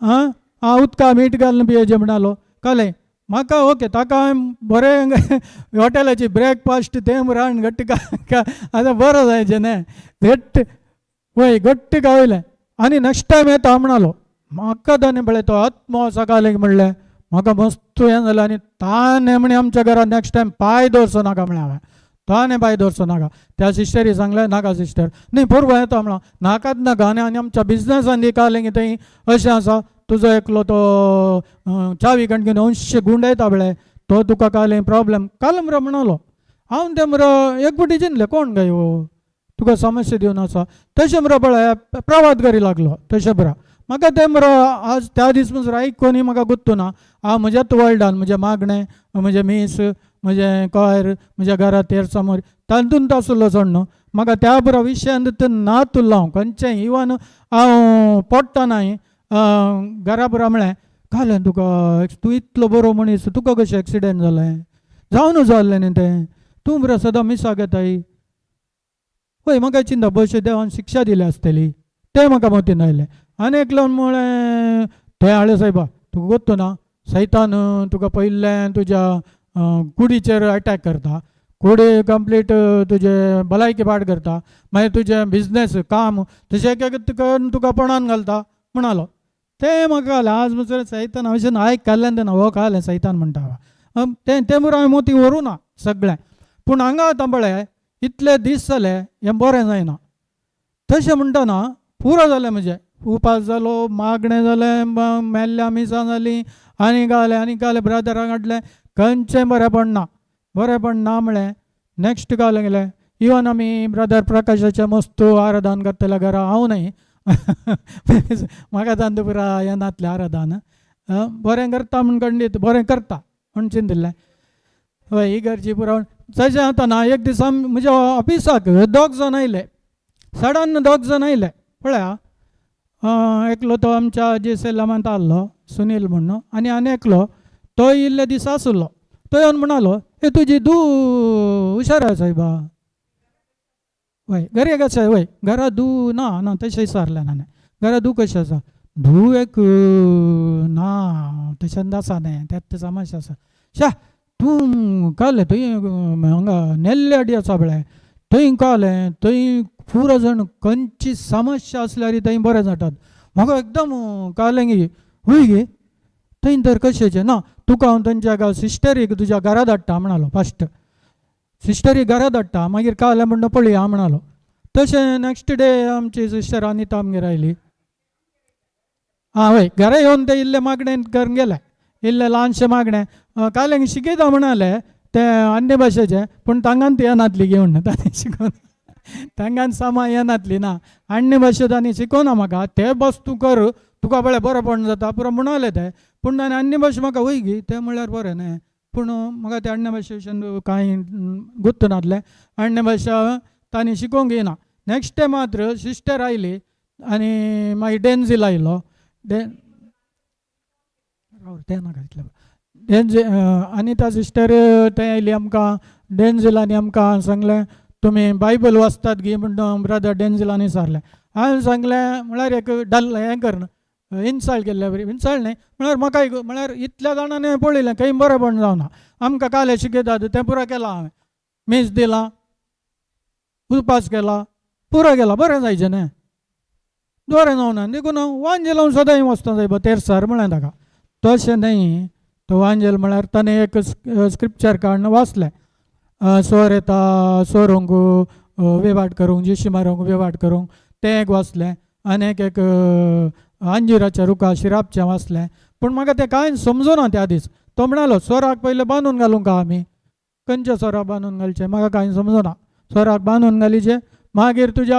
आं आं उदका मीठ घालून पियेचें म्हणालो. कळ्ळें म्हाका ओके, ताका हांवें बरें हॉटेलाची ब्रेकफास्ट तें रांड घट्ट आतां बरो जायचें न्ही, घट्ट वय घट्ट गावयलें. आनी नेक्स्ट टायम येता म्हणालो. म्हाका ताणें पळय तो आत्मो सकाळी म्हणलें म्हाका मस्त हें जालें आनी ताणें म्हणे आमच्या घरात नेक्स्ट टायम पांय दवरचो नाका म्हळें हांवें, ताणें पांय दवरचो नाका. त्या सिस्टरी सांगलें नाका सिस्टर, न्ही पोरबो येता म्हणा नाकाच नाका. आनी आनी आमच्या बिजनसान दी कालें की थंय अशें आसा, तुजो एकलो तो चावी कणकीन अंशे गुंडयता पळय तो तुका कालें प्रॉब्लम काल मरे म्हणालो. हांव तें मरे एक फावटी चिंतलें कोण काय हो तुका समस्या दिवन आसा तशें मरे पळय प्रवाद करी लागलो तशें बरा म्हाका तें मरे आज त्या दीस म्हणसर आयकोनी म्हाका गुत्तू ना. हांव म्हज्याच वर्ल्डान म्हजें मागणें, म्हजें मीस, म्हजें कॉयर, म्हज्या घरा तेरसामोर तातूंत आसलो चड न्हू म्हाका त्या बरो विशयांत ना तुल्लो हांव खंयचें. इवन हांव पडटा नाय घरा बरो म्हळें काल तुका तूं इतलो बरो मनीस तुका कशें एक्सिडेंट जालें जावन जाल्लें न्ही तें, तूं बरो सदां मिसाक येताय. हय म्हाका चिंता बशे देवान शिक्षा दिल्या आसतली तें म्हाका मतीन आयलें. आनी एकलो म्हळें तें हाडलें सायबा तुका गोत्तू ना सैतान तुका पयलें तुज्या कुडीचेर अटॅक करता, कुडी कंप्लीट तुजे भलायकी पाड करता, मागीर तुजें बिजनेस काम तशें एक एक करून तुका पणान घालता म्हणालो. तें म्हाका घालें आज म्हणसर सैतान अशें आयक काडल्यान तेन्ना हो कालें सैतान म्हणटा हांव तें तें बरोबर हांवें मोती व्हरूं ना सगळें. पूण हांगा आतां पळय इतले दीस जाले हें बरें जायना तशें म्हणटना पुरो जालें म्हजें, उपास जालो, मागणें जालें, मेल्ल्या मिसां जालीं, आनी घालें आनी घालें ब्रदराक हाडलें, खंयचें बरेंपण ना, बरेंपण ना म्हळें. नेक्स्ट घालें गेलें इवन आमी ब्रदर प्रकाशाचें मस्त आराधन करतल्या घरा हांव न्हय म्हाका तांतू पुरा हें नातलें आराधन बरें करता म्हूण खंडीत बरें करता म्हूण चिंतिल्लें. हय ही गरजी पुरो तशें आतां ना. एक दीस म्हज्या ऑफिसाक दोग जाण आयले, सडन दोग जाण आयले पळया, एकलो तो आमच्या जेसेलामांत आहलो सुनील म्हणून आनी आनी एकलो तो इल्ले दीस आसलो. तो येवन म्हणालो हे तुजी धूव हुशार आसा सायबा. वय घरा कशें वय घरा धूव ना ना तशें विचारलें ना घरा धूव कशें आसा, धूव एक ना तशें आसा न्ही तें समस्या आसा. शा तूं कालें थंय हांगा नेल्ले अडी आसा पळय थंय कालें थंय पुरो जाण खंयची समस्या आसल्यार थंय बरें जातात. म्हाका एकदम कालें गी हय गे थंय तर कशेंचें ना तुका हांव थंयच्या सिस्टरीक तुज्या घरा धाडटा म्हणालो. फस्ट सिस्टरीक घरा धाडटा मागीर कालें म्हणून पळया म्हणालो. तशें नेक्स्ट डे आमची सिस्टर अनिता आमगेर आयली. आं वय घरा येवन ते इल्लें मागणें करून गेले, इल्लें ल्हानशें मागणें कालें शिकयता म्हणाले तें अन्य भाशेचें, पूण तांगान येनातली घेवन ताणें शिकोवन तांगान सामा येनातली ना अन्य भाशे तांणी शिकोवना म्हाका तें बस तूं कर तुका पळय बरेंपण जाता पुरो म्हणाले ते. पूण ताणें अन्य भाशे म्हाका वय गी तें म्हणल्यार बरें न्हय, पूण म्हाका तें अन्य भाशेन कांय गुत्त नासलें, अन्य भाशा तांणी शिकोवंक येना. नेक्स्ट डे मात्र सिस्टर आयली आनी मागीर डेन्झील आयलो तें नाका इतलें डेन्झी अनिता सिस्टर तें आयली आमकां डेन्झिलांनी आमकां सांगलें तुमी बायबल वाचतात गी म्हणून ब्रदर डेन्झिलांनी विचारलें. हांवें सांगलें म्हळ्यार एक डल हें कर इन्सल्ट केल्ले बरी इन्सल्ट न्ही म्हळ्यार म्हाका एक म्हळ्यार इतल्या जाणांनी पळयलें खंय बरेंपण जावना आमकां कालें शिकयतात तें पुरो केलां हांवें, मीस दिलां, उपास केला, पुरो केला, बरें जायचें न्ही बरें जावना देखून हांव वांजेल हांव सदांय वचता सायबा तेरसार म्हळें ताका. तशें न्ही तो वांजेल म्हळ्यार ताणें एक स्क्रिप्चर काडून वाचलें, सोर येता सोरूंक वेवाट करूंक जेशी मारूंक वेवाट करूंक तें एक वाचलें आनी एक एक अंजिराच्या रुखा शिरापचें वाचलें. पूण म्हाका तें कांय समजुना त्या दीस. तो म्हणालो सोराक पयलें बांदून घालूंक आमी, खंयच्या सोराक बांदून घालचें म्हाका कांय समजुना, सोराक बांदून घालीचें मागीर तुज्या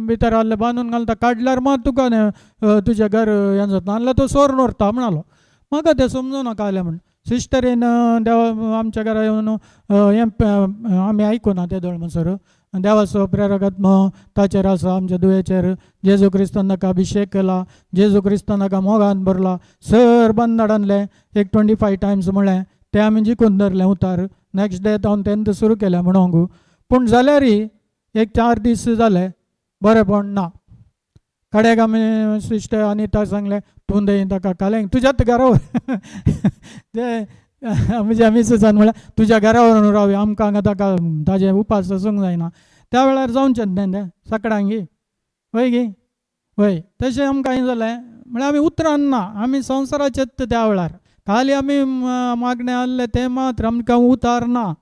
भितर आहलें बांदून घालता काडल्यार मात तुका तुजें घर हें जाता नाल्यार तो सोर व्हरता म्हणालो. म्हाका तें समजुना कालें म्हण. सिस्टरीन देवा आमच्या घरा येवन हें आमी आयकुना ते दोळ म्हणसर देवाचो प्रेरकात्म ताचेर आसा आमच्या दुयेचेर, जेजू क्रिस्तान ताका अभिशेक केला, जेजू क्रिस्तान ताका मोगान भरला, सर बंद आणलें एक 25 टायम्स म्हळें तें आमी जिखून धरलें उतार. नेक्स्ट डे हांव तेन्ना सुरू केलें म्हणोंक. पूण जाल्यारय एक 4 दीस जाले बरेंपण ना. कडेक आमी सिस्टर अनिता सांगलें तूं थंय ताका कालें तुज्याच घरा ते म्हज्या मिसेसान म्हळ्यार तुज्या घरा व्हरून रावया आमकां हांगा ताका ताजे उपास आसूंक जायना. त्या वेळार जावचें न्ही तें सकाळांगी वय गी वय तशें आमकां हें जालें. म्हळ्यार आमी उतरान ना, आमी संवसाराचेच त्या वेळार खाली आमी मागणें आहलें तें मात्र, आमकां उतार ना.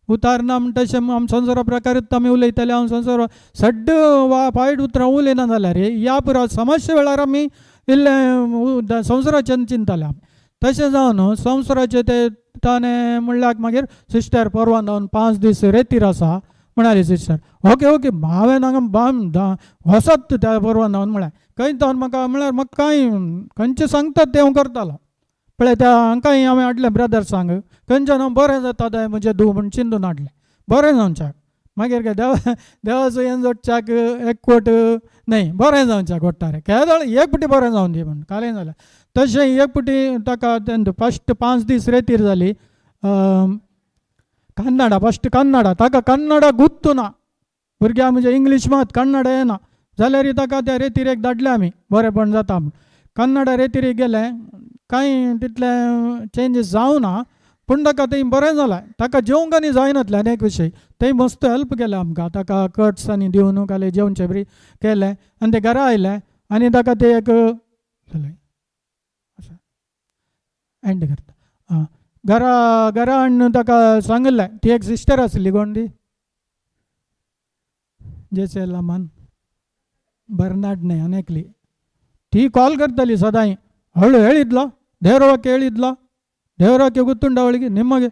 उतार ना म्हणटा तशें आमी संवसारा प्रकारच आमी उलयताले. हांव संवसार सड्ड वा वायट उतरां उलयना जाल्यार ह्या पुरा समस्या वेळार आमी इल्लें संवसाराचें चिंतताले आमी. तशें जावन संवसाराचें ते ताणें म्हणल्यार मागीर सिस्टर परवान जावन 5 दीस रेतीर आसा म्हणाली सिस्टर. ओके ओके, हांवें हांगा बाम वसत त्या परवान जावन म्हळें खंय जावन म्हाका म्हळ्यार म्हाका कांय खंयचें सांगतात तें हांव करतालो. पळय त्या हांकांय हांवें हाडलें ब्रदर्सांक, खंयच्यान हांव बरें जाता तें म्हजें धूव म्हूण चिंतून हाडलें बरें जावच्याक. मागीर काय देवाचो हें जोडच्याक एक कोट न्हय बरें जावच्याक वट्टारे केदळ एक पुटी बरें जावन दी म्हूण कालें जालें. तशें एक पुटी ताका फस्ट 5 दीस रेतीर जाली. कन्नडा फस्ट कन्नडा, ताका कन्नडा गुत्तू ना, भुरग्यांक म्हणजे इंग्लीश मात कन्नडा येना जाल्यार ताका त्या रेतिरेक धाडलें आमी बरेंपण जाता म्हूण. कन्नडा रेतिरेक गेलें कांय तितलें चेंजीस जावं ना, पूण ताका थंय बरें जालें. ताका जेवंक आनी जायनातलें आनी एक विशय थंय मस्त हेल्प केलें आमकां, ताका कट्स आनी दिवन काले जेवचें बरी केलें आनी तें घरा आयलें आनी ताका तें एक जालें एंड करता. आं घरा घरा हाडून ताका सांगिल्लें, ती एक सिस्टर आसली कोण ती जेसे लामान बर्नाड न्हय आनी एकली, ती कॉल करताली सदांय, ಅವಳು ಹೇಳಿದ್ಲ ದೇವರ ವಾಕ್ಯ ಹೇಳಿದ್ಲ, ದೇವರ ವಾಕ್ಯ ಗೊತ್ತುಂಟ ಅವಳಿಗೆ ನಿಮಗೆ,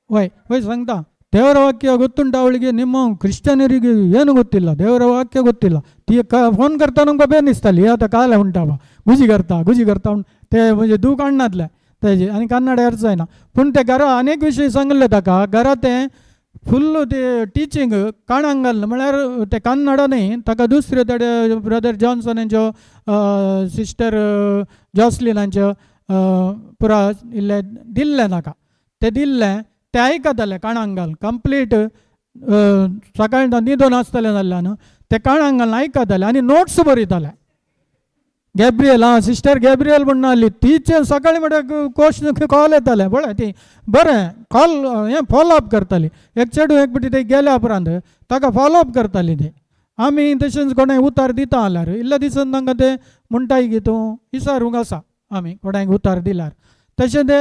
ವೈ ವೈ सांगता ದೇವರ ವಾಕ್ಯ ಗೊತ್ತುಂಟ ಅವಳಿಗೆ, ನಿಮ್ಮ ಕ್ರಿಶ್ಚಿಯನರಿಗೆ ಏನು ಗೊತ್ತಿಲ್ಲ, ದೇವರ ವಾಕ್ಯ ಗೊತ್ತಿಲ್ಲ. ती फोन करता तुमकां बेन दिसताली आतां काल म्हणटा गुजी करता गुजी करता म्हण ते म्हणजे दूख काडनातले तेजे आनी कन्नड अर्थ जायना. पूण ते घरा अनेक विशय सांगले ताका, घरा तें फुल्ल ते टिचींग काणाक घालना म्हळ्यार ते कन्नडा न्हय ताका दुसरे तेडे ब्रदर जॉन्सन हांच्यो सिस्टर जॉसलीन हांच्यो पुरा इल्लें दिल्लें ताका, तें दिल्लें तें आयकतालें काणाक घाल कंप्लीट. सकाळीं न्हिदून आसतलें जाल्ल्यान तें काणाक घालून आयकतालें आनी नोट्स बरयतालें. गॅब्रियल आं सिस्टर गॅब्रियल म्हणून आहली तिचें सकाळीं म्हणल्यार क्वेश्चन कॉल येतालें पळय ती बरें कॉल हें फॉलो अप करताली. एक चेडूं एक फावटी थंय गेल्या उपरांत ताका फॉलो अप करताली ती. आमी तशेंच कोणाक उतार दिता जाल्यार इल्ल्या दिसान तांकां ते म्हणटाय की तूं इसारूंक आसा आमी कोणाक उतार दिल्यार तशें ते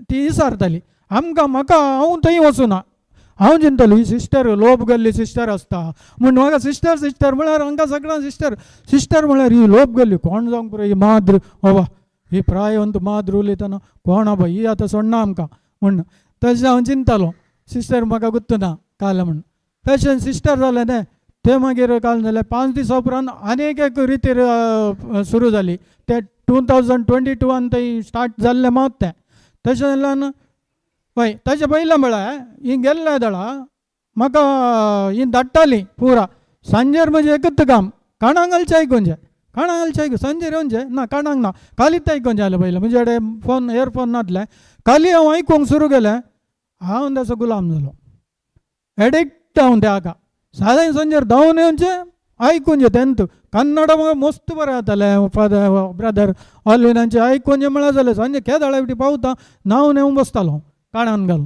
ती इसारताली आमकां. म्हाका हांव थंय वचुना, हांव चिंततालो ही सिस्टर लोब गल्ली सिस्टर आसता म्हूण म्हाका सिस्टर सिस्टर म्हळ्यार हांकां सगळ्यांक सिस्टर सिस्टर म्हळ्यार ही लोब गल्ली कोण जावंक पुरो ही माद्र बाबा ही प्रायवंत माद्र उलयतना कोण बाबा ही आतां सोडना आमकां म्हूण तशें हांव चिंततालो. सिस्टर म्हाका गुत्तना काल म्हूण तशें सिस्टर जालें तें तें मागीर काल जालें 5 दिसां उपरांत आनीक एक रितीर सुरू जाली. ते 2022 थंय स्टार्ट जाल्लें मात तें तशें जाल्ल्यान वय ताजे पयलें म्हळ्यार ही गेल्ले दळा म्हाका ही धाडटाली पुरा सांजेर म्हजें एकच काम काणाक घालचें आयकोवचें काणाक घालचें आयकूं सांजेर येवचें ना काणाक ना खालीच आयकोवचें जालें पयलें म्हजे कडेन फोन इयरफोन नासलें खाली हांव आयकूंक सुरू केलें. हांव ताचो गुलाम जालो एडिक्ट हांव त्या हाका सादें सांजेर धांवन येवचें आयकूंचें तेंत कन्नड म्हाका मस्त बरें जातालें. फादर ब्रदर ऑलविनाचें आयकूंचें म्हळ्यार जालें सांजे केदाळा फावटी पावता न्हांवन येवन बसतालो काणान घालून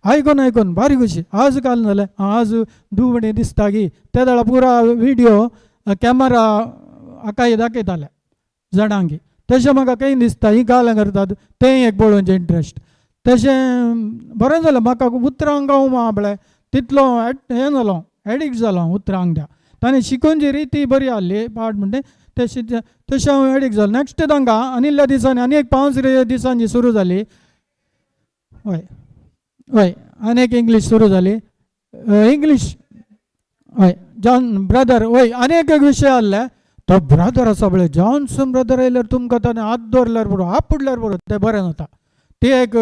आयकून आयकून बारीक कशी. आज काल जालें आज दुवणी दिसता की ते वेळार पुरा विडियो कॅमेरा हाकाय दाखयताले जाणांक. तशें म्हाका खंय दिसता ही गालां करतात तें एक पळोवचें इंट्रस्ट तशें बरें जालें म्हाका उतरांक हांव म्हळ्यार तितलो हें जालो एडिक्ट जालो उतरांक त्या ताणें शिकोवची रिती बरी आहली पाठ म्हणटे तशें तशें हांव एडिक्ट जालो. नॅक्स्ट तांकां आनी इल्ल्या दिसांनी आनी एक 5 दिसांची सुरू जाली हय हय आनी एक इंग्लीश सुरू जाली इंग्लीश हय जॉन ब्रदर हय आनी एक विशय आहले तो ब्रदर आसा पळय जॉन्सन ब्रदर आयल्यार तुमकां ताणें हात दवरल्यार पुरो आपुडल्यार पुरो तें बरें जाता. ती एक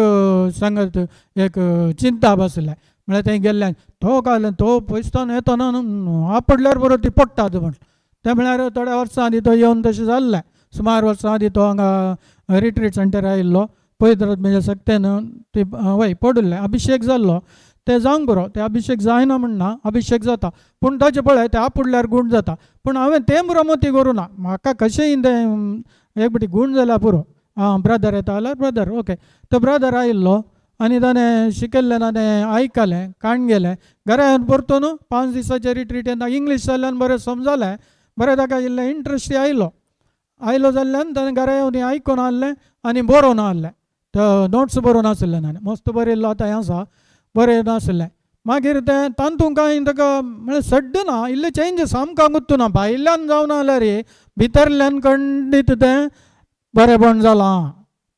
सांगत एक चिंता बसल्या म्हळ्यार थंय गेल्ल्यान तो काडले तो पयसतान येतना आपडल्यार बरो ती पडटा म्हण तें म्हळ्यार थोड्या वर्सां आदीं तो येवन तशें जाल्लें सुमार वर्सां आदीं तो हांगा रिट्रीट सेंटर आयिल्लो पळयत रावत म्हज्या सक्तेन ती वय पडिल्लें अभिशेक जाल्लो तें जावंक बरो तें अभिशेक जायना म्हणना अभिशेक जाता पूण ताचें पळय तें आपुडल्यार गूण जाता. पूण हांवें तें पुरो मती करूं ना म्हाका कशेंय तें एक फावटी गूण जाल्यार पुरो. आं ब्रदर येता जाल्यार ब्रदर ओके तो ब्रदर आयिल्लो आनी ताणें शिकयल्लें ताणें आयकलें काण गेलें घरा येवन परतून 5 दिसाचें रिट्रीट येता इंग्लीश जाल्ल्यान बरें समजलें बरें ताका इल्लें इंट्रस्ट आयलो. आयलो जाल्ल्यान ताणें घरा येवन आयकून आहलें आनी बरोवन आहलें. नोट्स बरोवन आसलें ताणें, मस्त बरयल्लो आतां हें आसा, बरयन आसलें. मागीर तें तातूंत कांय ताका म्हळ्यार सड्ड ना, इल्लें चेंजीस आमकां गुत्तू ना, भायल्यान जावन जाल्यार भितरल्यान खंडीत तें बरेंपण जालां.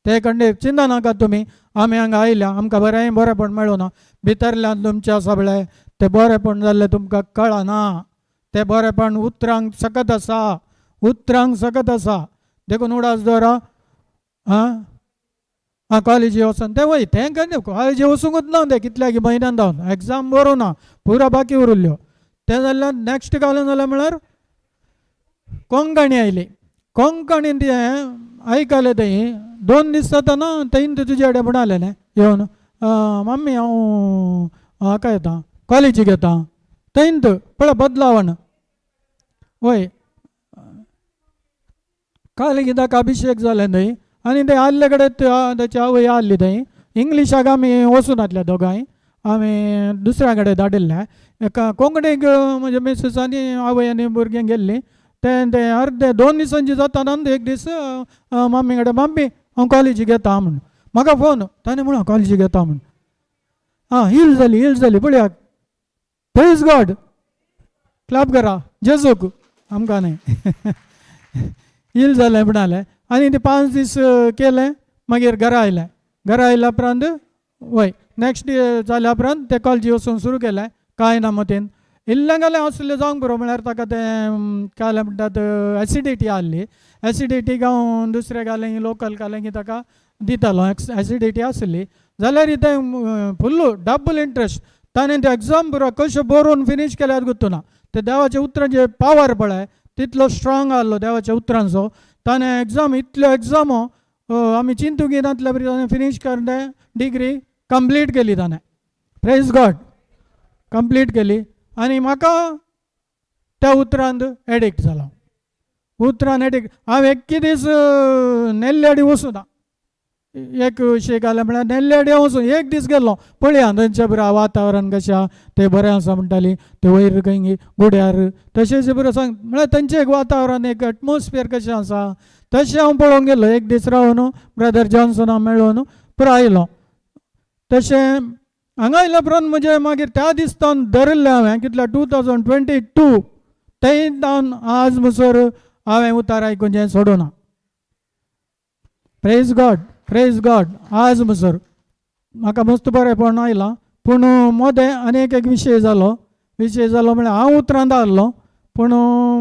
तें खंडीत चिंता नाका तुमी, आमी हांगा आयल्या आमकां बरें बरेंपण मेळूना, भितरल्यान तुमच्या सगळें तें बरेंपण जाल्लें तुमकां कळना. तें बरेंपण उतरांक सकत आसा, उतरांक सकत आसा. देखून उडास दवरा. आं आं कॉलेजी वचोन तें वय तें खंय कॉलेजी वचूंकच ना, तें कितल्याकी म्हयन्यान जावन एग्जाम बरोवना ना, पुरा बाकी उरिल्ल्यो. तें जाल्यार नॅक्स्ट घालून जाल्यार म्हळ्यार कोंकणी आयली. कोंकणीन ती आयकलें थंय 2 दीस जाताना थंय तुजे कडेन म्हणालें येवन, मम्मी हांव हाका येता कॉलेजीक येता. थंय पळय बदलावण वय काल ताका अभिशेक जालें थंय. आनी ते आहले कडेन ताची आवय आहली थंय. इंग्लिशाक आमी वचूं नासले दोगांय, आमी दुसऱ्या कडेन धाडिल्लें. एका कोंकणीक म्हजे मिसीस आनी आवय आनी भुरगीं गेल्लीं. तें तें अर्दे 2 दिसांची जाताना एक दीस मम्मी कडेन, मम्मी हांव कॉलेजीक येता म्हूण म्हाका फोन. ताणें म्हणून कॉलेजीक येता म्हूण. आं हील जाली, हील जाली पळया. प्रेज गॉड, क्लॅप करा जेजूक, आमकां न्हय. हील जालें म्हणालें आनी ते 5 दीस केलें. मागीर घरा आयलें. घरा आयल्या उपरांत वय नॅक्स्ट डे जाल्या उपरांत ते कॉलेजी वचून सुरू केलें. कांय ना मतीन इल्लें घालें आसलें जावंक पुरो. म्हळ्यार ताका तें काय म्हणटात एसिडिटी आहली. एसिडिटीक हांव दुसरें घालें, लोकल घालें की ताका दितालो. एसिडिटी आसली जाल्यार तें फुल्ल डबल इंट्रस्ट. ताणें तें एग्जाम पुरो कशें बरोवन फिनीश केल्यार गुत्तू ना. ते देवाच्या उतरांचे पावर पळय तितलो स्ट्रोंग आहलो देवाच्या उतरांचो. ताणें एग्जाम इतल्यो एग्जामो आमी चिंतूंक नातल्या बरी ताणें फिनीश करून तें डिग्री कंप्लीट केली ताणें. प्रेज गॉड, कंप्लीट केली. आनी म्हाका त्या उतरांत एडिक्ट जालो. उतरान एडिक्ट हांव एक्की दीस नेल्ल्याडी वचूना. एक शेक आलें म्हळ्यार नेल्ल्याडी वचून एक दीस गेल्लो. पळया थंयचें बरें वातावरण कशें आहा, तें बरें आसा म्हणटाली. ते वयर खंय गुड्यार तशेंच बरें सांग म्हळ्यार थंयचें एक वातावरण एक एटमॉस्फियर कशें आसा तशें हांव पळोवंक गेल्लो. एक दीस रावन ब्रदर जॉन्सना मेळून पुरो आयलो. तशें हांगा आयल्या उपरांत म्हजें मागीर त्या दिसतान धरिल्लें हांवें कितल्या 2022 थंय जावन आज म्हणसर हांवें उतार आयकून सोडूना. प्रेज गॉड, प्रेज गॉड. आज म्हणसर म्हाका मस्त बरेंपण आयलां. पूण मोदें आनी एक एक विशय जालो. विशय जालो म्हळ्यार हांव उतरांत आहलो पूण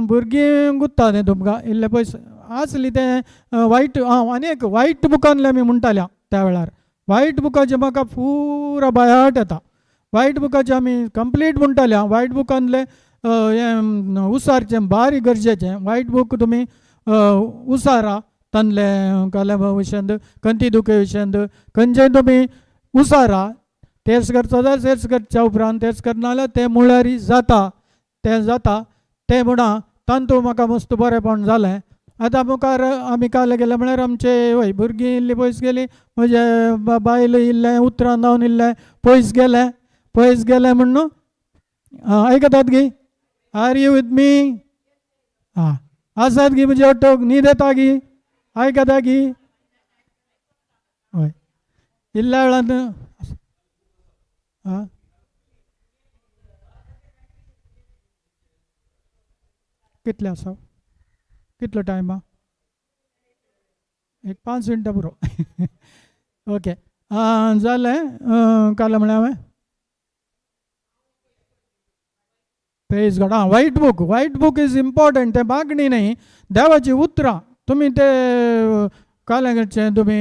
भुरगीं गुत्ता तें तुमकां इल्लें पयस आसली तें वायट. हांव आनी एक वायट बुकांतलें आमी म्हणटाले त्या वेळार. वायट बुकाचें म्हाका पुरा बायाट येता. वायट बुकाचें आमी कंप्लीट म्हणटाले. वायट बुकांतलें हें उसारचें बारी गरजेचें. वायट बूक तुमी उसारा तांदले काल्या विशयांत खंती दुखे विशयांत खंयचेय तुमी उसारा तेर्स करचो जाल्यार तेर्स करच्या उपरांत तेर्स करना जाल्यार तें म्हळ्यार जाता तें जाता तें म्हणा तातूंत म्हाका मस्त बरेंपण जालें. आतां मुखार आमी काल गेले म्हळ्यार आमचे वय भुरगीं इल्लीं पयस गेलीं, म्हजे बायल इल्लें उतरान जावन इल्लें पयस गेलें. पयस गेलें म्हण न्हू आयकतात गी? Are you with me? आं आसात गी म्हजे ऑटोक न्हीद येता गी? आयकता गी? हय इल्ल्या वेळान आं कितले आसा? कितलो टायम आहा? एक 5 मिनटां पुरो. ओके जालें. काल म्हळ्यार हांवें प्रेज गॉड. आं white book, white book is important. तें मागणी न्ही, देवाची उतरां तुमी ते कालें करचें, तुमी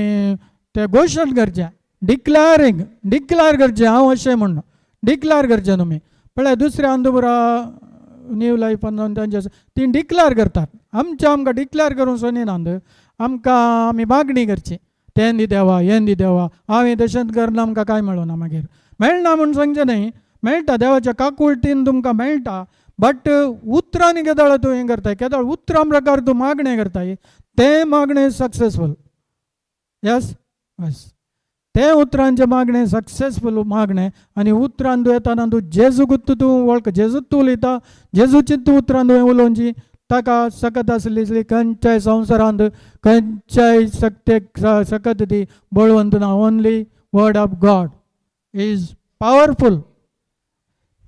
ते घोशण करचें, डिक्लेरींग डिक्लेर करचें. हांव अशें म्हण डिक्लेर करचें तुमी. पळय दुसऱ्या अंदुपुरा न्यू लायफान तांचे ती डिक्लेर करतात. आमचें आमकां डिक्लेर करूंक सोदिनात, आमकां आमी मागणी करची, तें दी देवा, हें दी देवा. हांवें तशेंच करना आमकां कांय मेळना. मागीर मेळना म्हूण सांगचें न्ही, मेळटा देवाच्या काकुळटीन तुमकां मेळटा. बट उतरांनी केदळ तूं हें करताय, केदळ उतरां प्रकार तूं मागणें करताय, तें मागणें सक्सेसफूल. येस बस तें उतरांचें मागणें सक्सेसफूल मागणें. आनी उतरान तूं येताना तूं जेजूकूच तूं वळख, जेजूच तूं उलयता, जेजूची तूं उतरान तुवें उलोवची, ताका सकत आसली खंयच्याय संवसारांत खंयच्याय शक्तेक सकत ती बळवंत ना. Only word of God is powerful.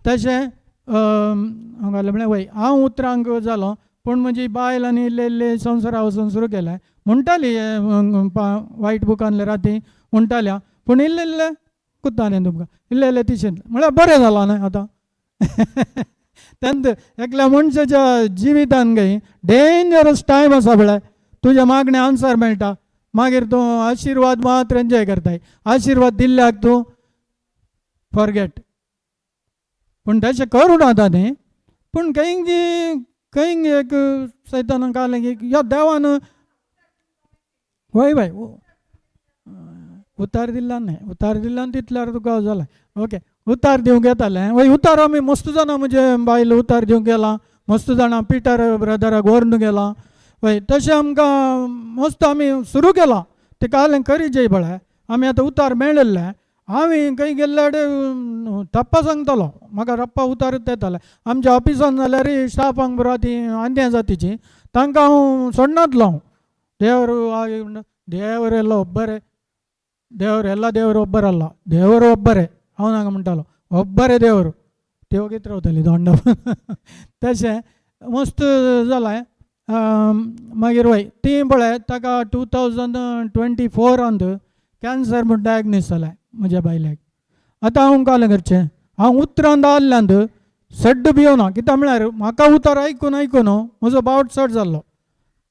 तशें हांव घालें म्हळ्यार वय हांव उतरांक जालो, पूण म्हजी बायल आनी इल्ले इल्ले संवसारा वचून सुरू केलें म्हणटाली, वायट बुकांतले राती म्हणटाल्या, पूण इल्ले इल्ले कुत्ताले तुमकां इल्ले इल्ले तिशेन म्हळ्यार बरें जालां न्हय आतां. तेन्ना एकल्या मनशाच्या जिवितान गे डेंजरस टायम आसा. म्हळ्यार तुज्या मागणे आन्सर मेळटा, मागीर तूं आशिर्वाद मात्र एन्जॉय करताय, आशिर्वाद दिल्ल्याक तूं फॉरगेट. पूण तशें करूं नाका न्ही, पूण खंय खंय एक सैतानान काडलें की ह्या देवान वय वय उतार दिल्ला न्हय, उतार दिल्ल्यान तितल्यार तुका जालें. ओके, उतार दिवंक येतालें वय. उतार आमी मस्त जाणां, म्हजे बायल उतार दिवंक गेलां मस्त जाणां, पिटर ब्रदराक व्हरून गेलां वय. तशें आमकां मस्त आमी सुरू केलां तें कालें करी जय पळय. आमी आतां उतार मेळिल्लें, आमी खंय गेल्ले कडेन टप्पा सांगतालो म्हाका, रप्पा उतारच येताले. आमच्या ऑफिसान जाल्यार स्टाफांक पुरो ती आंद्या जातीची तांकां हांव सोडनातलो. हांव ದೇವರು ದೇವರೆಲ್ಲ ಒಬ್ಬರೇ, ದೇವರೆಲ್ಲ ದೇವರು ಒಬ್ಬರಲ್ಲ, ದೇವರು ಒಬ್ಬರೇ हांव हांगा म्हणटालो, ಒಬ್ಬರೇ ದೇವರು. ते वगीत रावताली दोंड. तशें मस्त जालें. मागीर वय ती पळय ताका 2024आंत कॅन्सर म्हूण डायग्नोज जालें म्हज्या बायलेक. आतां हांव कालें करचें, हांव उतरान दाल्ल्यांत सड्ड भियोना. कित्याक म्हळ्यार म्हाका उतर आयकून आयकून म्हजो बावट चड जाल्लो.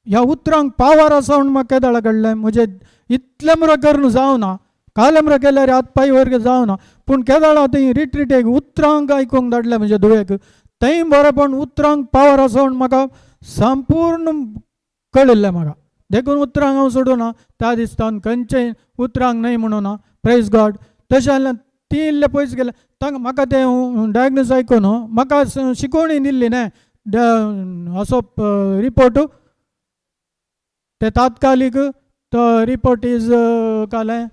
ह्या उतरांक पावर आसा म्हूण म्हाका केदाळा कळ्ळें. म्हजें इतलें मुरो करून जावना, कालें मुरो केल्यार हात पांय वयर जावना, पूण केदाळा थंय रिट्रीटेक उतरांक आयकूंक धाडलें म्हज्या धुवेक, थंय बरें. उतरांक पावर आसा म्हूण म्हाका संपूर्ण कळिल्लें म्हाका. देखून उतरांक हांव सोडूना. त्या दिसतान खंयचेय उतरांक न्हय म्हणूना. प्रेज गॉड. तशें जाल्यार ती इल्ले पयस गेले तांकां म्हाका तें डायग्नोज आयकून म्हाका शिकोवणी दिल्ली न्हय असो रिपोर्ट ते तात्कालीक तो रिपोर्ट is कालें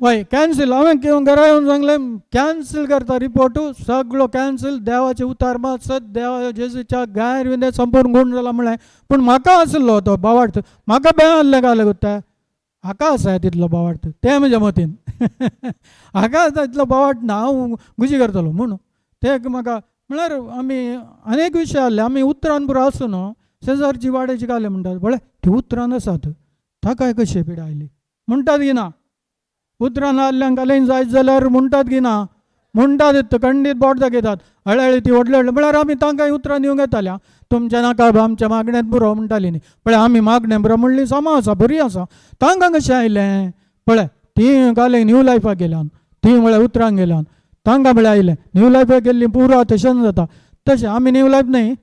वय कॅन्सील. हांवें घरा येवन सांगलें, कॅन्सील करता रिपोर्ट सगळो कॅन्सील. देवाचें उतार मात सत, देवा जेजूच्या गायर बीन संपूर्ण गूण जाला म्हणलें. पूण म्हाका आसलो तो बावार्थ, म्हाका बें आहलें कालें गुत्ता हाका आसा तितलो बावार्थ तें म्हज्या मतीन हाका आसा तितलो बावार्थ ना, हांव गुजी करतलो म्हूण ते म्हाका. म्हळ्यार आमी अनेक विशय आहले. आमी उतरान पुरो आसूं न्हू, शेजारची वाड्याची काले म्हणटात, पळय ती उतरान आसात, ताकाय कशी पिडा आयली म्हणटात की ना. उतरान आहल्यांक कालें जायत जाल्यार म्हणटात की ना म्हणटात, खंडीत बोट दाखयतात हळहळी ती व्हडले व्हडले. म्हळ्यार आमी तांकां उतरां दिवंक येताल्या, तुमचें नाका आमच्या मागण्यांत पुरो म्हणटाली न्ही. पळय आमी मागणें पुरो म्हणली समा आसा, बरी आसा. तांकां कशें आयलें पळय, ती कालें न्यू लायफाक गेल्यान, ती म्हळ्यार उतरांक गेल्यान तांकां म्हळ्यार आयलें. न्यू लायफाक गेल्ली पुरो तशेंच जाता. तशें आमी न्यू लायफ न्हय,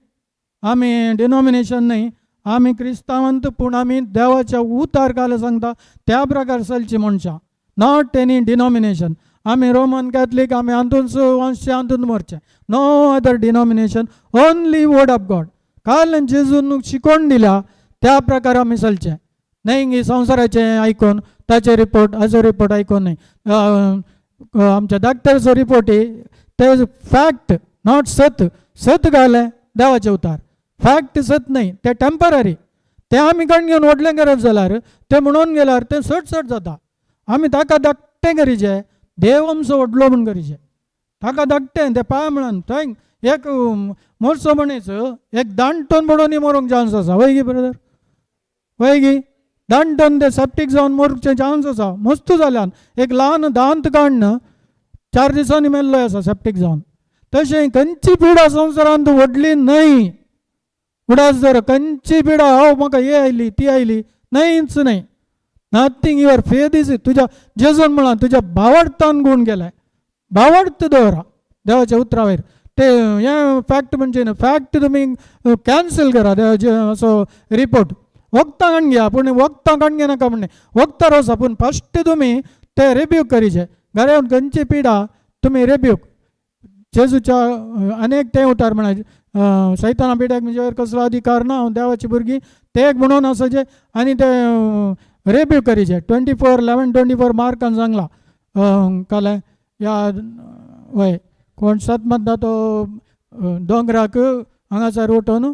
आमी डिनॉमिनेशन न्हय, आमी क्रिस्तांवांत, पूण आमी देवाच्या उतार काल सांगता त्या प्रकार चलची मनशां, not any denomination. आमी रोमन कॅथलीक, आमी हातून वंशचे हातून मरचें. No other denomination, only word of God. काल जेजून शिकोवन दिल्या त्या प्रकार आमी चलचें न्हय की संवसाराचें आयकून ताचे रिपोर्ट हाचो रिपोर्ट आयकून न्हय. आमच्या डॉक्टरचो रिपोर्ट ते फॅक्ट not सत. सत घालें देवाचें उतार, फॅक्ट सत न्हय, ते टेंपररी. ते आमी कण घेवन व्हडलें करत जाल्यार ते म्हणून गेल्यार ते चड चड जाता. आमी ताका धाकटें करीचे, देव आमचो व्हडलो म्हूण करीचे, ताका धाकटें ते पांय म्हणून थंय एक मोरचो मनीस एक दांटून पडून मरूंक चान्स आसा. वय गी ब्रदर, वय गी? दांटून ते सेप्टीक जावन मरचे चान्स आसा. मस्त जाल्यान एक ल्हान दांत काडून 4 दिसांनी मेल्लो आसा सेप्टीक जावन. तशें खंयची पिडा संवसारांत व्हडली न्हय. उडास जर खंयची पिडा हांव म्हाका हे आयली ती आयली न्हयच न्हय. नथींग. Your faith is तुज्या जेजून म्हळां तुज्या भावार्थान गूण गेलाय. भावार्थ दवरा देवाच्या उतरावयर. ते हें फॅक्ट म्हणजे न्हय, फॅक्ट तुमी कॅन्सल करा देवाचे असो रिपोर्ट. वखदां काडून घेया, पूण वखदां काडून घेनाका म्हण वखदां रोसा, पूण फस्ट तुमी ते रिब्यूक करीचे. घरा येवन खंयची पिडा तुमी रिब्यूक जेजूच्या अनेक ते उतार म्हणा, सैताना पिड्याक म्हजेर कसलो अधिकार ना, हांव देवाची भुरगीं ते एक म्हणून आसाचे आनी ते रेब्यूक करीचे. 24 11:24 मार्कान सांगलां कालें या वय कोण सत म्हणटा तो दोंगराक हांगासर उठून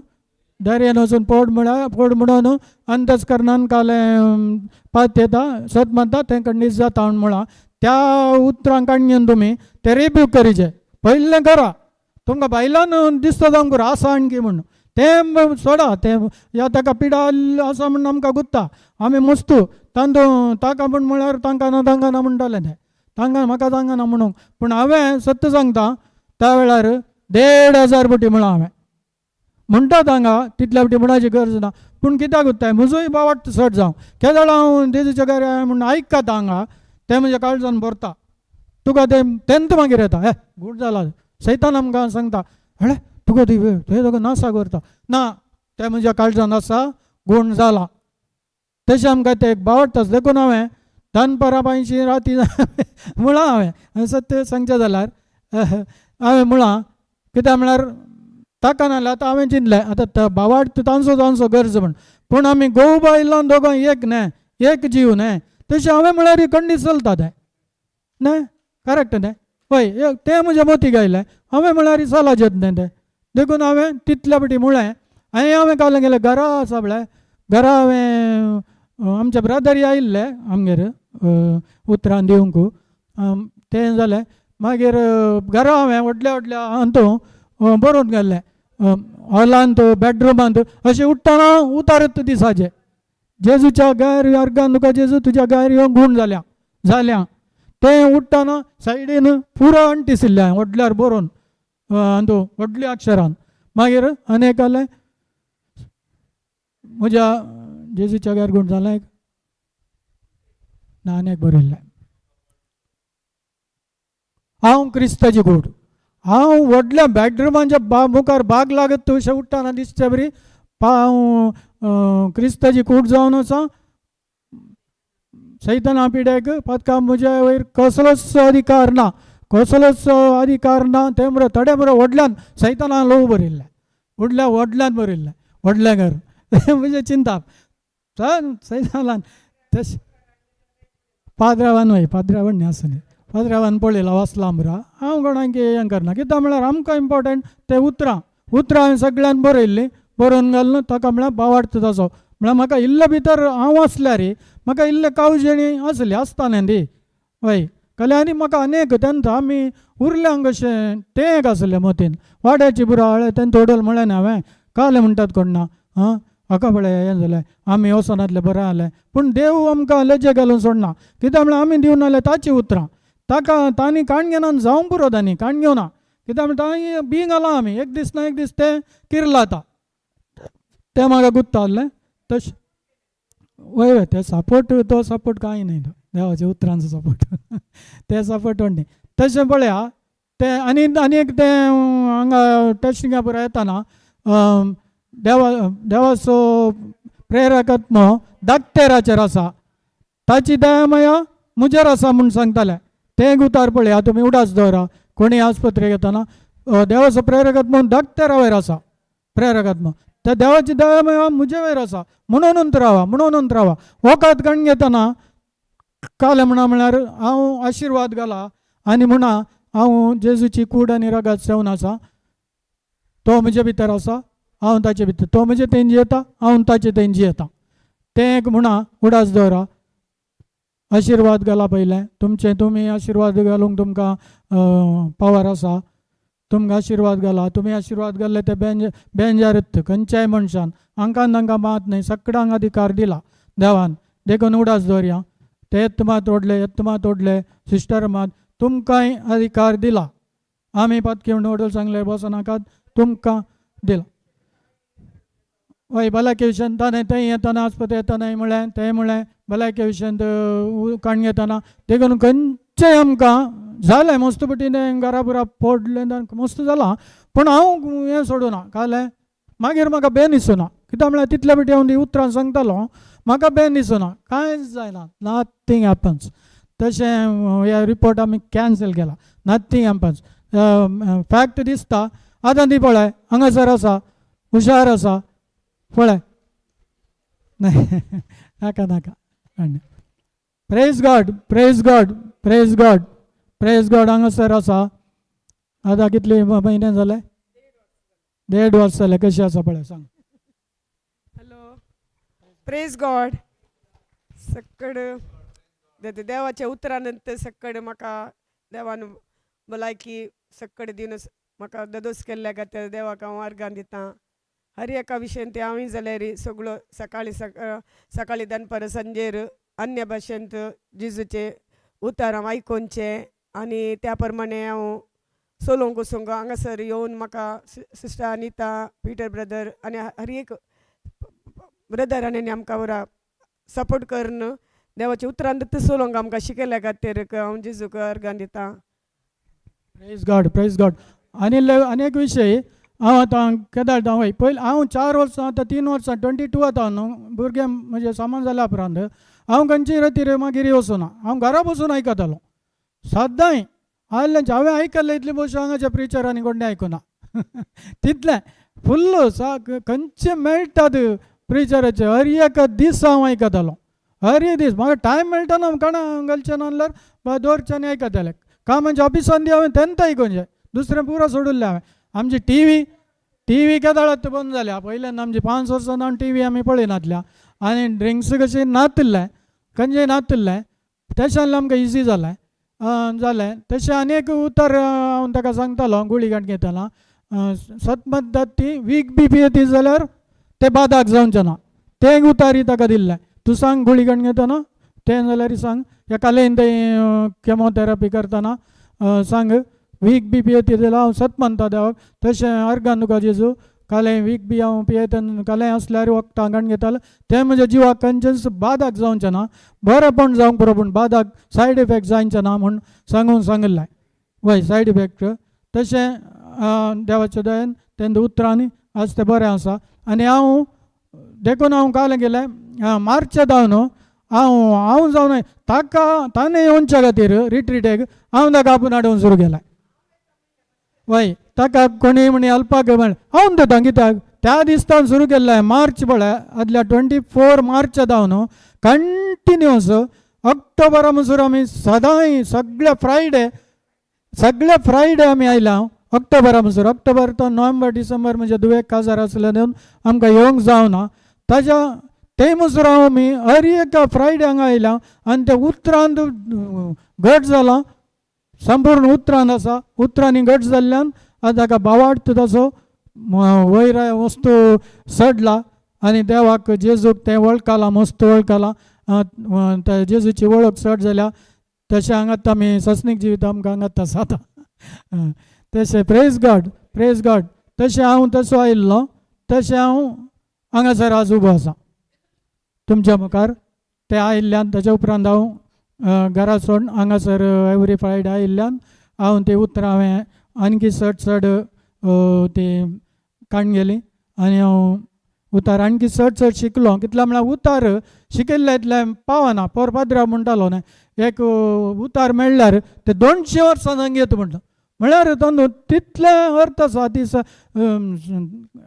दर्यान वचून पोड म्हळ्यार पोड म्हणून अंतस्करणान कालें पात येता सत मानता तें कंडीस जाता म्हूण म्हळां. त्या उतरांक काडून घेवन तुमी तें रिब्यूक करीचें पयलें करा. तुमकां बायलान दिसता जावंक करा आसा आणकी म्हूण तें सोडा. तें या ताका पिडा आसा म्हूण आमकां गुत्ता आमी मस्तू तांतू ताका म्हूण म्हळ्यार तांकां ना तांकां ना म्हणटालें तें तांकां म्हाका तांकां ना म्हणूंक. पूण हांवें सत्य सांगता त्या वेळार 1500 पटी म्हळां हांवें म्हणटात हांगा तितल्या पटी म्हणपाची गरज ना. पूण कित्याक उत्ताय म्हजोय बावाट चड जावं केदळ हांव जेजूच्या घरा म्हूण आयकता हांगा तें म्हज्या काळजान भरता तुका तें तेंत मागीर येता हे गूण जाला सैतान आमकां सांगता हळे तुका ती थंय तुका नासा करता ना तें म्हज्या काळजान आसा गूण जाला. तशें आमकां तें एक बावडटा. देखून हांवें दनपरां पांयशी राती म्हळां हांवें सत्य सांगचें जाल्यार हांवें म्हळां कित्याक म्हळ्यार ताका नाल्यार आतां हांवें चिंतलें आतां बावाड तांचो तांचो गरज म्हण. पूण आमी घोव बायलां दोगां एक न्हय एक जीव न्हय तशें हांवें म्हळ्यार खंडीत चलता तें न्हय करेक्ट न्हय हय तें म्हज्या मोतीक आयलें हांवें म्हळ्यार चलाचें न्हय तें. देखून हांवें तितल्या पटी म्हळें आनी हांवें काल गेलें घरा आसा पळय घरा हांवें आमचे ब्रदरी आयिल्ले आमगेर उतरां दिवंक तें जालें. मागीर घरा हांवें व्हडल्या व्हडल्या अंतू बरोवन गेल्लें हॉलांत बेडरुमांत अशें उठ्ठना उतारत दिसाचें जेजूच्या गायर अर्गान तुका जेजू तुज्या गायर येवन गूण जाल्या जाल्या तें उठ्ठना सायडीन पुरो अंटिशिल्लें हांवें व्हडल्यार बरोवन अंतू व्हडल्या अक्षरान. मागीर आनी एक आलें म्हज्या जेजूच्या गायर गूण जालें ना आनी एक बरयल्लें हांव क्रिस्ताची गूड. हांव व्हडल्या बेडरुमाच्या बा मुखार बाग लागत अशें उठ्ठना दिसचे बरी हांव क्रिस्ताची कूड जावन आसा सैताना पिड्याक पातका म्हज्या वयर कसलोच अधिकार ना कसलोच अधिकार ना. तें बरो थोडे बरो व्हडल्यान सैताना लोव बरयल्लें व्हडल्या व्हडल्यान बरयल्लें व्हडल्या घर म्हजें चिंताप सैतानान तशें पाद्रावान वय पाद्रावान न्ही आसूं न्ही पाद्रावान पळयला वाचलां बरो हांव कोणाक हें करना कित्याक म्हळ्यार आमकां इम्पोर्टंट तें उतरां उतरां हांवें सगळ्यान बरयल्लीं बरोवन घालून ताका म्हळ्यार बावार्थ ताचो म्हळ्यार म्हाका इल्ले भितर हांव आसल्यार म्हाका इल्ले कावजेणी आसली आसता न्ही ती हय कले आनी म्हाका अनेक तेन्ना आमी उरल्यांक अशें तें एक आसलें मतीन वाड्याची बुरा हळे तेंत ओडल म्हळें न्ही हांवें कालें म्हणटात कोण ना आं हाका पळय हें जालें आमी वचनातलें बरें जालें. पूण देव आमकां लजे घालून सोडना कित्याक म्हळ्यार आमी दिवन आसले ताचीं उतरां ताका तांणी काण घेना जावंक पुरो तांणी काण घेवना कित्याक म्हणटा तांणी बी घालां आमी एक दीस ना एक दीस तें किरलाता तें म्हाका गुत्ता आहलें तशें वय वय ते सपोर्ट तो सपोर्ट कांय न्हय तो देवाच्या उतरांचो सपोर्ट ते सपोर्ट न्ही. तशें पळया तें आनी आनी एक तें हांगा टेस्टिंगा पुरो येताना देवा देवाचो प्रेरकत्म दाक्तेराचेर आसा ताची दया माया म्हजेर आसा म्हूण सांगताले तें एक उतार पळया तुमी उडास दवरा कोणी आस्पत्रेक येताना देवाचो प्रेरकत्म दाक्तेरा वयर आसा प्रेरकत्म त्या देवाची दया माया म्हजे वयर आसा म्हणून रावा म्हणून रावा वखद काडून घेतना कालें म्हणा म्हळ्यार हांव आशिर्वाद घाला आनी म्हणा हांव जेजूची कूड आनी रगत सेवन आसा तो म्हजे भितर आसा हांव ताचे भितर तो म्हजे थंय जियेता हांव ताचे थंय जियेता तें एक म्हणा उडास दवरा आशिर्वाद घाला पयलें तुमचें तुमी आशिर्वाद घालूंक तुमकां पावर आसा तुमकां आशिर्वाद घाला तुमी आशिर्वाद घाल्ले ते बेंज बेंजारत खंयच्याय मनशान हांकां तांकां मात न्हय सगळ्यांक अधिकार दिला देवान. देखून उडास दवरया ते येत मात ओडले येत मात ओडले सिस्टर मात तुमकांय अधिकार दिला आमी पातकी म्हणून ओडल सांगले बसनाकात तुमकां दिला. हय भलायके विशयान ताणें थंय येताना आस्पत्रे येताना म्हळें तें म्हळें भलायके विशयांत काण घेताना देखून खंयचें आमकां जालें मस्त पटी तें घरा पुरा पडलें मस्त जालां. पूण हांव हें सोडूना कालें मागीर म्हाका बेन दिसना कित्याक म्हळ्यार तितल्या पटी हांव ती उतरां सांगतालो म्हाका बेन दिसना कांयच जायना नथींग हॅपन्स. तशें हे रिपोर्ट आमी कॅन्सल केला नथींग हॅपन्स फॅक्ट दिसता. आतां ती पळय हांगासर आसा हुशार आसा पळय नाका नाका. Praise God praise God praise God praise God. हांगासर आसा आतां कितले म्हयने जाले? देड वर्स जालें. कशें आसा पळय, सांग. हॅलो, प्रेज गॉड. सक्कड देवाच्या उतरानंतर सक्कड म्हाका देवान भलायकी सक्कड दिवन म्हाका ददोस केल्ल्या खातीर देवाक हांव अर्गां दिता. हर एका विशयन ते हांवें जाल्यार सगळो सकाळी सकाळी, दनपार, सांजेर अन्य भाशेंत जेजूचे उतार हांव आयकोनचे आनी त्या प्रमाणे हांव सोलोंक वचूंक हांगासर येवन म्हाका सिस्टर अनिता, पीटर ब्रदर आनी हर एक ब्रदरांनी आमकां बरो सपोर्ट करून देवाच्या उतरान सोलोंक आमकां शिकयल्या खातीर हांव जेजूक अर्गां दिता. प्रेज गॉड, प्रेज गॉड. आनी आनी एक विशय हांव आतां केदाळटा वय पयलीं हांव 4 वर्सां, आतां 3 वर्सां, 22 आतां न्हू. भुरगें म्हणजे सामान जाल्या उपरांत हांव खंयची रतीर मागीर वचूना. हांव घरा बसून आयकतालो सद्दांय. आयलें हांवें आयकल्लें इतलें भोवशा हांगाच्या प्रिचरांनी कोणें आयकुना तितलें. फुल्ल सा खंयचे मेळटात प्रिचराचे, हर एक दीस हांव आयकतालो. हर एक दीस म्हाका टायम मेळटा ना, काणा घालचें ना जाल्यार दवरचें आनी आयकतालें. कामाच्या ऑफिसान दी हांवें तेन्ना आयकोन जाय, दुसरें पुरो सोडिल्लें हांवें. आमची टीव्ही केदाळात बंद जाल्या. पयल्यान आमची 5 वर्सां जावन टीव्ही आमी पळयनातल्या आनी ड्रिंक्स कशें नातिल्लें, खंयचें नातिल्लें. तेशान आमकां इजी जालें जालें तशें. आनी एक उतर हांव ताका सांगतालो, गुळी गांठ घेताना सत म्हणटात ती वीख बी पियेती जाल्यार ते बादाक जावचें ना. तें एक उतारी ताका दिल्लें. तूं सांग, गुळी गांठ घेतना तें जाल्यार सांग, ह्या कालेन तें केमोथेरपी करतना सांग, वीख बी पियेती जाल्यार हांव सत मानता देवाक. तशें अर्गान तुका जेजू, कालें वीख बी हांव पियेता, कालें आसल्यार वखदां गांठ घेतालें, तें म्हज्या जिवाक खंयचेंच बादाक जावचें ना. बरेंपण जावंक पुरो, पूण बादाक सायड इफेक्ट जावचें ना म्हूण सांगून सांगिल्लें. वय, सायड इफेक्ट. तशें देवाच्या दयेन तेंच्या उतरांनी आज तें बरें आसा. आनी हांव देखून हांव काल गेलें मार्चे जावन हांव हांव जावन ताका ताणें येवच्या खातीर रिट्रीटेक हांव ताका आपूण हाडून सुरू केलें. वय, ताका कोणी म्हणी हेल्पाक म्हण हांव दिता कित्याक. त्या दिसतान सुरू केल्लें मार्च पळय आदल्या, 24 मार्च जावन कंटिन्युअस ऑक्टोबरा म्हणसर आमी सदांय सगळे फ्रायडे, सगळे फ्रायडे आमी आयल्या ऑक्टोबरा म्हणसर. ऑक्टोबर तो नोव्हेंबर, डिसेंबर म्हणजे दुवेक काजार आसले देवन आमकां येवंक जावना. ताज्या ते म्हणसर हांव आमी हर एक फ्रायडे हांगा आयल्या आनी ते उतरांत घट जाला. संपूर्ण उतरांत आसा. उतरांनी घट जाल्ल्यान आतां ताका बावार्थ तसो वयर वस्तू चडला आनी देवाक जेजूक तें वळखलां, मस्त वळखलां. त्या जेजूची वळख चड जाल्या. तशें हांगात आमी सस्नीक जिवीत आमकां हांगात आसा आतां. तशें प्रेज गॉड, प्रेज गॉड. तशें हांव तसो आयिल्लो, तशें हांव हांगासर आज उबो आसा तुमच्या मुखार. ते आयिल्ल्यान ताच्या उपरांत हांव घरा सोडून हांगासर एवरी फ्रायडे आयिल्ल्यान हांव ती उतरां हांवें आणकी चड चड ती काडून गेली आनी हांव उतार आणकी चड चड शिकलो. कितल्या म्हळ्यार उतार शिकिल्ले इतलें पावना. पोर पाद्रा म्हणटालो न्हय, एक उतार मेळ्ळ्यार ते 200 वर्सां सांगयत म्हणटा. म्हळ्यार तातूंत तितले अर्थ आसा. ती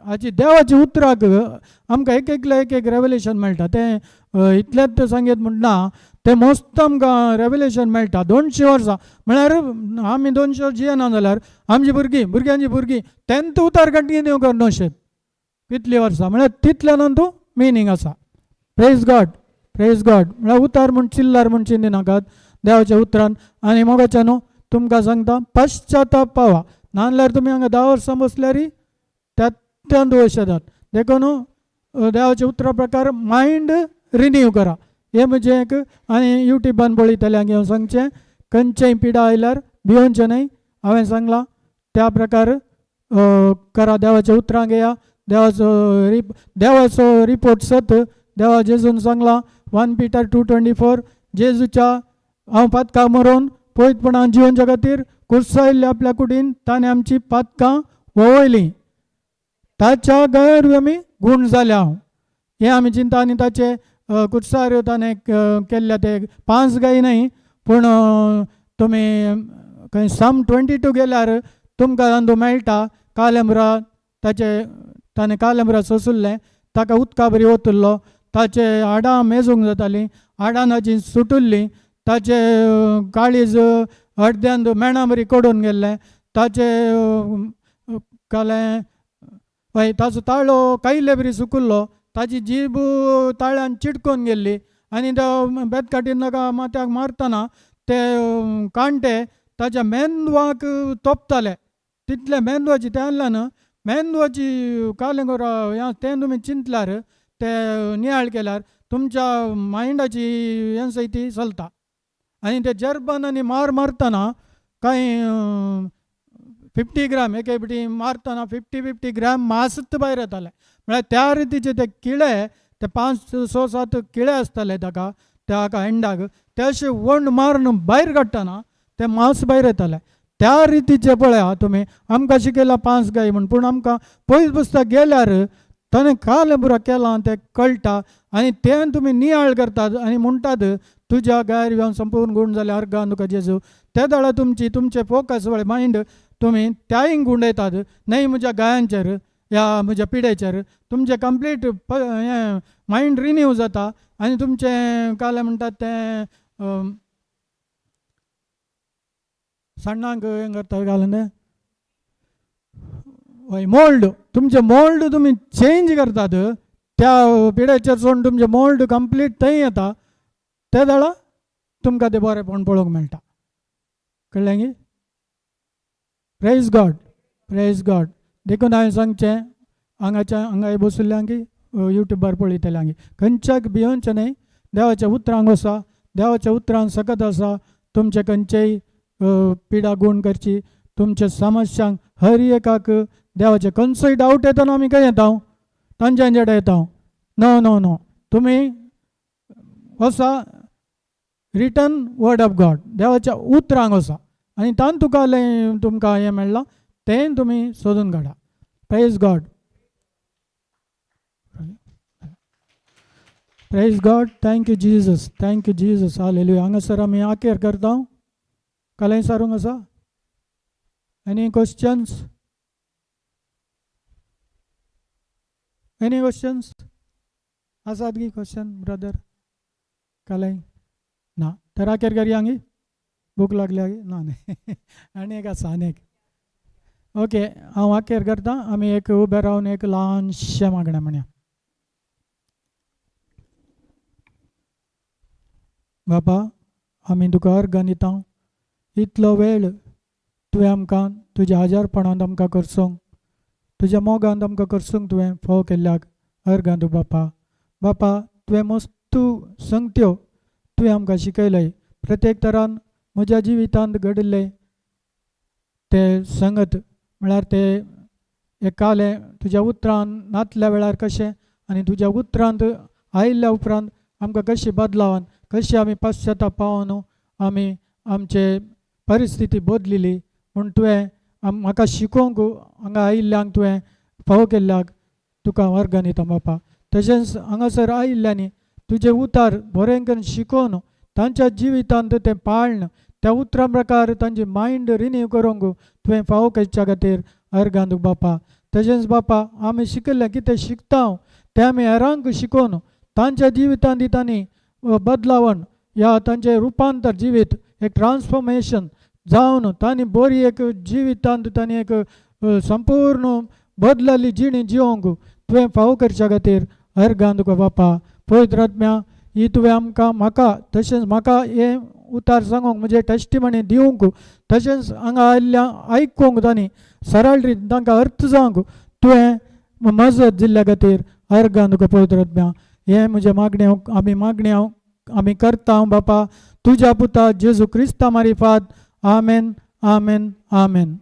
हाची देवाची उतराक आमकां एक एकले एक एक रेवलेशन मेळटा. तें इतलेंच सांगीत म्हणना, तें मस्त आमकां रेवलेशन मेळटा. 200 वर्सां म्हळ्यार आमी 200 वर्सां जियेना जाल्यार आमची भुरगीं, भुरग्यांची भुरगीं तेंत उतार कंटिन्यू कर शेत कितलीं वर्सां म्हळ्यार तितल्यान तूं मिनींग आसा. प्रेज गॉड, प्रेज गॉड. म्हळ्यार उतार म्हूण चिल्लार म्हूण चिंती नाकात देवाच्या उतरान. आनी मोगाच्या न्हू, तुमकां सांगता, पश्चाताप पावा, नाजाल्यार तुमी हांगा 10 वर्सां बसल्यार त्यात वयशेतात. देखून देवाच्या उतरा प्रकार मायंड रिन्यू करा. हें म्हजें एक. आनी युट्यूबान पळयतल्यांक हांव सांगचें, खंयचेय पिडा आयल्यार भियोवचें न्हय. हांवें सांगलां त्या प्रकार करा. देवाच्या उतरांक येया. देवाचो रिपोर्ट सत. देवा जेजून सांगलां, 1 Peter 2:24, जेजूच्या हांव पातकां मरोवन पयतपणान जिवनच्या खातीर कुर्सायल्ल्या आपल्या कुडीन ताणें आमची पातकां वळयलीं. ताच्या गैर आमी गूण जाल्या. हें आमी चिंता. आनी ताचे कुर्सार ताणें केल्ल्या ते पांच गाय न्हय, पूण तुमी खंय साम 22 गेल्यार तुमकां तांदूळ मेळटा. कालेंब्रा ताचे ताणें कालेंब्रा सोंसुल्लें. ताका उदका बरी ओतुल्लो. ताचे हाडां मेजूंक जातालीं, हाडां ताचीं सुटुल्लीं. ताचे काळीज अर्द्यान मेणा बरी कडून गेल्लें. ताचे कालें हय, ताजो ताळो कायले बरी सुकुल्लो, ताजी जीब ताळ्यान चिटकोन गेल्ली आनी तो बेतकाटीन ताका माथ्याक मारतना ते कांटे ताच्या मेंदवाक तोपताले. तितले मेंदवाची तें न्हू मेंदवाची कालें हें तें तुमी चिंतल्यार ते नियाळ केल्यार तुमच्या मायंडाची हें सयत ती चलता. आनी ते जर्बनांनी मार मारतना कांय 50 ग्राम एके फावटी मारतना 50-50 ग्राम मासत भायर येताले. म्हळ्यार त्या रितीचे ते किळे, ते 5, 6, 7 किळे आसताले ताका त्या एंडाक, ते अशे वण मारून भायर काडटना ते मांस भायर येताले. त्या रितीचे पळया तुमी, आमकां शिकयला 5 गाय म्हूण, पूण आमकां पयस पुस्तक गेल्यार ताणें कालें पुरो केलां तें कळटा आनी तें तुमी नियाळ करतात आनी म्हणटात तुज्या गायर येवन संपूर्ण गूण जाल्यार अर्गान तुका जेजू. ते वेळार तुमची तुमचे फोकस मायंड तुमी त्याय गुंडयतात न्हय म्हज्या गायांचेर या म्हज्या पिडेचेर, तुमचें कंप्लीट हें मायंड रिन्यू जाता आनी तुमचें कालें म्हणटात तें सण्णांक हें करता घालून तें हय मोल्ड, तुमचें मोल्ड तुमी चेंज करतात त्या पिडेचेर सोडून तुमचें मोल्ड कंप्लीट थंय येता. ते वेळार तुमकां तें बरेंपण पळोवंक मेळटा. कळ्ळें गी? Praise God, praise God. देखून हांवें सांगचें हांगाच्या हांगाय बशिल्ल्यांक युट्यूबार पळयतल्यांक खंयच्याक भियोवचें न्हय. देवाच्या उतरांक आसा, देवाच्या उतरान सकत आसा. तुमचे खंयचेय पिडा गूण करची, तुमच्या समस्यांक हर एकाक देवाचे खंयचोय डावट येतना आमी खंय येता? तांच्या कडेन येता. नो नो नो, तुमी वसा रिटन वर्ड ऑफ गॉड, देवाच्या उतरांक वसा आनी तान तुका तुमकां हें मेळ्ळां तें तुमी सोदून काडा. Praise God, praise God. Thank you Jesus, thank you Jesus. Hallelujah. हांगासर आमी आखेर करता. कालें सारूंक आसा? Any questions? Any questions आसात गी क्वेश्चन ब्रदर? कालें ना तर आखेर करया गी? भूक लागल्या गी? ना न्ही. आनी एक आसा, आनी एक. ओके, हांव आखेर करता. आमी एक उबे रावन एक ल्हानशें मागणें म्हणया. बाबा, आमी तुका अर्गां दिता. इतलो वेळ तुवें आमकां तुज्या आजारपणांत आमकां करसूंक, तुज्या मोगांत आमकां करसूंक तुवें फोव केल्ल्याक अर्गां तूं बापा. बापा, तुवें मस्तू संगत्यो तुवें आमकां शिकयलय. प्रत्येक तरान म्हज्या जिवितांत घडिल्लें ते संगत म्हळ्यार ते एकालें तुज्या उतरान नातल्या वेळार कशें आनी तुज्या उतरांत आयिल्ल्या उपरांत आमकां कशी बदलावन कशी आमी पश्चाताप पावन आमी आमचे परिस्थिती बदलिली म्हूण तुवें म्हाका शिकोवंक हांगा आयिल्ल्यांक तुवें फावो केल्ल्याक तुका वर्गां दिता बापा. तशेंच हांगासर आयिल्ल्यांनी तुजें उतार बरें करून शिकोवन तांच्या जिवितांत तें पाळन त्या उतरां प्रकार तांचे मायंड रिन्यू करूंक तुवें फावो करच्या खातीर अर्गां तुका बापा. तशेंच बापा, आमी शिकिल्लें कितें शिकता तें आमी हेरांक शिकोवन तांच्या जिवितांत तांणी बदलावन ह्या तांचें रुपांतर जिवीत एक ट्रान्सफॉर्मेशन जावन तांणी बरी एक जिवितांत तांणी एक संपूर्ण बदलली जिणी जिवंक तुवें फावो करच्या खातीर अर्गां तुका बापा. पवित्र आत्म्या, ही तुवें आमकां म्हाका तशेंच म्हाका हें उतार सांगूंक म्हजें टेस्टिमनी दिवंक तशेंच हांगा आयिल्ल्या आयकूंक तांणी सरळ रीत तांकां अर्थ जावंक तुवें मजत दिल्ल्या खातीर अर्गां तुका पवित्र आत्म्या. हें म्हजें मागणें आमी मागणें आमी करता बापा तुज्या पुता जेजू क्रिस्ता मारिफात. आमेन, आमेन, आमेन.